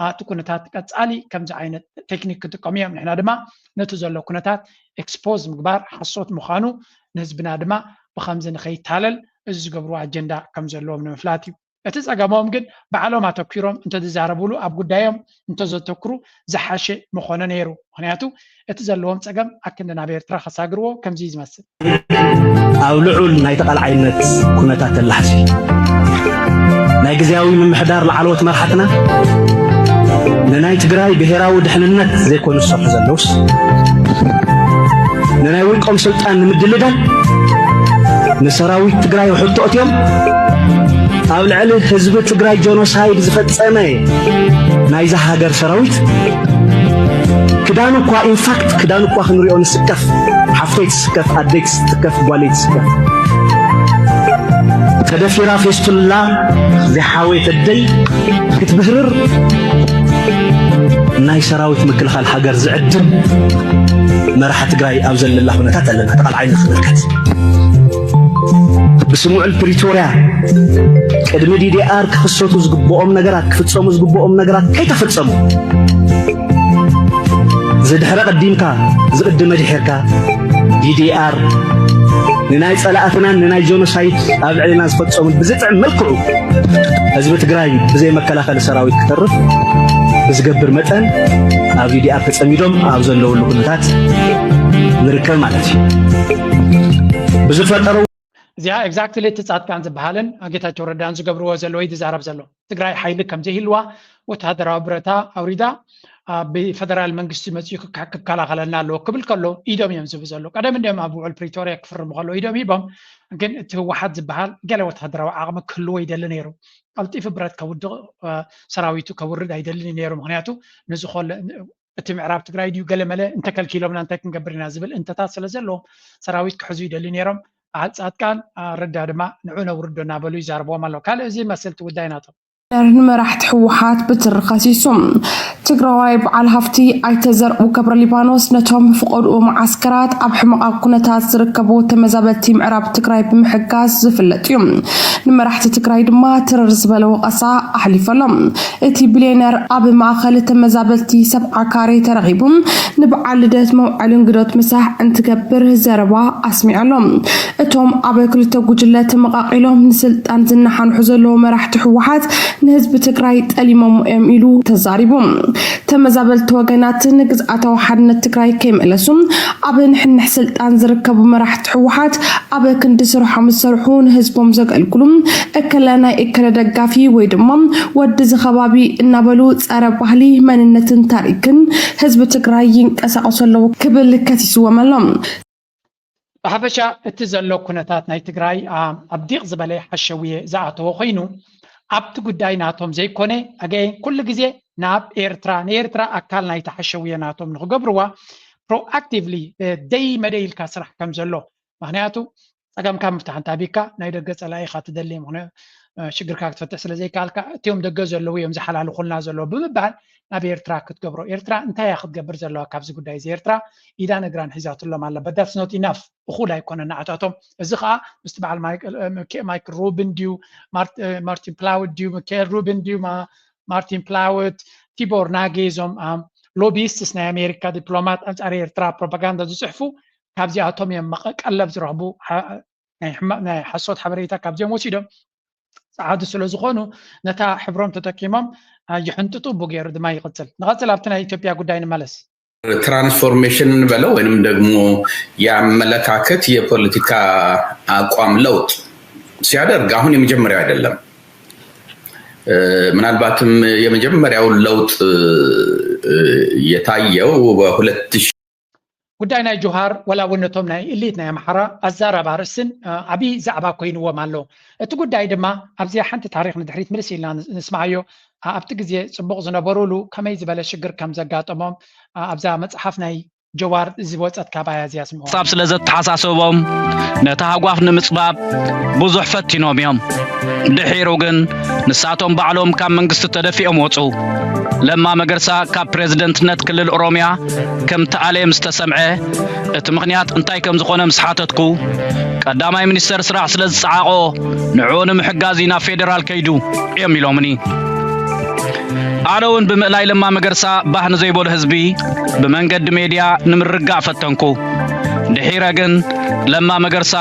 እቲ ኩነታት ቀፃሊ ከምዚ ዓይነት ቴክኒክ ክጥቀሙ እዮም። ንሕና ድማ ነቲ ዘሎ ኩነታት ኤክስፖዝ ምግባር ሓሶት ምዃኑ ንህዝብና ድማ ብከምዚ ንኸይታለል እዚ ዝገብርዎ ኣጀንዳ ከም ዘለዎም ንምፍላጥ እዩ። እቲ ጸገሞም ግን ባዕሎም ኣተኲሮም እንተዝዛረብሉ ኣብ ጉዳዮም እንተዘተኩሩ ዝሓሸ ምኾነ ነይሩ። ምኽንያቱ እቲ ዘለዎም ጸገም ኣክንዲ ናብ ኤርትራ ከሳግርዎ ከምዚ እዩ ዝመስል። ኣብ ልዑል ናይ ተቓልዓይነት ኩነታት ተላሕሲ ናይ ግዝያዊ ምምሕዳር ላዕለዎት መርሓትና ንናይ ትግራይ ብሄራዊ ድሕንነት ዘይኮኑ ዝሰርሑ ዘለውስ ንናይ ውልቆም ስልጣን ንምድልዳል ንሰራዊት ትግራይ ሕቶ እትዮም ኣብ ልዕሊ ህዝቢ ትግራይ ጆኖሳይድ ዝፈፀመ ናይዛ ሃገር ሰራዊት ክዳኑ እኳ ኢንፋክት ክዳኑ እኳ ክንሪኦ ንስከፍ ሓፍተይ ትስከፍ ኣደይ ትስከፍ ጓለይ ትስከፍ ተደፊራ ፌስቱላ ዝሓወይ ተደይ ክትብህርር ናይ ሰራዊት ምክልኻል ሃገር ዝዕድም መራሒ ትግራይ ኣብ ዘለላ ኩነታት ኣለና ተቓልዓይ ንኽምልከት ብስምዑል ፕሪቶርያ ቅድሚ ዲዲኣር ክኽሰቱ ዝግብኦም ነገራት ክፍፀሙ ዝግብኦም ነገራት ከይተፈፀሙ ዝድሕረ ቀዲምካ ዝቕድመ ድሒርካ ዲዲኣር ንናይ ፀላእትናን ንናይ ጆኖሳይድ ኣብ ልዕልና ዝፈፀሙን ብዝጥዕም መልክዑ ህዝቢ ትግራይ ብዘይ መከላኸሊ ሰራዊት ክተርፍ ብዝገብር መጠን ኣብ ዲዲኣር ተፀሚዶም ኣብ ዘለውሉ ኩነታት ንርከብ ማለት እዩ ብዝፈጠረው እዚኣ exactly እቲ ፃድቃን ዝበሃልን ጌታቸው ረዳን ዝገብርዎ ዘሎ ወይ ዝዛረብ ዘሎ ትግራይ ሓይሊ ከም ዘይህልዋ ወታደራዊ ብረታ ኣውሪዳ ብፈደራል መንግስቲ መፅኡ ክከላኸለልና ኣለዎ ክብል ከሎ ኢዶም እዮም ዝህቡ ዘሎ ቀደም እንዲም ኣብ ውዕል ፕሪቶርያ ክፍርሙ ከለዉ ኢዶም ሂቦም ግን እቲ ህወሓት ዝበሃል ገለ ወታደራዊ ዓቕሚ ክህልዎ ይደሊ ነይሩ ቀልጢፉ ብረት ከውድቕ ሰራዊቱ ከውርድ ኣይደልን ነይሩ ምክንያቱ ንዝኾለ እቲ ምዕራብ ትግራይ ድዩ ገለመለ እንተከልኪሎምና እንታይ ክንገብር ኢና ዝብል እንተታት ስለ ዘለዎም ሰራዊት ክሕዙ ይደሊ ነይሮም በዓል ፃድቃን ረዳ ድማ ንዑ ነውርዶ እናበሉ ይዛርብዎም ኣለዉ ካልእ እዚ መስል እቲ ጉዳይ ናቶም ንመራሕቲ ህወሓት ብትሪ ከሲሱ። ትግራዋይ በዓል ሃፍቲ ኣይተ ዘርኡ ገብረ ሊባኖስ ነቶም ፍቆድኡ መዓስከራት ኣብ ሕመቓ ኩነታት ዝርከቡ ተመዛበልቲ ምዕራብ ትግራይ ብምሕጋዝ ዝፍለጥ እዩ። ንመራሕቲ ትግራይ ድማ ትርር ዝበለ ወቐሳ ኣሕሊፈሎም። እቲ ቢልዮነር ኣብ ማእኸል ተመዛበልቲ ሰብዓ ካሬ ተረኺቡ ንበዓል ልደት መውዓሊ እንግዶት ምሳሕ እንትገብር ዘረባ ኣስሚዑ ኣሎ። እቶም ኣብ ክልተ ጉጅለ ተመቓቒሎም ንስልጣን ዝነሓንሑ ዘለዉ መራሕቲ ህወሓት ንህዝቢ ትግራይ ጠሊሞም እዮም ኢሉ ተዛሪቡ። ተመዛበልቲ ወገናት ንግዝኣታዊ ሓድነት ትግራይ ከይምእለሱ ኣብ ንሕንሕ ስልጣን ዝርከቡ መራሕቲ ህወሓት ኣብ ክንዲ ስርሖም ዝሰርሑ ንህዝቦም ዘገልግሉ እከለ ናይ እከለ ደጋፊ ወይ ድማ ወዲ እዚ ከባቢ እናበሉ ጸረ ባህሊ መንነትን ታሪክን ህዝቢ ትግራይ ይንቀሳቐሱ ኣለዉ ክብል ከሲስዎም ኣሎ። ብሓፈሻ እቲ ዘሎ ኩነታት ናይ ትግራይ ኣብ ዲቕ ዝበለ ሓሸውየ ዝኣተወ ኮይኑ ኣብቲ ጉዳይ ናቶም ዘይኮነ ኣገ ኩሉ ግዜ ናብ ኤርትራ ንኤርትራ ኣካል ናይቲ ሓሸውየ ናቶም ንክገብርዋ ፕሮኣክቲቭሊ ደይ መደይ ኢልካ ስራሕ ከም ዘሎ ምክንያቱ ፀገምካ ምፍታሕ እንታቢካ ናይ ደገ ፀላኢካ ትደሊ ምክንያቱ ሽግርካ ክትፈትሕ ስለ ዘይከኣልካ እቲኦም ደገ ዘለዉ እዮም ዝሓላልኩልና ዘለዉ ብምባል ናብ ኤርትራ ክትገብሮ ኤርትራ እንታይ እያ ክትገብር ዘለዋ ካብዚ ጉዳይ እዚ ኤርትራ ኢዳን እግራን ሒዛትሎም ኣላ but that's not enough እኹል ኣይኮነ ንዓታቶም እዚ ከዓ ምስቲ በዓል ማይክል ሩብን ድዩ ማርቲን ፕላውድ ድዩ ሚካኤል ሩብን ድዩ ማርቲን ፕላውድ ቲቦር ናጌ እዞም ሎቢስትስ ናይ ኣሜሪካ ዲፕሎማት ኣንፃር ኤርትራ ፕሮፓጋንዳ ዝፅሕፉ ካብዚኣቶም እዮም ቀለብ ዝረኽቡ ናይ ሓሶት ሓበሬታ ካብዚኦም ወሲዶም ፀዓዱ ስለ ዝኾኑ ነታ ሕብሮም ተጠቂሞም ይሕንጥጡ ቡ ገይሩ ድማ ይቕፅል ንቐፅል ኣብቲ ናይ ኢትዮጵያ ጉዳይ ንመለስ ትራንስፎርሜሽን እንበለው ወይንም ደግሞ የአመለካከት የፖለቲካ አቋም ለውጥ ሲያደርግ አሁን የመጀመሪያው አይደለም። ምናልባትም የመጀመሪያው ለውጥ የታየው በሁለት ሺህ ጉዳይ ናይ ጆሃር ወላ እውን ነቶም ናይ እሊት ናይ ኣምሓራ ኣዛራብ ኣርእስትን ዓብዪ ዛዕባ ኮይንዎም ኣሎ። እቲ ጉዳይ ድማ ኣብዚኣ ሓንቲ ታሪክ ንድሕሪት ምልስ ኢልና ንስምዓዮ። ኣብቲ ግዜ ጽቡቕ ዝነበሩሉ ከመይ ዝበለ ሽግር ከም ዘጋጠሞም ኣብዛ መጽሓፍ ናይ ጀዋር ዝወጸት ካባያ እዚኣ ስምዑ። ሓሳብ ስለ ዘተሓሳሰቦም ነቲ ሃጓፍ ንምጽባብ ብዙሕ ፈቲኖም እዮም። ድሒሩ ግን ንሳቶም ባዕሎም ካብ መንግስቲ ተደፊኦም ወጹ። ለማ መገርሳ ካብ ፕሬዝደንትነት ክልል ኦሮምያ ከም ተኣለየ ምስ ተሰምዐ እቲ ምኽንያት እንታይ ከም ዝኾነ ምስ ሓተትኩ ቀዳማይ ሚኒስተር ስራሕ ስለ ዝጸዓቖ ንዕኡ ንምሕጋዝ ኢና ፌደራል ከይዱ እዮም ኢሎምኒ። ኣነ እውን ብምእላይ ለማ መገርሳ ባህ ንዘይበሎ ህዝቢ ብመንገዲ ሜድያ ንምርጋእ ፈተንኩ። ድሒረ ግን ለማ መገርሳ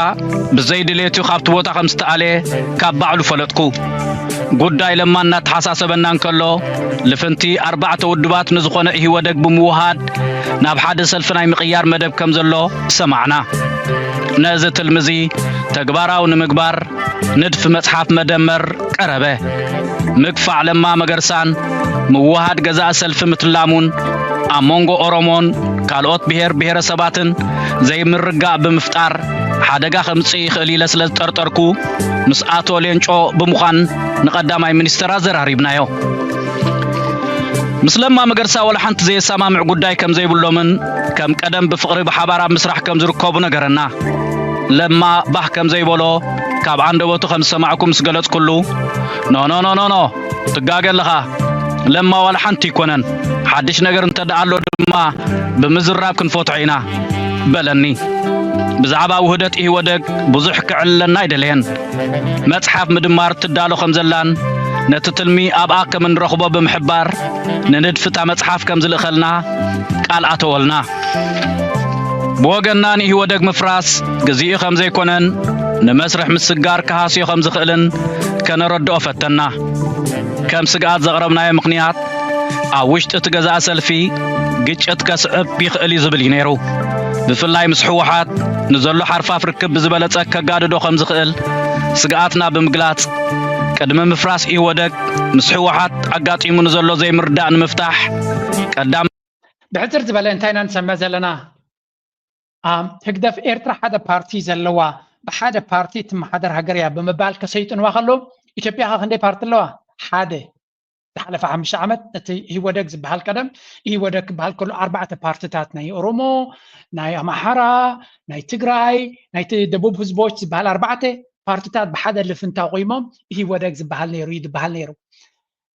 ብዘይ ድሌቱ ካብቲ ቦታ ከም ዝተኣልየ ካብ ባዕሉ ፈለጥኩ። ጉዳይ ለማ እናተሓሳሰበና እንከሎ ልፍንቲ ኣርባዕተ ውድባት ንዝኾነ ኢህወደግ ብምውሃድ ናብ ሓደ ሰልፊ ናይ ምቕያር መደብ ከም ዘሎ ሰማዕና። ነዚ ትልሚ እዚ ተግባራዊ ንምግባር ንድፊ መጽሓፍ መደመር ቀረበ። ምግፋዕ ለማ መገርሳን ምውሃድ ገዛኢ ሰልፊ ምትላሙን ኣብ መንጎ ኦሮሞን ካልኦት ብሄር ብሄረሰባትን ዘይምርጋእ ብምፍጣር ሓደጋ ከምጽእ ይኽእል ኢለ ስለ ዝጠርጠርኩ ምስ ኣቶ ሌንጮ ብምዃን ንቐዳማይ ሚኒስተር ኣዘራሪብናዮ። ምስ ለማ መገርሳ ወላ ሓንቲ ዘየሰማምዕ ጉዳይ ከም ዘይብሎምን ከም ቀደም ብፍቕሪ ብሓባር ኣብ ምስራሕ ከም ዝርከቡ ነገረና። ለማ ባህ ከም ዘይበሎ ካብ ኣንደበቱ ከም ዝሰማዕኩ ምስ ገለጽኩሉ ኖኖኖኖኖ ትጋገ ኣለኻ ለማ ዋላ ሓንቲ ኣይኮነን ሓድሽ ነገር እንተ ደኣ ኣሎ ድማ ብምዝራብ ክንፈትሖ ኢና በለኒ። ብዛዕባ ውህደት ኢህወደግ ብዙሕ ክዕልለና ኣይደለየን። መጽሓፍ ምድማር ትዳሎ ከም ዘላን ነቲ ትልሚ ኣብኣ ከም እንረኽቦ ብምሕባር ንንድፊ እታ መጽሓፍ ከም ዝልእኸልና ቃል ኣተወልና። ብወገንና ንኢህወደግ ምፍራስ ግዜኡ ከም ዘይኮነን ንመስርሕ ምስግጋር ክሃስዮ ከም ዝኽእልን ከነረድኦ ፈተና። ከም ስግኣት ዘቕረብናዮ ምኽንያት ኣብ ውሽጢ እቲ ገዛኢ ሰልፊ ግጭት ከስዕብ ይኽእል እዩ ዝብል እዩ ነይሩ። ብፍላይ ምስ ህወሓት ንዘሎ ሓርፋፍ ርክብ ብዝበለፀ ከጋድዶ ከም ዝኽእል ስግኣትና ብምግላፅ ቅድሚ ምፍራስ ኢህወደግ ምስ ህወሓት ኣጋጢሙ ንዘሎ ዘይምርዳእ ንምፍታሕ ቀዳም ብሕፅር ዝበለ እንታይ ኢና ንሰምዕ ዘለና? ህግደፍ ኤርትራ ሓደ ፓርቲ ዘለዋ ብሓደ ፓርቲ ትመሓደር ሃገር እያ ብምባል ከሰይጥንዋ ከለዉ ኢትዮጵያ ከ ክንደይ ፓርቲ ኣለዋ? ሓደ። ዝሓለፈ ሓሙሽተ ዓመት ነቲ ኢህወደግ ዝበሃል ቀደም ኢህወደግ ክበሃል ከሎ ኣርባዕተ ፓርትታት ናይ ኦሮሞ፣ ናይ ኣምሓራ፣ ናይ ትግራይ፣ ናይ ደቡብ ህዝቦች ዝበሃል ኣርባዕተ ፓርትታት ብሓደ ልፍንታ ቆይሞም ኢህወደግ ዝበሃል ነይሩ እዩ ዝበሃል ነይሩ።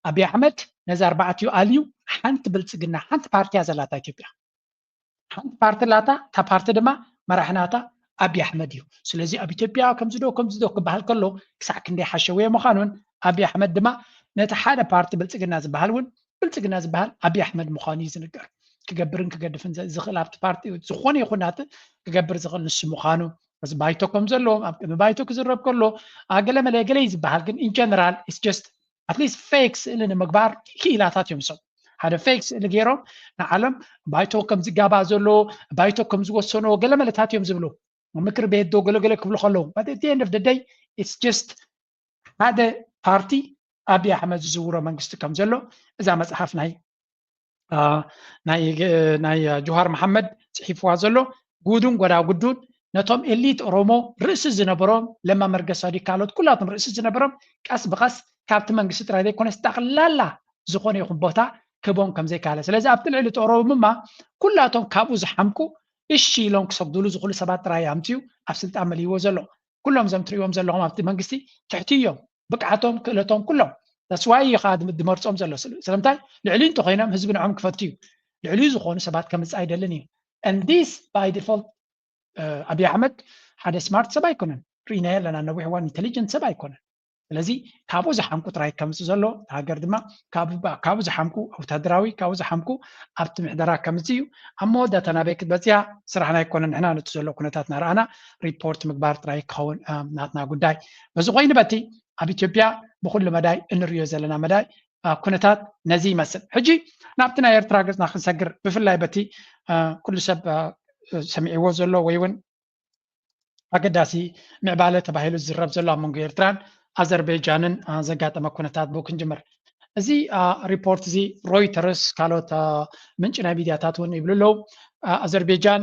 ኣብይ ኣሕመድ ነዚ ኣርባዕቲኡ ኣልዩ ሓንቲ ብልፅግና ሓንቲ ፓርቲ እያ ዘላታ ኢትዮጵያ። ሓንቲ ፓርቲ ኣላታ፣ እታ ፓርቲ ድማ መራሒ ናታ ኣብይ ኣሕመድ እዩ። ስለዚ ኣብ ኢትዮጵያ ከምዚ ዶ ከምዚ ዶ ክበሃል ከሎ ክሳዕ ክንደይ ሓሸውየ ምዃኑን ኣብይ ኣሕመድ ድማ ነቲ ሓደ ፓርቲ ብልፅግና ዝበሃል እውን ብልፅግና ዝበሃል ኣብይ ኣሕመድ ምዃኑ እዩ ዝንገር። ክገብርን ክገድፍን ዘ- ዝኽእል ኣብቲ ፓርቲ ዝኾነ ይኹን ናቲ ክገብር ዝኽእል ንሱ ምዃኑ እዚ ባይቶ ከም ዘለዎም ኣብ ቅድሚ ባይቶ ክዝረብ ከሎ ገለመለ ገለ እዩ ዝበሃል። ግን in general it's just at least fake ስእሊ ንምግባር ክኢላታት እዮም። ሰብ ሓደ fake ስእሊ ገይሮም ንዓለም ባይቶ ከም ዝጋባእ ዘሎ ባይቶ ከም ዝወሰኖ ገለመለታት እዮም ዝብሉ። ምክር ቤት ዶ ገለገለ ክብሉ ከለዉ but at the end of the day it's just ሓደ ፓርቲ ኣብይ ኣሕመድ ዝዝውሮ መንግስቲ ከም ዘሎ እዛ መፅሓፍ ናይ አ፣ ናይ እ፣ ናይ እ፣ ጆሃር መሓመድ ፅሒፍዋ ዘሎ ጉዱን ጎዳጉዱን ነቶም ኤሊት ኦሮሞ ርእሲ ዝነበሮም ለማ መርገሳ ድዩ ካልኦት ኩላቶም ርእሲ ዝነበሮም ቀስ ብቐስ ካብቲ መንግስቲ ጥራይ ዘይኮነስ ጠቕላላ ዝኾነ ይኹን ቦታ ክህቦም ከም ዘይከኣለ። ስለዚ ኣብቲ ልዕሊ እቲ ኦሮሙማ ኩላቶም ካብኡ ዝሓምቁ እሺ ኢሎም ክሰግዱሉ ዝኽእሉ ሰባት ጥራይ ኣምፅኡ ኣብ ስልጣን መሊእዎ ዘሎ። ኩሎም እዞም ትሪእዎም ዘለኹም ኣብቲ መንግስቲ ትሕቲ እዮም። ብቅዓቶም ክእለቶም ኩሎም that's why እዩ ከዓ ድም- ድመርፆም ዘሎ። ስለ- ስለምንታይ ልዕሊ እንተኮይኖም ህዝቢ ንዖም ክፈቱ እዩ። ልዕሊ ዝኾኑ ሰባት ከምፅእ ኣይደልን እዩ። And this by default ኣብይ ኣሕመድ ሓደ smart ሰብ ኣይኮነን። ርኢናዮ ኣለና። ነዊሕ እዋን intelligent ሰብ ኣይኮነን። ስለዚ ካብኡ ዝሓምቁ ጥራይ ከምፅእ ዘሎ ሃገር ድማ ካብኡ ዝሓምቁ ወታደራዊ ካብኡ ዝሓምቁ ኣብቲ ምሕደራ ከምፅእ እዩ። ኣብ መወዳእታ ናበይ ክትበፅያ ስራሕና ኣይኮነን። ንሕና ነቲ ዘሎ ኩነታት እናረኣና ሪፖርት ምግባር ጥራይ ክኸውን ናትና ጉዳይ። በዚ ኮይኑ በቲ ኣብ ኢትዮጵያ ብኩሉ መዳይ እንሪኦ ዘለና መዳይ ኩነታት ነዚ ይመስል። ሕጂ ናብቲ ናይ ኤርትራ ገፅና ክንሰግር ብፍላይ በቲ ኩሉ ሰብ ሰሚዕዎ ዘሎ ወይ እውን ኣገዳሲ ምዕባለ ተባሂሉ ዝዝረብ ዘሎ ኣብ መንጎ ኤርትራን ኣዘርበይጃንን ዘጋጠመ ኩነታት ብኡ ክንጅምር። እዚ ሪፖርት እዚ ሮይተርስ ካልኦት ምንጪ ናይ ሚድያታት እውን ይብሉ ኣለዉ። ኣዘርበይጃን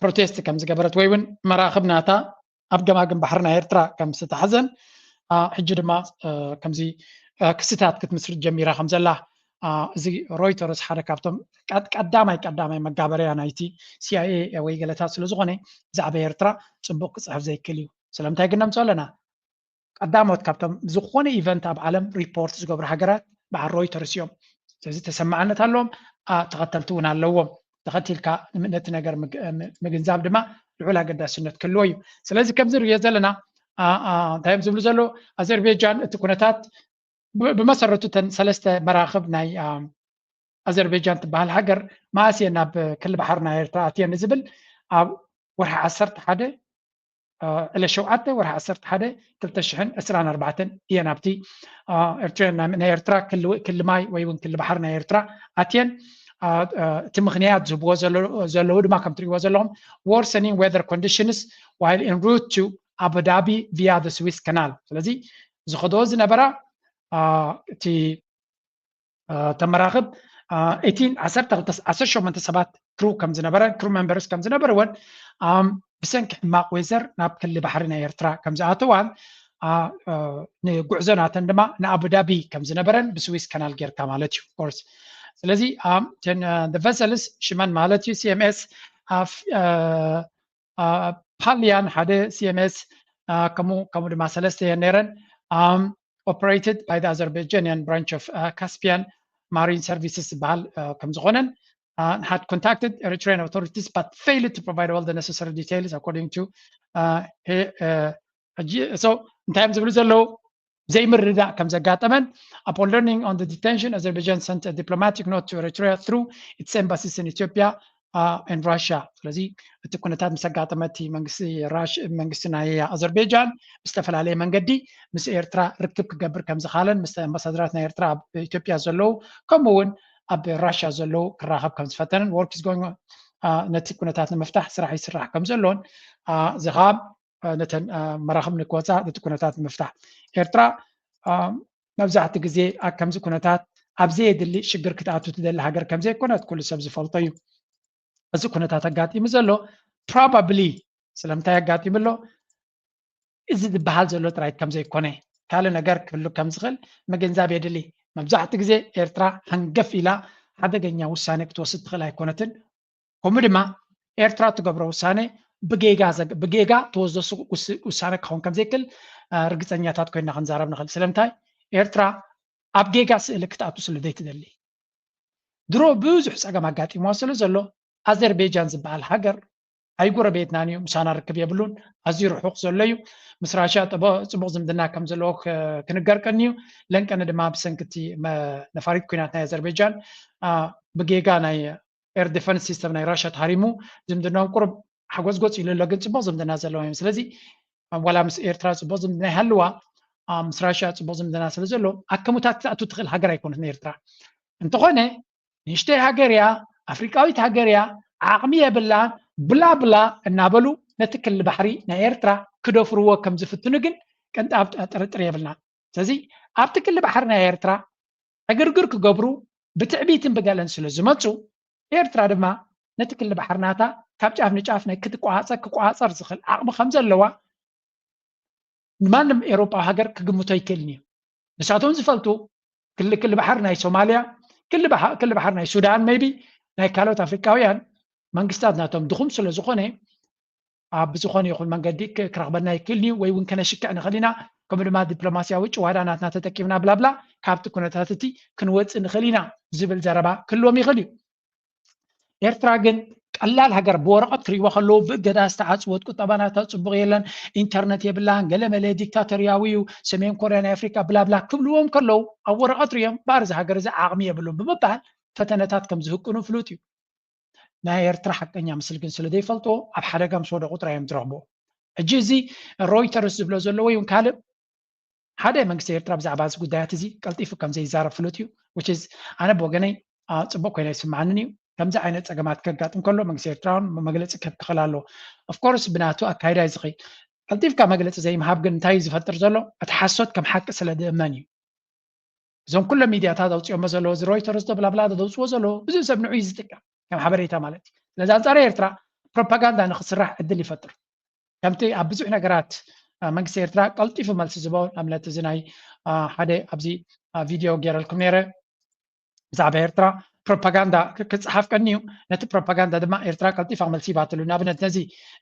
ፕሮቴስት ከም ዝገበረት ወይ እውን መራኽብ ናታ ኣብ ገማግም ባሕሪ ናይ ኤርትራ ከም ዝተታሕዘን ሕጂ ድማ ከምዚ ክስታት ክትምስርት ጀሚራ ከም ዘላ እዚ ሮይተርስ ሓደ ካብቶም ቀዳማይ ቀዳማይ መጋበርያ ናይቲ ሲኣይኤ ወይ ገለታት ስለ ዝኾነ ብዛዕባ ኤርትራ ፅቡቅ ክፅሕፍ ዘይክእል እዩ። ስለምንታይ ግን ነምፅኦ ኣለና? ቀዳሞት ካብቶም ዝኾነ ኢቨንት ኣብ ዓለም ሪፖርት ዝገብሩ ሃገራት በዓል ሮይተርስ እዮም። ስለዚ ተሰማዕነት ኣለዎም፣ ተኸተልቲ እውን ኣለዎም። ተኸቲልካ ነቲ ነገር ምግንዛብ ድማ ልዑል ኣገዳስነት ክህልዎ እዩ። ስለዚ ከምዚ ንሪኦ ዘለና እንታይ እዮም ዝብሉ ዘለዉ? ኣዘርቤጃን እቲ ኩነታት ብመሰረቱ እተን ሰለስተ መራኽብ ናይ ኣዘርቤጃን ትበሃል ሃገር መኣስ እየን ናብ ክሊ ባሕሪ ናይ ኤርትራ ኣትየን ዝብል ኣብ ወርሒ ዓሰርተ ሓደ ዕለት ሸውዓተ ወርሒ ዓሰርተ ሓደ ክልተ ሽሕን ዕስራን ኣርባዕተን እየን ኣብቲ ኤርትራ ናይ ኤርትራ ክሊ ማይ ወይ እውን ክሊ ባሕሪ ናይ ኤርትራ ኣትየን። እቲ ምኽንያት ዝህብዎ ዘለዉ ድማ ከም ትሪእዎ ዘለኹም worsening weather conditions while en route to Abu Dhabi via the Suez Canal። ስለዚ ዝኸዶ ዝነበራ እቲ ተመራኽብ eighteen ዓሰርተ ክልተ ዓሰርተ ሸሞንተ ሰባት ክሩ ከም ዝነበረን ክሩ መንበርስ ከም ዝነበርወን ብሰንኪ ሕማቕ ዌዘር ናብ ክሊ ባሕሪ ናይ ኤርትራ ከም ዝኣተዋን ንጉዕዞ ናተን ድማ ንኣቡዳቢ ከም ዝነበረን ብስዊስ ከናል ጌርካ ማለት እዩ ኮርስ። ስለዚ ቨሰልስ ሽመን ማለት እዩ ሲኤምኤስ ፓሊያን ሓደ ሲኤምኤስ ከምኡ ከምኡ ድማ ሰለስተ እየን ነይረን operated by the Azerbaijanian branch of Caspian Marine Services ዝበሃል ከም ዝኾነን had contacted Eritrean authorities but failed to provide all the necessary details according to so እንታይ እዮም ዝብሉ ዘለዉ? ዘይምርዳእ ከም ዘጋጠመን upon learning on the detention Azerbaijan sent a diplomatic note to Eritrea through its embassies in Ethiopia and Russia። ስለዚ እቲ ኩነታት ምስ ኣጋጠመ እቲ መንግስቲ ናይ መንግስቲ ናይ ኣዘርቤጃን ብዝተፈላለየ መንገዲ ምስ ኤርትራ ርክብ ክገብር ከም ዝኻለን ምስ ኣምባሳደራት ናይ ኤርትራ ኣብ ኢትዮጵያ ዘለዉ ከምኡ እውን ኣብ ራሽያ ዘለዉ ክራኸብ ከም ዝፈተንን work is going ነቲ ኩነታት ንምፍታሕ ስራሕ ይስራሕ ከም ዘሎን እዚ ከዓ ነተን መራኽብ ንክወፃ ነቲ ኩነታት ንምፍታሕ ኤርትራ መብዛሕቲ ግዜ ኣብ ከምዚ ኩነታት ኣብ ዘየድሊ ሽግር ክትኣቱ ትደሊ ሃገር ከም ዘይኮነት ኩሉ ሰብ ዝፈልጦ እዩ። እዚ ኩነታት ኣጋጢሙ ዘሎ probably ስለምንታይ ኣጋጢሙ ኣሎ እዚ ዝበሃል ዘሎ ጥራይ ከም ዘይኮነ ካልእ ነገር ክህሉ ከም ዝኽእል ምግንዛብ የድሊ። መብዛሕቲ ግዜ ኤርትራ ሃንገፍ ኢላ ሓደገኛ ውሳነ ክትወስድ ትኽእል ኣይኮነትን። ከምኡ ድማ ኤርትራ እትገብሮ ውሳነ ብጌጋ ብጌጋ ተወስዶ ውሳነ ክኸውን ከም ዘይክእል ርግፀኛታት ኮይና ክንዛረብ ንኽእል። ስለምንታይ ኤርትራ ኣብ ጌጋ ስእሊ ክትኣቱ ስለ ዘይትደሊ። ድሮ ብዙሕ ጸገም ኣጋጢምዋ ስለ ዘሎ ኣዘርቤጃን ዝበሃል ሃገር ኣይጎረቤትናን እዩ፣ ምሳና ርክብ የብሉን፣ ኣዝዩ ርሑቕ ዘሎ እዩ። ምስ ራሽያ ጥቡ- ጽቡቕ ዝምድና ከም ዘለዎ ክ- ክንገር ቀንዩ። ለንቀነ ድማ ብሰንኪ እቲ መ- ነፋሪት ኲናት ናይ ኣዘርቤጃን አ፣ ብጌጋ ናይ ኤር ዲፈንስ ሲስተም ናይ ራሽያ ተሃሪሙ ዝምድናኦም ቁሩብ ሓጎስጎስ ኢሉ ኣሎ፣ ግን ጽቡቕ ዝምድና ዘለዎም እዮም። ስለዚ ዋላ ምስ ኤርትራ ጽቡቕ ዝምድና ይሃልዋ፣ አ፣ ምስ ራሽያ ጽቡቕ ዝምድና ስለ ዘሎ ኣከሙታት ክትኣቱ ትኽእል ሃገር ኣይኮነትን ኤርትራ። እንተኾነ ንእሽተይ ሃገር እያ፣ ኣፍሪቃዊት ሃገር እያ፣ ዓቕሚ የብላን ብላ ብላ እናበሉ ነቲ ክሊ ባሕሪ ናይ ኤርትራ ክደፍርዎ ከም ዝፍትኑ ግን ቅንጣብ ጥርጥር የብልናን። ስለዚ ኣብቲ ክሊ ባሕሪ ናይ ኤርትራ ዕግርግር ክገብሩ ብትዕቢትን ብገለን ስለ ዝመጹ፣ ኤርትራ ድማ ነቲ ክሊ ባሕሪ ናታ ካብ ጫፍ ንጫፍ ናይ ክትቋጸር ክቋጸር ዝኽእል ዓቕሚ ከም ዘለዋ ንማንም ኤውሮጳዊ ሃገር ክግምቶ ኣይክእልን እዩ። ንሳቶም ዝፈልጡ ክሊ ክሊ ባሕሪ ናይ ሶማልያ፣ ክሊ ባሕ- ክሊ ባሕሪ ናይ ሱዳን፣ ሜይቢ ናይ ካልኦት ኣፍሪቃውያን መንግስታት ናቶም ድኹም ስለ ዝኾነ ኣብ ዝኾነ ይኹን መንገዲ ክ- ክረኽበና ይክእል እዩ ወይ እውን ከነሽክዕ ንኽእል ኢና። ከምኡ ድማ ዲፕሎማስያዊ ጭዋዳ ናትና ተጠቂምና ብላብላ ካብቲ ኩነታት እቲ ክንወፅእ ንኽእል ኢና ዝብል ዘረባ ክህልዎም ይኽእል እዩ። ኤርትራ ግን ቀላል ሃገር ብወረቐት ክርእይዎ ከለዉ ብእገዳ ዝተዓፅወት ቁጠባ ናታ ፅቡቕ የለን፣ ኢንተርነት የብላን፣ ገለመለ ዲክታቶርያዊ እዩ፣ ሰሜን ኮርያ ናይ ኣፍሪካ ብላብላ ክብልዎም ከለዉ ኣብ ወረቐት ርእዮም ባር እዚ ሃገር እዚ ዓቕሚ የብሉን ብምባል ፈተነታት ከም ዝህቅኑ ፍሉጥ እዩ። ናይ ኤርትራ ሓቀኛ ምስል ግን ስለ ዘይፈልጥዎ ኣብ ሓደጋ ምስ ወደቑ ጥራይ እዮም ዝረኽብዎ። ሕጂ እዚ ሮይተርስ ዝብሎ ዘሎ ወይ እውን ካልእ ሓደ መንግስቲ ኤርትራ ብዛዕባ እዚ ጉዳያት እዚ ቀልጢፉ ከም ዘይዛረብ ፍሉጥ እዩ። Which is ኣነ ብወገነይ አ፣ ጽቡቕ ኮይነ ኣይስምዓንን እዩ። ከምዚ ዓይነት ጸገማት ከጋጥም ከሎ መንግስቲ ኤርትራ እውን መግለጺ ክህብ ክኽእል ኣለዎ። Of course ብናቱ ኣካይዳ እዩ ዝኽእል። ቀልጢፍካ መግለጺ ዘይምሃብ ግን እንታይ እዩ ዝፈጥር ዘሎ? እቲ ሓሶት ከም ሓቂ ስለ ዝእመን እዩ። እዞም ኩሎም ሚድያታት ኣውፅኦሞ ዘለዎ እዚ ሮይተርስ ዶ ብላብላ ዶ ዘውፅዎ ዘለዎ ብዙሕ ሰብ ንዑ እዩ ዝጥቀም ከም ሓበሬታ ማለት እዩ። ስለዚ ኣንፃር ኤርትራ ፕሮፓጋንዳ ንክስራሕ ዕድል ይፈጥር። ከምቲ ኣብ ብዙሕ ነገራት አ፣ መንግስቲ ኤርትራ ቀልጢፉ መልሲ ዝቦ ንኣብነት እዚ ናይ አ፣ ሓደ ኣብዚ አ፣ ቪድዮ ገይረልኩም ነይረ ብዛዕባ ኤርትራ ፕሮፓጋንዳ ክ- ክፀሓፍ ቀኒ እዩ። ነቲ ፕሮፓጋንዳ ድማ ኤርትራ ቀልጢፋ መልሲ ይባትሉ። ንኣብነት ነዚ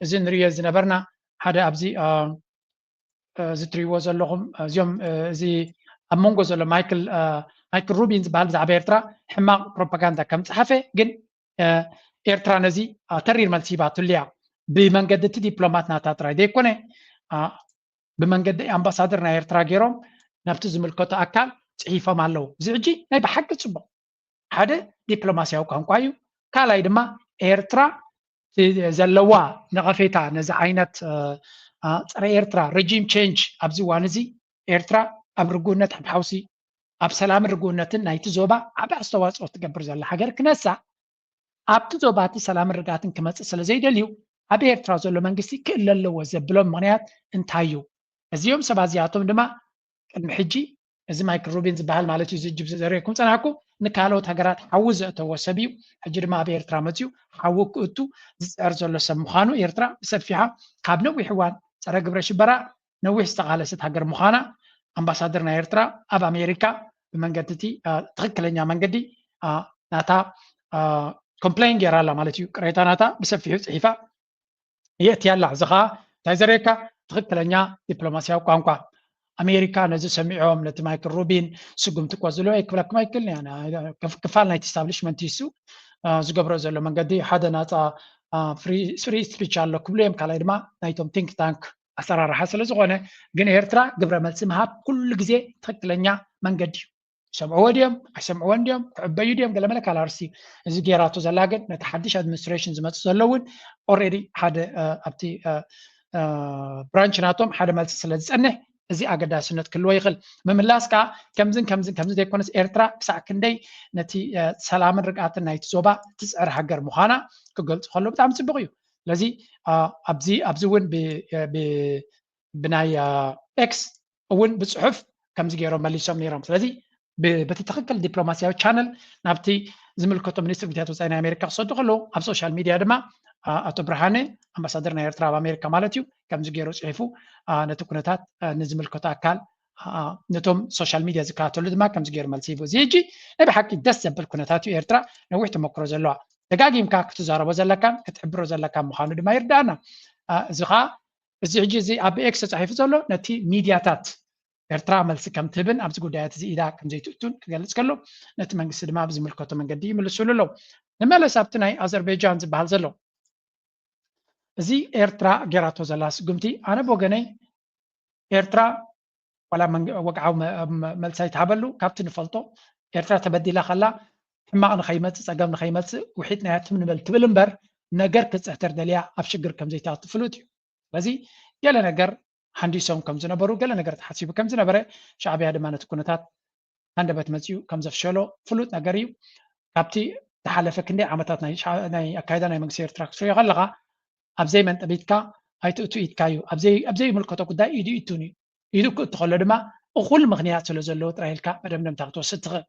እዚ ንሪዮ ዝነበርና ሓደ ኣብዚ አ፣ እ፣ እዚ ትሪእዎ ዘለኹም እዚኦም እ፣ እዚ ኣብ መንጎ ዘሎ ማይክል እ፣ ማይክል ሩቢን ዝበሃል ብዛዕባ ኤርትራ ሕማቕ ፕሮፓጋንዳ ከም ጸሓፈ ግን እ፣ ኤርትራ ነዚ እ፣ ተሪር መልሲ ሂባትሉ እያ። ብመንገዲ እቲ ዲፕሎማት ናታ ጥራይ ዘይኮነ እ፣ ብመንገዲ ኣምባሳደር ናይ ኤርትራ ገይሮም ናብቲ ዝምልከቶ ኣካል ጽሒፎም ኣለዉ። እዚ ሕጂ ናይ ብሓቂ ጽቡቕ ሓደ ዲፕሎማስያዊ ቋንቋ እዩ። ካልኣይ ድማ ኤርትራ እቲ ዘለዋ ነቐፌታ ነዚ ዓይነት እ፣ እ፣ ጸረ ኤርትራ ረጂም ቼንጅ ኣብዚ እዋን እዚ ኤርትራ ኣብ ርጉእነት ኣብ ሓውሲ ኣብ ሰላምን ርጉእነትን ናይቲ ዞባ ዓቢ ኣስተዋጽኦ ትገብር ዘላ ሃገር ክነሳ ኣብቲ ዞባ እቲ ሰላምን ርግኣትን ክመጽእ ስለ ዘይደልዩ ኣብ ኤርትራ ዘሎ መንግስቲ ክእለ ኣለዎ ዘብሎም ምኽንያት እንታይ እዩ? እዚኦም ሰባት እዚኣቶም ድማ ቅድሚ ሕጂ እዚ ማይክል ሩቢን ዝበሃል ማለት እዩ እዚ ጅብ ዘርእየኩም ጸናሕኩ ንካልኦት ሃገራት ሓዊ ዘእተዎ ሰብ እዩ። ሕጂ ድማ ኣብ ኤርትራ መፅዩ ሓዊ ክእቱ ዝፅዕር ዘሎ ሰብ ምዃኑ ኤርትራ ብሰፊሓ ካብ ነዊሕ እዋን ፀረ ግብረ ሽበራ ነዊሕ ዝተቓለሰት ሃገር ምዃና ኣምባሳደር ናይ ኤርትራ ኣብ ኣሜሪካ ብመንገዲ እቲ አ፣ ትኽክለኛ መንገዲ አ፣ ናታ ኮምፕሌን ገይራ ኣላ ማለት እዩ። ቅሬታ ናታ ብሰፊሑ ፅሒፋ የእትያ ኣላ። እዚ ኸዓ እንታይ ዘርእየካ ትኽክለኛ ዲፕሎማስያዊ ቋንቋ ኣሜሪካ ነዚ ሰሚዖም ነቲ ማይክል ሩቢን ስጉምቲ ክወስድሉ ወይ ክብለኩም ኣይክእልን እያ። ክፍ- ክፋል ናይቲ ስታብሊሽመንት ይሱ አ፣ ዝገብሮ ዘሎ መንገዲ ሓደ ናፃ ፍሪ ስፒች ኣሎ ክብሉ እዮም። ካልኣይ ድማ ናይቶም ቲንክ ታንክ ኣሰራርሓ ስለ ዝኾነ ግን ኤርትራ ግብረ መልሲ ምሃብ ኩሉ ግዜ ትኽክለኛ መንገዲ እዩ። ይሰምዕዎ ድዮም ኣይሰምዕዎን ድዮም ክዕበዩ ድዮም ገለመለ ካልእ ኣርእስቲ እዩ። እዚ ገይራቶ ዘላ ግን ነቲ ሓድሽ ኣድሚኒስትሬሽን ዝመፅእ ዘሎ እውን ኦልሬዲ ሓደ አ፣ ኣብቲ አ፣ አ፣ ብራንች ናቶም ሓደ መልሲ ስለ ዝፀንሕ እዚ ኣገዳስነት ክህልዎ ይኽእል። ምምላስ ከዓ ከምዝን ከምዝን ከምዚ ዘይኮነስ ኤርትራ ክሳዕ ክንደይ ነቲ አ፣ ሰላምን ርግኣትን ናይቲ ዞባ ትፅዕር ሃገር ምዃና ክገልፁ ከለዉ ብጣዕሚ ፅቡቕ እዩ። ስለዚ አ፣ ኣብዚ ኣብዚ እውን ብ- ብ- ብናይ አ፣ ኤክስ እውን ብፅሑፍ ከምዚ ገይሮም መሊሶም ነይሮም። ስለዚ ብ- በቲ ትኽክል ዲፕሎማስያዊ ቻነል ናብቲ ዝምልከቶ ሚኒስትር ጉዳያት ወፃኢ ናይ ኣሜሪካ ክሰዱ ከለዉ ኣብ ሶሻል ሚድያ ድማ አ፣ ኣቶ ብርሃነ ኣምባሳደር ናይ ኤርትራ ኣብ ኣሜሪካ ማለት እዩ ከምዚ ገይሩ ፅሒፉ አ፣ ነቲ ኩነታት አ፣ ንዝምልከቶ ኣካል አ፣ ነቶም ሶሻል ሚድያ ዝከታተሉ ድማ ከምዚ ገይሩ መልሲ ሂቡ። እዚ ሕጂ ናይ ብሓቂ ደስ ዘብል ኩነታት እዩ። ኤርትራ ነዊሕ ተመክሮ ዘለዋ ደጋጊምካ ክትዛረቦ ዘለካን ክትሕብሮ ዘለካ ምዃኑ ድማ ይርዳኣና። አ፣ እዚ ኸዓ እዚ ሕጂ እዚ ኣብ ኤክስ ተፃሒፉ ዘሎ ነቲ ሚድያታት ኤርትራ መልሲ ከም ትህብን ኣብዚ ጉዳያት እዚ ኢዳ ከም ዘይትእቱን ክገልጽ ከሎ፣ ነቲ መንግስቲ ድማ ብዝምልከቶ መንገዲ ይምልስሉ ኣለዉ። ንመለስ ኣብቲ ናይ ኣዘርቤጃን ዝበሃል ዘሎ። እዚ ኤርትራ ጌራቶ ዘላ ስጉምቲ፣ ኣነ ብወገነይ ኤርትራ ዋላ መንግ-፣ ወግዓዊ መ-፣ መ-፣ መልሲ ኣይትሃበሉ፣ ካብቲ ንፈልጦ ኤርትራ ተበዲላ ከላ ሕማቕ ንኸይመጽእ፣ ጸገም ንኸይመጽእ ውሒጥናያ ትም ንበል ትብል እምበር፣ ነገር ክትጽሕተር ደልያ ኣብ ሽግር ከም ዘይትኣቱ ፍሉጥ እዩ። ስለዚ ገለ ነገር ሃንዲሶም ከም ዝነበሩ፣ ገለ ነገር ተሓሲቡ ከም ዝነበረ፣ ሻዕብያ ድማ ነቲ ኩነታት ሃንደበት መጺኡ ከም ዘፍሸሎ ፍሉጥ ነገር እዩ። ካብቲ ዝሓለፈ ክንደይ ዓመታት ናይ ሻ-፣ ናይ ኣካይዳ ናይ መንግስቲ ኤርትራ ክትሪኦ ከለኻ፣ ኣብ ዘይመንጠቢትካ ኣይትእቱ ኢድካ እዩ። ኣብ ዘይ-፣ ኣብ ዘይምልከቶ ጉዳይ ኢዱ ይእቱን እዩ። ኢዱ ክእቱ ከሎ ድማ እኹል ምኽንያት ስለ ዘለዎ ጥራይ ኢልካ መደምደምታ ክትወስድ ትኽእል።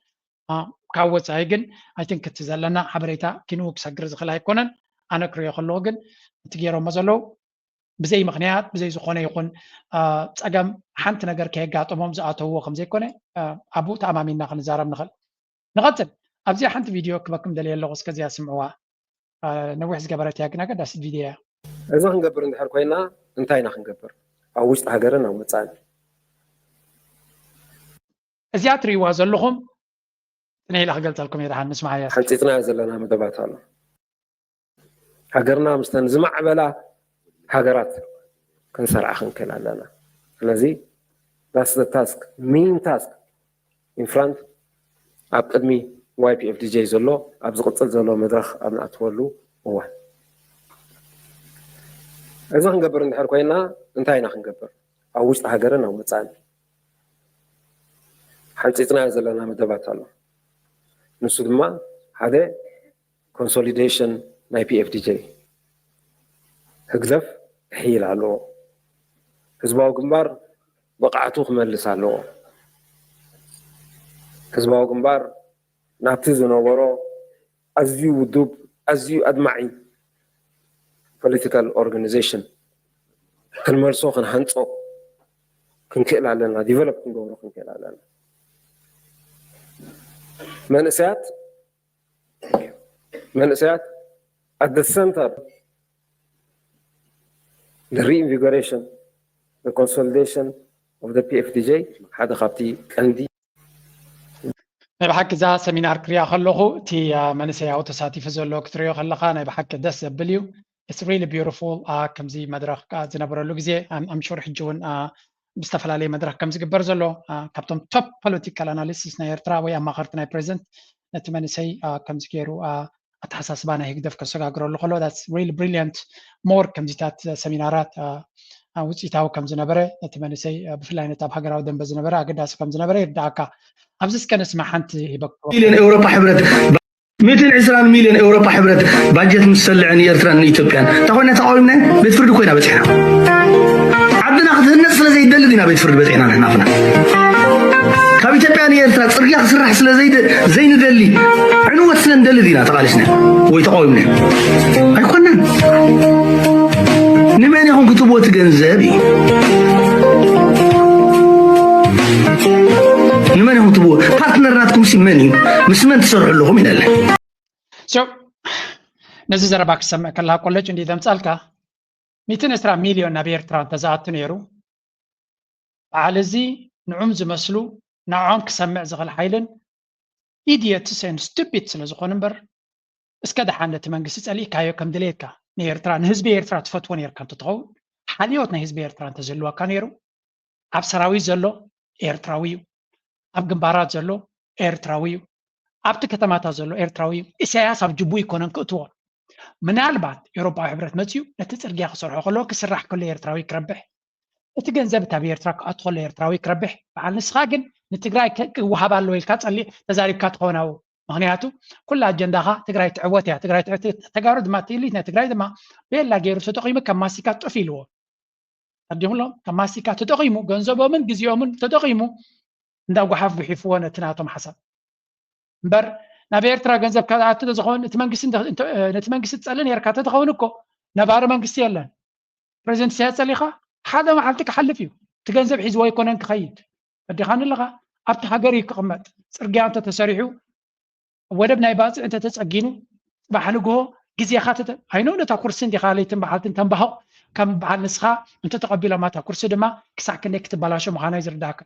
አ፣ ካብ ወጻኢ ግን፣ I think፣ እቲ ዘለና ሓበሬታ ኪንኡ ክሰግር ዝኽእል ኣይኮነን። ኣነ ክሪኦ ከለኹ ግን፣ እቲ ገይሮሞ ዘለዉ ብዘይ ምኽንያት፣ ብዘይ ዝኾነ ይኹን፣ አ፣ ጸገም ሓንቲ ነገር ከየጋጠሞም ዝኣተውዎ ከም ዘይኮነ፣ አ፣ ኣብኡ ተኣማሚንና ክንዛረብ ንኽእል። ንቐጽል። ኣብዚኣ ሓንቲ ቪድዮ ክበኩም ደልየ ኣለኹ፣ እስከ እዚኣ ስምዕዋ። አ፣ ነዊሕ ዝገበረት እያ፣ ግን ኣገዳሲት ቪድዮ እያ። እዚ ክንገብር እንድሕር ኮይና፣ እንታይ ኢና ክንገብር? ኣብ ውሽጢ ሃገርን ኣብ ወጻእን። እዚኣ ትርእይዋ ዘለኹም፣ ጥነ ኢለ ክገልጸልኩም እየ፣ ደሓን ንስማዓያ። ሓንጺጽናዮ ዘለና መደባት ኣሎ። ሃገርና ምስተን ዝማዕበላ ሃገራት ክንሰርዓ ክንክእል ኣለና። ስለዚ፣ that's the task, main task in front፣ ኣብ ቅድሚ ዋይ ፒ ኤፍ ዲ ጀይ ዘሎ፣ ኣብ ዝቕጽል ዘሎ መድረኽ ኣብ ንኣትወሉ እዋን። እዚ ክንገብር እንድሕር ኮይና፣ እንታይ ኢና ክንገብር? ኣብ ውሽጢ ሃገርን ኣብ ወጻእን ሓንጺጽናዮ ዘለና መደባት ኣሎ። ንሱ ድማ ሓደ ኮንሶሊዴሽን ናይ ፒ ኤፍ ዲ ጀይ። ህግደፍ ክሕይል ኣለዎ። ህዝባዊ ግንባር ብቕዓቱ ክመልስ ኣለዎ። ህዝባዊ ግንባር ናብቲ ዝነበሮ ኣዝዩ ውዱብ፣ ኣዝዩ ኣድማዒ ፖለቲካል ኦርጋናይዜሽን ክንመልሶ፣ ክንሃንጾ ክንክእል ኣለና፣ ዲቨሎፕ ክንገብሮ ክንክእል ኣለና። መንእሰያት፣ መንእሰያት at the center፣ the reinvigoration, the consolidation of the ፒ ኤፍ ዲ ጀይ ሓደ ካብቲ ቀንዲ። ናይ ብሓቂ እዛ ሰሚናር ክሪኣ ከለኹ፣ እቲ፣ አ፣ መንእሰያዊ ተሳቲፉ ዘሎ ክትሪኦ ከለኻ፣ ናይ ብሓቂ ደስ ዘብል እዩ። It's really beautiful። አ፣ ከምዚ መድረኽ፣ አ፣ ዝነበረሉ ግዜ፣ I'm፣ I'm sure ሕጂ እውን፣ አ፣ ብዝተፈላለየ መድረኽ ከም ዝግበር ዘሎ፣ አ፣ ካብቶም ቶፕ ፖለቲካል ኣናሊስቲስ ናይ ኤርትራ ወይ ኣማኸርቲ ናይ ፕሬዚደንት ነቲ መንእሰይ፣ አ፣ ከምዚ ገይሩ፣ አ፣ ኣተሓሳስባ ናይ ህግደፍ ከሰጋግረሉ ከሎ፣ that's really brilliant። ሞር ከምዚታት ሰሚናራት፣ አ፣ አ፣ ውፅኢታዊ ከም ዝነበረ፣ ነቲ መንእሰይ፣ አ፣ ብፍላይ ነቲ ኣብ ሃገራዊ ደንበ ዝነበረ ኣገዳሲ ከም ዝነበረ ይርዳእካ። ኣብዚ እስከ ንስማዕ፣ ሓንቲ ሂበክዎ። ሚልዮን ኤውሮጳ ሕብረት፣ ሚእትን ዕስራን ሚልዮን ኤውሮጳ ሕብረት ባጀት ምስ ሰልዐ ንኤርትራን ንኢትዮጵያን፣ እንታይ ኮይና ተቃዊምና? ቤት ፍርዲ ኮይና በጺሕና። ዓድና ክትህነጽ ስለ ዘይደሊ ዲና ቤት ፍርዲ በጺሕና ንሕና ኣፍና? ካብ ኢትዮጵያ ንኤርትራ ጽርግያ ክስራሕ ስለ ዘይደ-፣ ዘይንደሊ ዕንወት ስለ ንደሊ ዲና ተቃሊስና ወይ ተቃዊምና? ኣይኮነን። ንመን ኢኹም ክትብዎ እቲ ገንዘብ እዩ? ንመን ኢኹም ትብዎ? ፓርትነር ናትኩም ሲ መን እዩ? ምስ መን ትሰርሑ ኣለኹም ኢለለ። So፣ ነዚ ዘረባ ክሰምዕ ከለካ ኮሌጅ እንዲ ዘምጻልካ፣ ሚእትን ዕስራ ሚልዮን ናብ ኤርትራ እንተዝኣቱ ነይሩ፣ በዓል እዚ ንዑም ዝመስሉ ንዖም ክሰምዕ ዝኽእል ሓይልን ኢድየትስ ኤንድ ስቱፒድ ስለ ዝኾኑ እምበር፣ እስከ ደሓን ነቲ መንግስቲ ጸሊእካዮ ከም ድሌትካ ንኤርትራ፣ ንህዝቢ ኤርትራ ትፈትዎ ነርካ እንተትኸውን፣ ሓልዮት ናይ ህዝቢ ኤርትራ እንተዝህልወካ ነይሩ፣ ኣብ ሰራዊት ዘሎ ኤርትራዊ እዩ፣ ኣብ ግንባራት ዘሎ ኤርትራዊ እዩ፣ ኣብቲ ከተማታት ዘሎ ኤርትራዊ እዩ። ኢሳያስ ኣብ ጅቡ ይኮነን ክእትዎ። ምናልባት ኤውሮጳዊ ሕብረት መጽዩ ነቲ ጽርግያ ክሰርሖ ከሎ፣ ክስራሕ ከሎ ኤርትራዊ ክረብሕ፣ እቲ ገንዘብ እታ ብኤርትራ ክኣቱ ከሎ ኤርትራዊ ክረብሕ፣ በዓል ንስኻ ግን ንትግራይ ከ-፣ ክወሃብ ኣለዎ ኢልካ ጸሊ-፣ ተዛሪብካ ትኸውን ኣብኡ። ምኽንያቱ ኩላ ኣጀንዳኻ ትግራይ ትዕወት እያ፣ ትግራይ ትዕወት፣ ተጋሩ ድማ፣ እቲ ኢሊት ናይ ትግራይ ድማ ቤላ ገይሩ ተጠቒሙ ከም ማስቲካ ጡፍ ኢልዎ። ተረዲኹም ኣሎ? ከም ማስቲካ ተጠቒሙ፣ ገንዘቦምን ግዜኦምን ተጠቒሙ፣ እንዳ ጓሓፍ ጉሒፍዎ ነቲ ናቶም ሓሳብ። እምበር ናብ ኤርትራ ገንዘብ ካብ ዝኣቱ ተዝኸውን፣ እቲ መንግስቲ እንተ-፣ እንተ-፣ ነቲ መንግስቲ ትጸሊ ነርካ ተትኸውን እኮ ነባሪ መንግስቲ የለን። ፕሬዚደንት ኢሳያስ ጸሊኻ ሓደ መዓልቲ ክሓልፍ እዩ። እቲ ገንዘብ ሒዝዎ ኣይኮነን ክኸይድ። ፈዲኻኒ ኣለኻ? ኣብቲ ሃገር እዩ ክቕመጥ። ጽርግያ እንተተሰሪሑ፣ ወደብ ናይ ባጽዕ እንተተጸጊኑ፣ ጽባሕ ንግሆ ግዜኻ ተተ-፣ ኣይኖ ነታ ኩርሲ እንዲኻ ለይትን መዓልትን ተንባህቕ ከም በዓል ንስኻ እንተተቐቢሎማ እታ ኩርሲ ድማ ክሳዕ ክንደይ ክትበላሾ ምዃና እዩ ዝርዳእካ።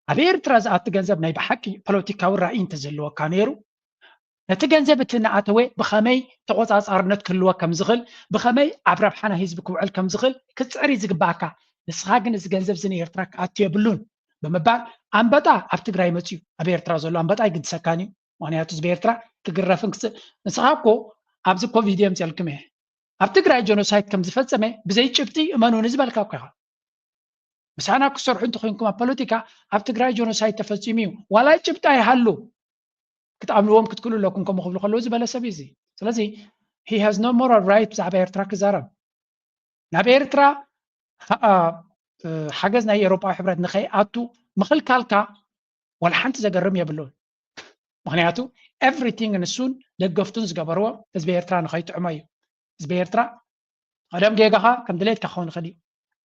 ኣብ ኤርትራ ዝኣቲ ገንዘብ ናይ ብሓቂ ፖለቲካዊ ራእይ እንተዝህልወካ ነይሩ፣ ነቲ ገንዘብ እቲ እናኣተወ ብኸመይ ተቖጻጻርነት ክህልዎ ከም ዝኽእል፣ ብኸመይ ኣብ ረብሓ ናይ ህዝቢ ክውዕል ከም ዝኽእል ክትጽዕር እዩ ዝግባኣካ። ንስኻ ግን እዚ ገንዘብ እዚ ንኤርትራ ክኣቱ የብሉን ብምባል ኣንበጣ ኣብ ትግራይ መጽዩ። ኣብ ኤርትራ ዘሎ ኣንበጣ ኣይግድሰካን እዩ። ምኽንያቱ ህዝቢ ኤርትራ ክግረፍን ክስ-፣ ንስኻ እኮ ኣብዚ ኮቪድ እዮም ዘልክም እየ ኣብ ትግራይ ጀኖሳይድ ከም ዝፈጸመ ብዘይ ጭብጢ እመኑኒ ዝበልካ እኮ ኢኻ። ምሳና ክሰርሑ እንተኮይንኩም ኣብ ፖለቲካ ኣብ ትግራይ ጀኖሳይድ ተፈጺሙ እዩ ዋላ ጭብጢ ኣይሃሉ ክትኣምንዎም ክትክእሉ ኣለኩም ከምኡ ክብሉ ከለዉ ዝበለ ሰብ እዩ እዚ። ስለዚ he has no moral right ብዛዕባ ኤርትራ ክዛረብ። ናብ ኤርትራ ሓ- እ፣ ሓገዝ ናይ ኤውሮጳዊ ሕብረት ንኸይኣቱ ምኽልካልካ ዋላ ሓንቲ ዘገርም የብሉን። ምኽንያቱ everything ንሱን ደገፍቱን ዝገበርዎ ህዝቢ ኤርትራ ንኸይጥዕሞ እዩ። ህዝቢ ኤርትራ ቀደም ጌጋኻ ከም ድሌትካ ክኸውን ይኽእል እዩ።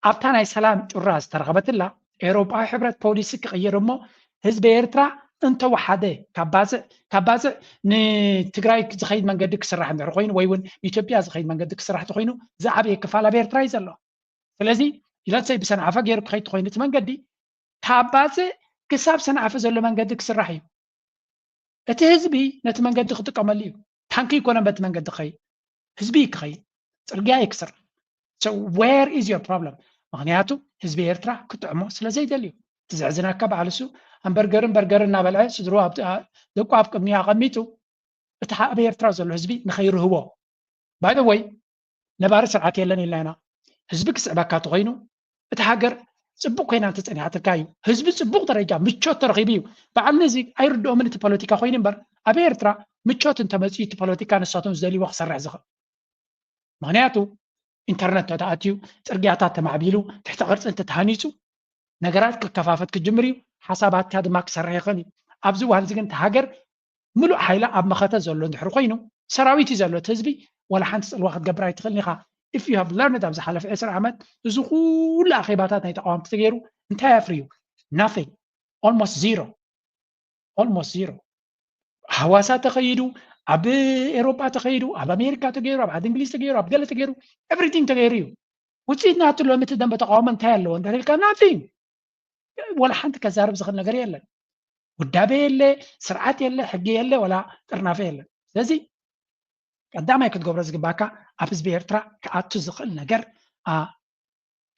ኣብታ ናይ ሰላም ጩራ ዝተረኸበትላ ኤውሮጳዊ ሕብረት ፖሊሲ ክቕይር እሞ ህዝቢ ኤርትራ እንተወሓደ ካብ ባጽዕ ካብ ባጽዕ ንትግራይ ዝኸይድ መንገዲ ክስራሕ እንድሕር ኮይኑ ወይ እውን ንኢትዮጵያ ዝኸይድ መንገዲ ክስራሕ ተኮይኑ ዝዓበየ ክፋል ኣብ ኤርትራ እዩ ዘሎ። ስለዚ ኢለትሰይ ብሰንዓፈ ገይሩ ክኸይድ ተኮይኑ እቲ መንገዲ ካብ ባጽዕ ክሳብ ሰንዓፈ ዘሎ መንገዲ ክስራሕ እዩ። እቲ ህዝቢ ነቲ መንገዲ ክጥቀመሉ እዩ። ታንኪ ይኮነን በቲ መንገዲ ክኸይድ፣ ህዝቢ እዩ ክኸይድ፣ ጽርግያ እዩ ክስራሕ። So where is your problem? ምክንያቱ ህዝቢ ኤርትራ ክጥዕሞ ስለ ዘይደልዩ። እቲ ዘሕዝነካ በዓል እሱ ሃምበርገርን በርገርን እናበልዐ ስድርኡ ኣብ ደቁ ኣብ ቅድሚኡ ኣቐሚጡ እቲ ኣብ ኤርትራ ዘሎ ህዝቢ ንኸይርህቦ። By the way ነባሪ ስርዓት የለን ኢልና ኢና። ህዝቢ ክስዕበካ ተኮይኑ እቲ ሃገር ጽቡቅ ኮይና እንተጸኒሓትልካ እዩ። ህዝቢ ጽቡቅ ደረጃ ምቾት ተረኺቡ እዩ። በዓል ነዚ ኣይርድኦምን እቲ ፖለቲካ ኮይኑ እምበር ኣብ ኤርትራ ምቾት እንተመጽኡ እቲ ፖለቲካ ንሳቶም ዝደልይዎ ክሰርሕ ዝኽእል። ምክንያቱ ኢንተርነት ተተኣትዩ፣ ጽርግያታት ተማዕቢሉ፣ ትሕተ ቅርጺ እንተተሃኒጹ ነገራት ክከፋፈት ክጅምር እዩ። ሓሳባትካ ድማ ክሰርሕ ይኽእል እዩ። ኣብዚ እዋን እዚ ግን እቲ ሃገር ምሉእ ሓይላ ኣብ መኸተ ዘሎ እንድሕር ኮይኑ ሰራዊት እዩ ዘሎ እቲ ህዝቢ ዋላ ሓንቲ ጽልዋ ክትገብር ኣይትኽእልን ኢኻ። If you have learned ኣብ ዝሓለፈ ዕስራ ዓመት እዚ ኩሉ ኣኼባታት ናይ ተቃወምቲ ተገይሩ እንታይ ኣፍርዩ? Nothing. Almost zero. Almost zero. ሃዋሳ ተኸይዱ፣ ኣብ ኤሮጳ ተኸይዱ፣ ኣብ ኣሜሪካ ተገይሩ፣ ኣብ ዓዲ እንግሊዝ ተገይሩ፣ ኣብ ገለ ተገይሩ፣ everything ተገይሩ እዩ። ውፅኢት ናቱ ሎሚ እቲ ደንበ ተቃውሞ እንታይ ኣለዎ እንድሕር ኢልካ nothing። ዋላ ሓንቲ ከዛርብ ዝኽእል ነገር የለን። ውዳበ የለ፣ ስርዓት የለ፣ ሕጊ የለ፣ ዋላ ጥርናፈ የለን። ስለዚ ቀዳማይ ክትገብሮ ዝግባካ ኣብ ህዝቢ ኤርትራ ክኣቱ ዝኽእል ነገር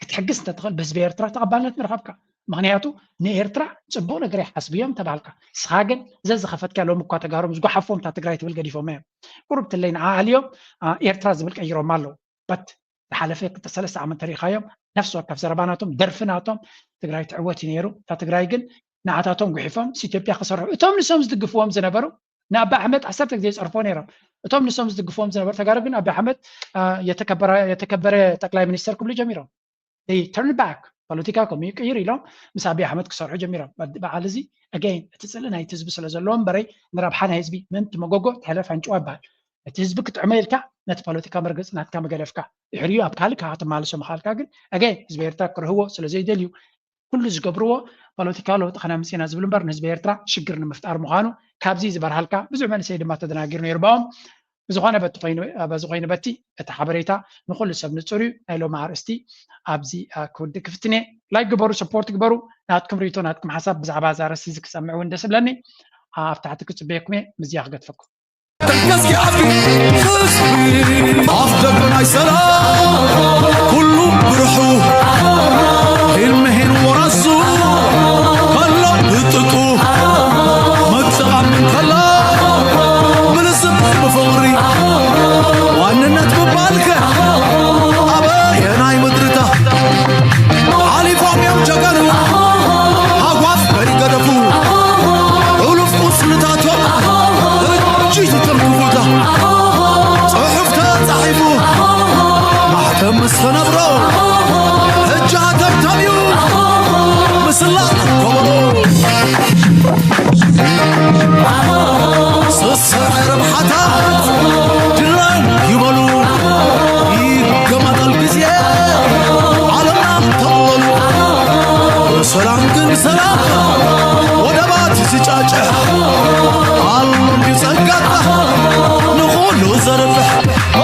ክትሕግዝ እንተትኽእል ብህዝቢ ኤርትራ ተቐባልነት ምረኸብካ። ምኽንያቱ ንኤርትራ ፅቡቕ ነገር ይሓስቡ እዮም ተባልካ። ንስኻ ግን ዘዝኸፈትካ ሎም እኳ ተጋሮም ዝጓሓፎም እታ ትግራይ ትብል ገዲፎም እዮም። ቁሩብ ትለይ ንዓ ኣልዮም ኤርትራ ዝብል ቀይሮም ኣለዉ። በት ዝሓለፈ ክልተ ሰለስተ ዓመት ተሪኻዮም ነፍሲ ወከፍ ዘረባ ናቶም ደርፊ ናቶም ትግራይ ትዕወት እዩ ነይሩ። እታ ትግራይ ግን ንዓታቶም ጉሒፎም ምስ ኢትዮጵያ ክሰርሑ እቶም ንሶም ዝድግፍዎም ዝነበሩ ንኣቢ ኣሕመድ ዓሰርተ ግዜ ይፀርፎ ነይሮም። እቶም ንሶም ዝድግፍዎም ዝነበሩ ተጋሩ ግን ኣቢ ኣሕመድ የተከበረ ጠቅላይ ሚኒስተር ክብሉ ጀሚሮም። They turn back ፖለቲካ ከምኡ ይቅይር ኢሎም ምስ ኣቢ ኣሕመድ ክሰርሑ ጀሚሮም። በዓል እዚ again እቲ ፅልኢ ናይቲ ህዝቢ ስለ ዘለዎ እምበረይ ንረብሓ ናይ ህዝቢ ምእንቲ መጎጎ ትሕለፍ ኣንጭዋ ይበሃል። እቲ ህዝቢ ክጥዕሞ ኢልካ ነቲ ፖለቲካ መርገፂ ናትካ መገደፍካ ድሕሪኡ ኣብ ካልእ ከዓ ትማልሶ ምኻልካ ግን again ህዝቢ ኤርትራ ክርህዎ ስለ ዘይደልዩ ኩሉ ዝገብርዎ ፖለቲካዊ ለውጢ ከነምፅእ ኢና ዝብል እምበር ንህዝቢ ኤርትራ ሽግር ንምፍጣር ምዃኑ ካብዚ ዝበርሃልካ ብዙሕ መንእሰይ ድማ ተደናጊሩ ነይሩ ብኦም። ብዝኾነ በቲ ኮይኑ በዚ ኮይኑ በቲ እቲ ሓበሬታ ንኩሉ ሰብ ንፁር እዩ። ናይ ሎሚ ኣርእስቲ ኣብዚ ክውድእ ክፍትን እየ። ላይክ ግበሩ፣ ሰፖርት ግበሩ። ናትኩም ርእይቶ ናትኩም ሓሳብ ብዛዕባ እዛ ኣርእስቲ እዚ ክሰምዕ እውን ደስ ብለኒ። ኣብ ታሕቲ ክፅበየኩም እየ። ምስዚኣ ክገድፈኩም። ደገስኪ ዓቢ ኣፍ ደገ ናይ ሰላም ኩሉ ብርሑ ሂልምሂን ወራሱ ከሎ ብጥጡ መጥቓም እንከላ ምልስብ ብፍቕሪ ዋንነት ምባልከ ኣበየናይ ምድርታ ሓሊፎም እዮም ጀጋኑ ሃጓፍ ከይገደፉ ሑሉፍ ቁስልታቶም እጅ ዝተንክፉታ ጽሑፍ ተጻሒፉ ማሕተም ምስ ተነብሮ ሕጂ ሃተምተም እዩ ምስላቕ ከበሮ ስስዐ ረብሓታት ድላን ይበሉ ይገማጠል ግዜ ዓለምና ተቕበሉ ሰላም ግን ሰላም